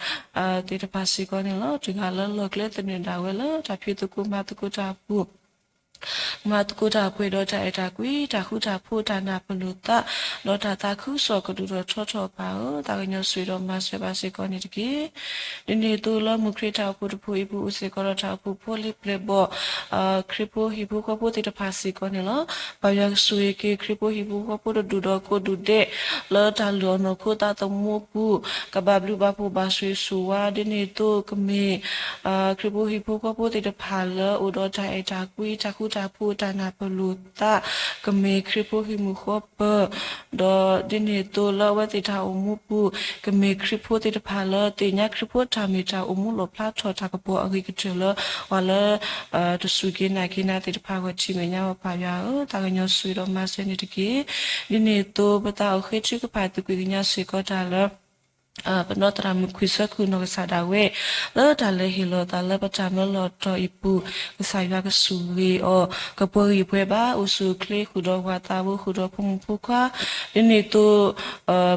သ့ၣ်တဖၣ်စ့ၢ်ကီးန့ၣ်လီၤ. တဂၤလၢလီၢ်ကျဲသနၢၣ်ဒၣ်ဝဲလၢတၢ်ဖံးသကိးမၤသကိးတၢ်အပူၤ, မၤသကိးတၢ်ပှဲၤဒီးတၢ်အဲၣ်တၢ်ကွံ တၢ်ဃူတၢ်ဖိး တၢ်နၢ်ပၢၢ်လိာ်သး ဒီးတၢ်သးခုကစီၣ်ကဒိၣ်ထီၣ်ထီထီၣ် ပၢ်ဧၢ, သးကညီၤဆိၣ်ဂ့ၤဒီးမၤစၢၤဘၣ်စ့ၢ်ကီးန့ၣ်တက့ၢ်. ဒ်န့ၣ်အသိးလၢမူခရံာ်တၢ်အိၣ်ဖှိၣ်တဖှိၣ်အံၤပူၤ အိၣ်စ့ၢ်ကီးဒီးတၢ်အိၣ်ဖှိၣ်ဖိလံၤပျဲၢ်ဘီၣ် ခရံာ်ဖိဟံၣ်ဖိဃီဖိသ့ၣ်တဖၣ်စ့ၢ်ကီးန့ၣ်လီၤ. ပၢ်ယွၤကဆိၣ်ဂ့ၤက့ၤခရံာ်ဖိဟံၣ်ဖိဃီဖိတဒူၣ်ဒီးကိးဒူၣ်ဒဲး လၢတၢ်လုၢ်အီၣ်နီၢ်ခိသးသမူအပူၤ, ကဘၣ်ဘျုးဘၣ်ဖှိၣ်ဘၣ်ဆိၣ်ဂ့ၤဆိၣ်ဝါ ဒ်န့ၣ်အသိးကမ့ၢ် ခရံာ်ဖိဟံၣ်ဖိဃီဖိသ့ၣ်တဖၣ်လၢအိၣ်ဒီးတၢ်အဲၣ်တၢ်ကွံ တၢ်ဃူတၢ်ဖိး တၢ်နၢ်ပၢၢ်လိာ်သး, ကမ့ၢ်ခရံာ်ဖိဟံၣ်မုာ်ဃီပၢၤ ဒီးဒ်န့ၣ်အသိးလၢအဝဲသ့ၣ်တၢ်အိၣ်မူပူၤ, ကမ့ၢ်ခရံာ်ဖိသ့ၣ်တဖၣ်လၢသ့ၣ်ညါခရံာ်ဖိတၢ်မ့ၢ်တၢ်အိၣ်မူ လီၣ်ဖျါထီၣ်တၢ်ကပီၤအဂ့ၤကတၢၢ်လၢ ပှၤလၢ တစူၢ်က့ၤနာ်က့ၤနၤသ့ၣ်တဖၣ်ဂီၢ်ထံးမဲာ်ညါအီၤ ပၢ်ယွၤဧၢ, သးကညီၤဆိၣ်ဂ့ၤဒီးမၤစၢၤန့ၣ်တက့ၢ်. ဒ်န့ၣ်အသိးပသးအိၣ်ဃ့ထုကဖၣ် သကွံာ်ကညးစ့ၢ်ကီးတၢ်လၢ ပနီၢ်သရၣ်မုၣ်ခွံၣ်ဆၢခိၣ်နီၢ်ကစၢ်ဒၣ်ဝဲ လၢတၢ်လဲၤဟ့ၣ်လီၤသးလၢပတၢ်မၢလီၤတီၤအံၤပူၤ, ကစၢ်ယွၤကဆိၣ်ဂ့ၤအီၤ, ကပှဲၤဂံၢ်ပှဲၤဘါ အိၣ်ဆူၣ်အိၣ်ချ့ ဃုာ်ဒီးပှၤသးဘိ ဃုာ်ဒီးဖိမုၣ်ဖိခွါ, ဒ်န့ၣ်အသိး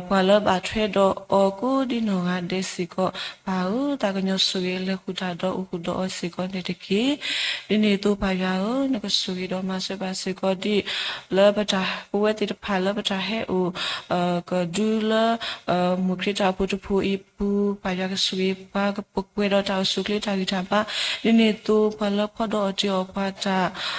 ပှၤလၢဘၣ်ထွဲဒီးအီၤကိးဒ်နီၢ်ဂၤဒဲးစ့ၢ်ကီး, ပၢ်ဧၢ, သးကညီၤဆိၣ်ဂ့ၤ လဲၤဃုာ်တၢ်ဒီးအိၣ်ဃုာ်ဒီးအီၤစ့ၢ်ကီးန့ၣ်တက့ၢ်. ဒ်န့ၣ်အသိးပၢ်ယွၤဧၢ, နကဆိၣ်ဂ့ၤဒီးမၤစၢၤဘၣ်စ့ၢ်ကီးဒ် လၢပတၢ် ပဝဲသ့ၣ်တဖၣ်လၢပတၢ်ဟဲအိၣ် ကဒုလၢ မူခရံာ်တၢ်အိၣ်ဖှိၣ်တဖှိၣ်အံၤပူၤ, ပၢ်ယွၤကဆိၣ်ဂ့ၤပှၤ ကပှဲၤဒီးတၢ်အိၣ်ဆူၣ်အိၣ်ချ့ တၢ်ဂံၢ်တၢ်ဘါ, ဒ်န့ၣ်အသိးပှၤလၢဖီၣ်ဒီးအီၣ်တ့ၢ်အီၣ်ပှၤတၢ်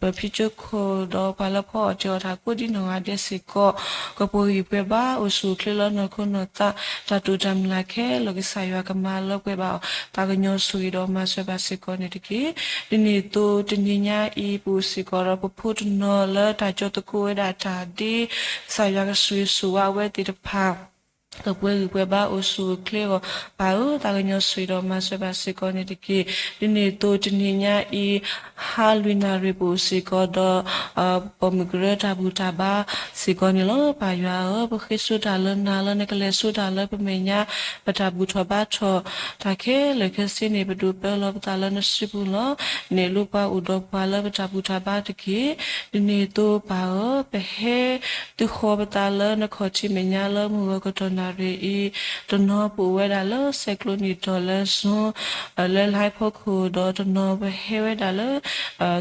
ပဖံကၠိခိၣ် ဒီးပှၤလၢဖီၣ်အီၣ်တ့ၢ်အီၣ်တၢ်ကိးဒ်နီၢ်ဂၤဒဲးစ့ၢ်ကီး, ကပှဲၤဂံၢ်ပှဲၤဘါ အိၣ်ဆူၣ်အိၣ်ချ့လၢနီၢ်ခိနီၢ်သး, တၢ်တိာ်တၢ်မုၢ်လၢ်ခဲလၢာ် ကစၢ်ယွၤကမၤလၢပှဲၤဘၣ်အီၤ, သးကညီၤဆိၣ်ဂ့ၤဒီးမၤစၢၤဘၣ်စ့ၢ်ကီးန့ၣ်တက့ၢ်. ဒ်န့ၣ်အသိးတနံၤညါအံၤ ပအိၣ်စ့ၢ်ကီးဒီးပဖိတနီၤလၢတၢ်ကၠီသကိးဝဲဒၣ်တၢ်ဒ့, ကစၢ်ယွၤကဆိၣ်ဂ့ၤဆိၣ်ဝါအဝဲသ့ၣ်တဖၣ် ကပှဲၤဂံၢ်ပှဲၤဘါ အိၣ်ဆူၣ်အိၣ်ချ့အီၤ, ပၢ်ဧၢ, သးကညီၤဆိၣ်ဂ့ၤဒီးမၤစၢၤဘၣ်စ့ၢ်ကီးန့ၣ်တက့ၢ်. ဒ်န့ၣ်အသိးတနံၤညါအံၤ ဟါလွံၢ်နၣ်ရံၣ် ပအိၣ်စ့ၢ်ကီးဒီး ပိာ်မုၣ်ကရၢတၢ်ဘူၣ်တၢ်ဘါစ့ၢ်ကီးန့ၣ်လီၤ. ပၢ်ယွၤဧၢ, ပဃ့ဆိတၢ်လၢနၤလၢနကလဲၤဆိတၢ်လၢပမဲာ်ညါ, ပတၢ်ဘူၣ်ထီၣ်ဘါထီၣ်တၢ်ခဲလၢာ်ခဲဆ့န့ၣ် ပဒိးပၢလီၤပသးလၢနစုပူၤလီၤ. နဲၣ်လိပှၤအိၣ်ဒီးပှၤလၢပတၢ်ဘူၣ်တၢ်ဘါတက့ၢ်. ဒ်န့ၣ်အသိးပၢ်ဧၢ, ပဟဲသုဃီပသးလၢနခီၣ်ထံးမဲာ်ညါလၢမုၢ်ဂီၤကတီၢ်နၣ်ရံၣ်အံၤ, တနီၤပအိၣ်ဝဲဒၣ်လၢဆဲးကျိးနံၣ်တီၢ်လၢ Zoom လၢ live ဖီခိၣ် ဒီးတနီၤပဟဲဝဲဒၣ်လၢ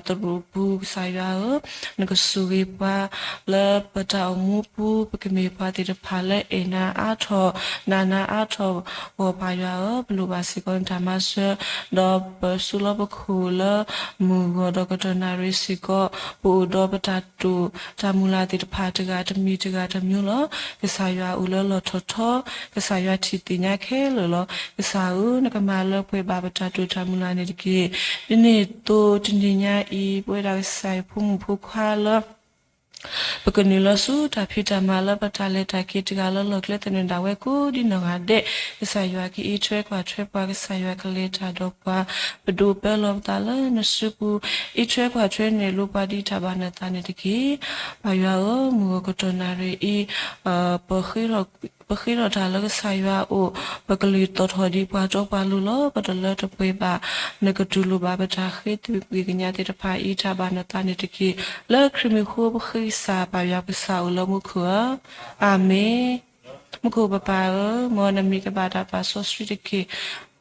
သရိာ်ပူၤ ကစၢ်ယွၤဧၢ, နကဆိၣ်ဂ့ၤပှၤလၢပတၢ်အိၣ်မူပူၤ ပကမ့ၢ်ပှၤသ့ၣ်တဖၣ်လၢအဲၣ်နၤအါထီၣ် နာ်နၤအါထီၣ်အဂီၢ် ပၢ်ယွၤဧၢ, ပလိၣ်ဘၣ်စ့ၢ်ကီးနတၢ်မၤစၢၤ, ဒီးပစူးလီၤပခိၣ်လၢမုၢ်ဂီၤဒီးကတီၢ်နၣ်ရံၣ်စ့ၢ်ကီး, ပအိၣ်ဒီးပတၢ်တိာ်တၢ်မုၢ်လၢ်သ့ၣ်တဖၣ်တဂၤတမံၤတဂၤတမံၤလီၤ. ကစၢ်ယွၤအိၣ်လၢလီၢ်ထီၣ်ထီ, ကစၢ်ယွၤထံၣ်သ့ၣ်ညါခဲလၢာ်လီၤ. ကစၢ်ဧၢ, နကမၤလၢပှဲၤဘၣ်ပတၢ်တိာ်တၢ်မုၢ်လၢ်န့ၣ်တက့ၢ်. ဒ်န့ၣ်အသိးတနံၤညါအံၤ ပဝဲဒၣ်ကစၢ်ယွၤဖိမုၣ်ဖိခွါလၢ ပကနုာ်လီၤဆူတၢ်ဖံးတၢ်မၤလၢပတၢ်လဲၤတၢ်က့ၤတဂၤလၢလီၢ်ကျဲသနၢၣ်ဒၣ်ဝဲကိးဒ်နီၢ်ဂၤဒဲး, ကစၢ်ယွၤကအံးထွဲကွၢ်ထွဲပှၤ, ကစၢ်ယွၤကလဲၤတၢ်ဒီးပှၤ, ပဒိးပၢလီၤပသးလၢနစုပူၤ, အံးထွဲကွၢ်ထွဲနဲၣ်လိပှၤဒ်တၢ်ဘၣ်နသးန့ၣ်တက့ၢ်. ပၢ်ယွၤဧၢ, မုၢ်ဂီၤကတီၢ်နၣ်ရံၣ်အံၤ ပဃ့ထီၣ်တၢ်လၢကစၢ်ယွၤအအိၣ်, ပကလုၢ်သီၣ်ထီၣ်ဒ်ပှၤတီပှၤလိၤလီၤ. ပတလၢတပှဲၤဘၣ်, နကတူၢ်လိာ်ဘၣ်ပတၢ်ဃ့သကွံာ်ကညးသ့ၣ်တဖၣ်အံၤတၢ်ဘၣ်နသးန့ၣ်တက့ၢ်. လၢခရံာ်မံၤဃိပဃ့ကစၢ်ပၢ်ယွၤပကစၢ်အိၣ်လၢမူခိၣ်ဧၢ, အၤမ့ၣ်. မူခိၣ်ပၢ်ပၢ်ဧၢ, မ်နမံၤကဘၣ်တၢ်ပာ်စီဆှံတက့ၢ်.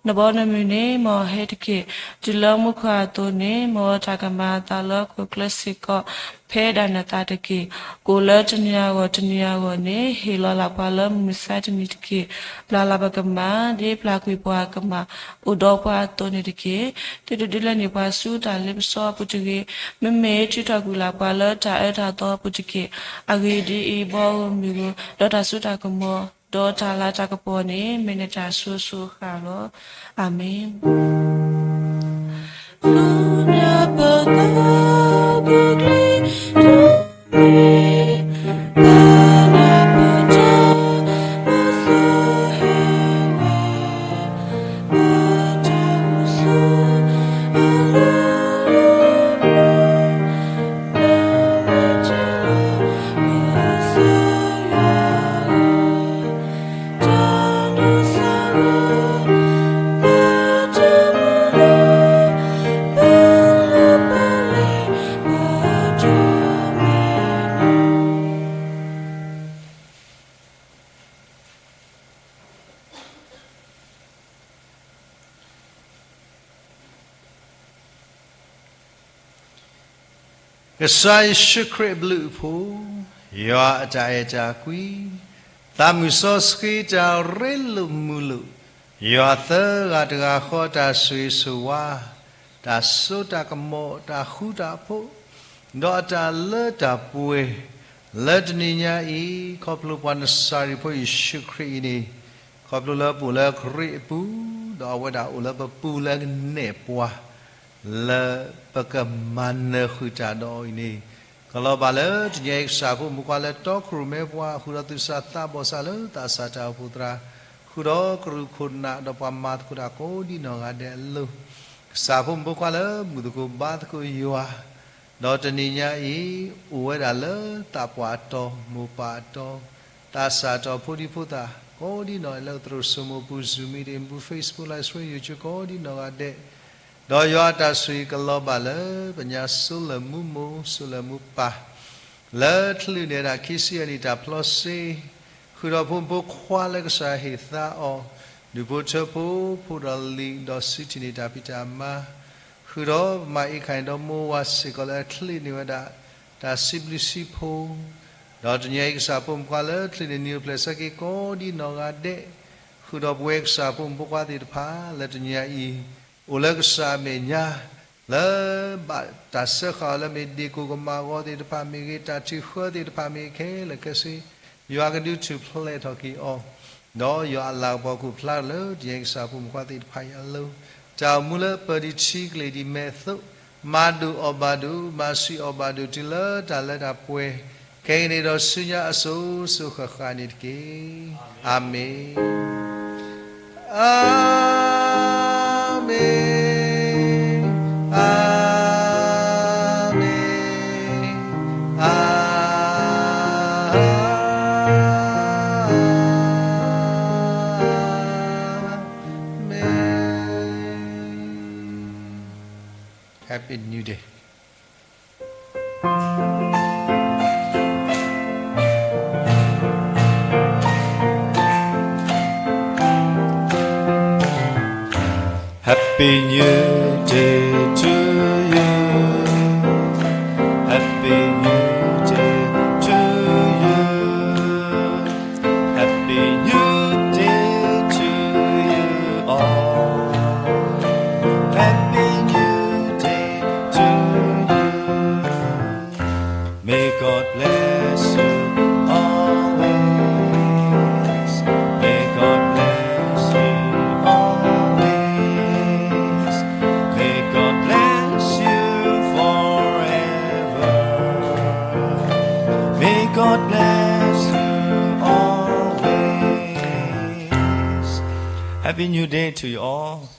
နဘီနမုၢ်န့ၣ် မ်အဟဲတက့ၢ်. တုၤလၢမူခိၣ်အသိးန့ၣ် မ်တၢ်ကမၤအသးလၢဟီၣ်ခိၣ်ချၢစ့ၢ်ကီး ဖဲဒၣ်နသးတက့ၢ်. အိၣ်လၢတနံၤအဂီၢ်တနံၤအဂီၢ်န့ၣ် ဟ့ၣ်လီၤလၢ်ပှၤလၢမုၢ်မဆါတနံၤတက့ၢ်. ပျၢ်လၢ်ပကမၢ် ဒ်ပျၢ်ကွံာ်ပှၤအကမၢ် အိၣ်ဒီးပှၤအသိးန့ၣ်တက့ၢ်. သုတဒုးလဲန့ၢ်ပှၤဆူတၢ်လ့ပစီအပူၤတဂ့ၤ. မ့မ့ၢ်ထုးထီၣ်ကွံာ်လၢ်ပှၤလၢတၢ်အၢတၢ်သီအပူၤတက့ၢ်. အဂ့ၢ်ဒ်အံၤ, ဘီဧိၤမုၢ်ဧိၤ, ဒီးတၢ်စိတၢ်ကမီၤ, ဒီးတၢ်လၤတၢ်ကပီၤန့ၣ် မ့ၢ်နတၢ်ဆိၣ်ဂ့ၤဆိၣ်ဝါလီၤ. အၤမ့ၣ်.ကစၢ်ယ့ၣ်ၡူးခရံာ်အဘျုးအဖှိၣ်, ယွၤအတၢ်အဲၣ်တၢ်ကွံ, သးမုၢ်စီဆှံတၢ်ရ့လိာ်မုာ်လိာ်, ယွၤသၢဂၤတဂၤဃီတၢ်ဆိၣ်ဂ့ၤဆိၣ်ဝါ, တၢ်စိတၢ်ကမီၤ, တၢ်ဃူတၢ်ဖိး, ဒီးအတၢ်လၢတၢ်ပှဲၤ, လၢတနံၤညါအံၤ, ခီဖျိပှၤနစၤရ့းဖိယ့ၣ်ၡူးခရံာ်အံၤန့ၣ်, ခီဖျိလၢပအိၣ်လၢခရံာ်အပူၤ, ဒီးအဝဲဒၣ်အိၣ်လၢပပူၤလၢကနဲၣ်ပှၤ လၢပကမၤနၢၤဃုာ်တၢ်ဒီးအီၤအံၤန့ၣ်, ကလီၤဘၣ်လၢတနံၤအံၤကစၢ်ဖိမုၣ်ဖိခွါလၢတီခိၣ်ရိၣ်မဲပှၤ ဃုာ်ဒီးသူၣ်စၢ်သးဘီၣ်စၢ်လၢသးစၢ်တၢ်အိၣ်ဖှိၣ်သရၣ်, ဃုာ်ဒီးကရူၢ်ခိၣ်နၢ်ဒီးပှၤမၤသကိးတၢ်ကိးဒံနီၢ်ဂၤဒဲးအလိၤ, ကစၢ်ဖိမုၣ်ဖိခွါလၢဘူၣ်သကိးဘါသကိးယွၤ ဒီးတနံၤညါအံၤ, အိၣ်ဝဲဒၣ်လၢသးပှၢ်အတီၤ မိၢ်ပၢ်အတီၤ, သးစၢ်အတီၤ ဖိဒံဖိသၣ် ကိးဒံနီၢ်ဂၤဒဲးလၢသရိာ်စိမိၤပူၤ Zoom meeting ပူၤ Facebook Live Stream YouTube ကိးဒံနီၢ်ဂၤဒဲး, ဒီးယွၤအတၢ်ဆိၣ်ဂ့ၤကလီၤဘၣ်လၢပညါစိလၢာ်မူမိၢ် စိလၢာ်မူပၢ် လၢချုးန့ၢ်ဒၣ်ခံဆံအနံၣ်တၢ်ဖျီစ့, ဃုာ်ဒီးဖိမုၣ်ဖိခွါလၢကစၢ်ဟ့ၣ်သါအီၤ, ဒူၣ်ဖိထၢဖိ ဖိဒီးလံၤ ဒီးစုထံၣ်န့ၢ်တၢ်ဖံးတၢ်မၤ, ဃုာ်ဒီးပမၤအ့ၣ်ခၣ်န့ၣ်ဒီးမိၢ်ဝၤစ့ၢ်ကီးလၢအချုးန့ၢ်ဝဲဒၣ် တၢ်စံးဘျုးစံးဖှိၣ်, ဒီးတနံၤအံၤကစၢ်ဖိမုၣ်ဖိခွါလၢချုးန့ၢ်နံၤအိၣ်ဖျဲၣ်ဆၢက့ၤကိးဒံနီၢ်ဂၤဒဲး, ဃုာ်ဒီးပဝဲကစၢ်ဖိမုၣ်ဖိခွါသ့ၣ်တဖၣ်လၢတနံၤအံၤ, အိၣ်လၢကစၢ်အမဲာ်ညါ လၢဘၣ်တၢ်စၢဃာ်အီၤလၢမ့ၢ်ဒ့ၣ်ကိၢ်ကမၣ်အဂီၢ်သ့ၣ်တဖၣ်မ့ၢ်ဂ့ၤ, တၢ်ထုးဃၢသ့ၣ်တဖၣ်မ့ၢ်ဂ့ၤခဲလၢာ်ခဲဆ့, ယွၤကဒုးထူၣ်ဖျဲးထီၣ်က့ၤအီၤ, ဒီးယွၤအလၤကပီၤကအိၣ်ဖျါထီၣ်လၢတနံၤအံၤကစၢ်ဖိမုၣ်ဖိခွါသ့ၣ်တဖၣ်အံၤအလိၤ, တၢ်အိၣ်မူလၢပၢၤဒံးထံကျဲၤဒံးမဲာ်အသိး, မၤဒိၣ်အီၣ်ဘၣ်ဒိၣ်, မၤဆံးအီၣ်ဘၣ်ဒိၣ်တုၤလၢတၢ်လၢတၢ်ပှဲၤ, ခဲကနံၣ်ဒီးဆူညါအစိၤစိၤဃၣ်ဃၣ်န့ၣ်တက့ၢ်. အၤမ့ၣ်. အၤမ့ၣ်, အၤမ့ၣ်, အၤမ့ၣ်. Happy New Day. Happy New Day to you. Happy New Day to you. Happy New Day to you all. Happy New Day to you. May God bless you always. May God bless you always. May God bless you forever. May God bless you always. Happy New Day to you all.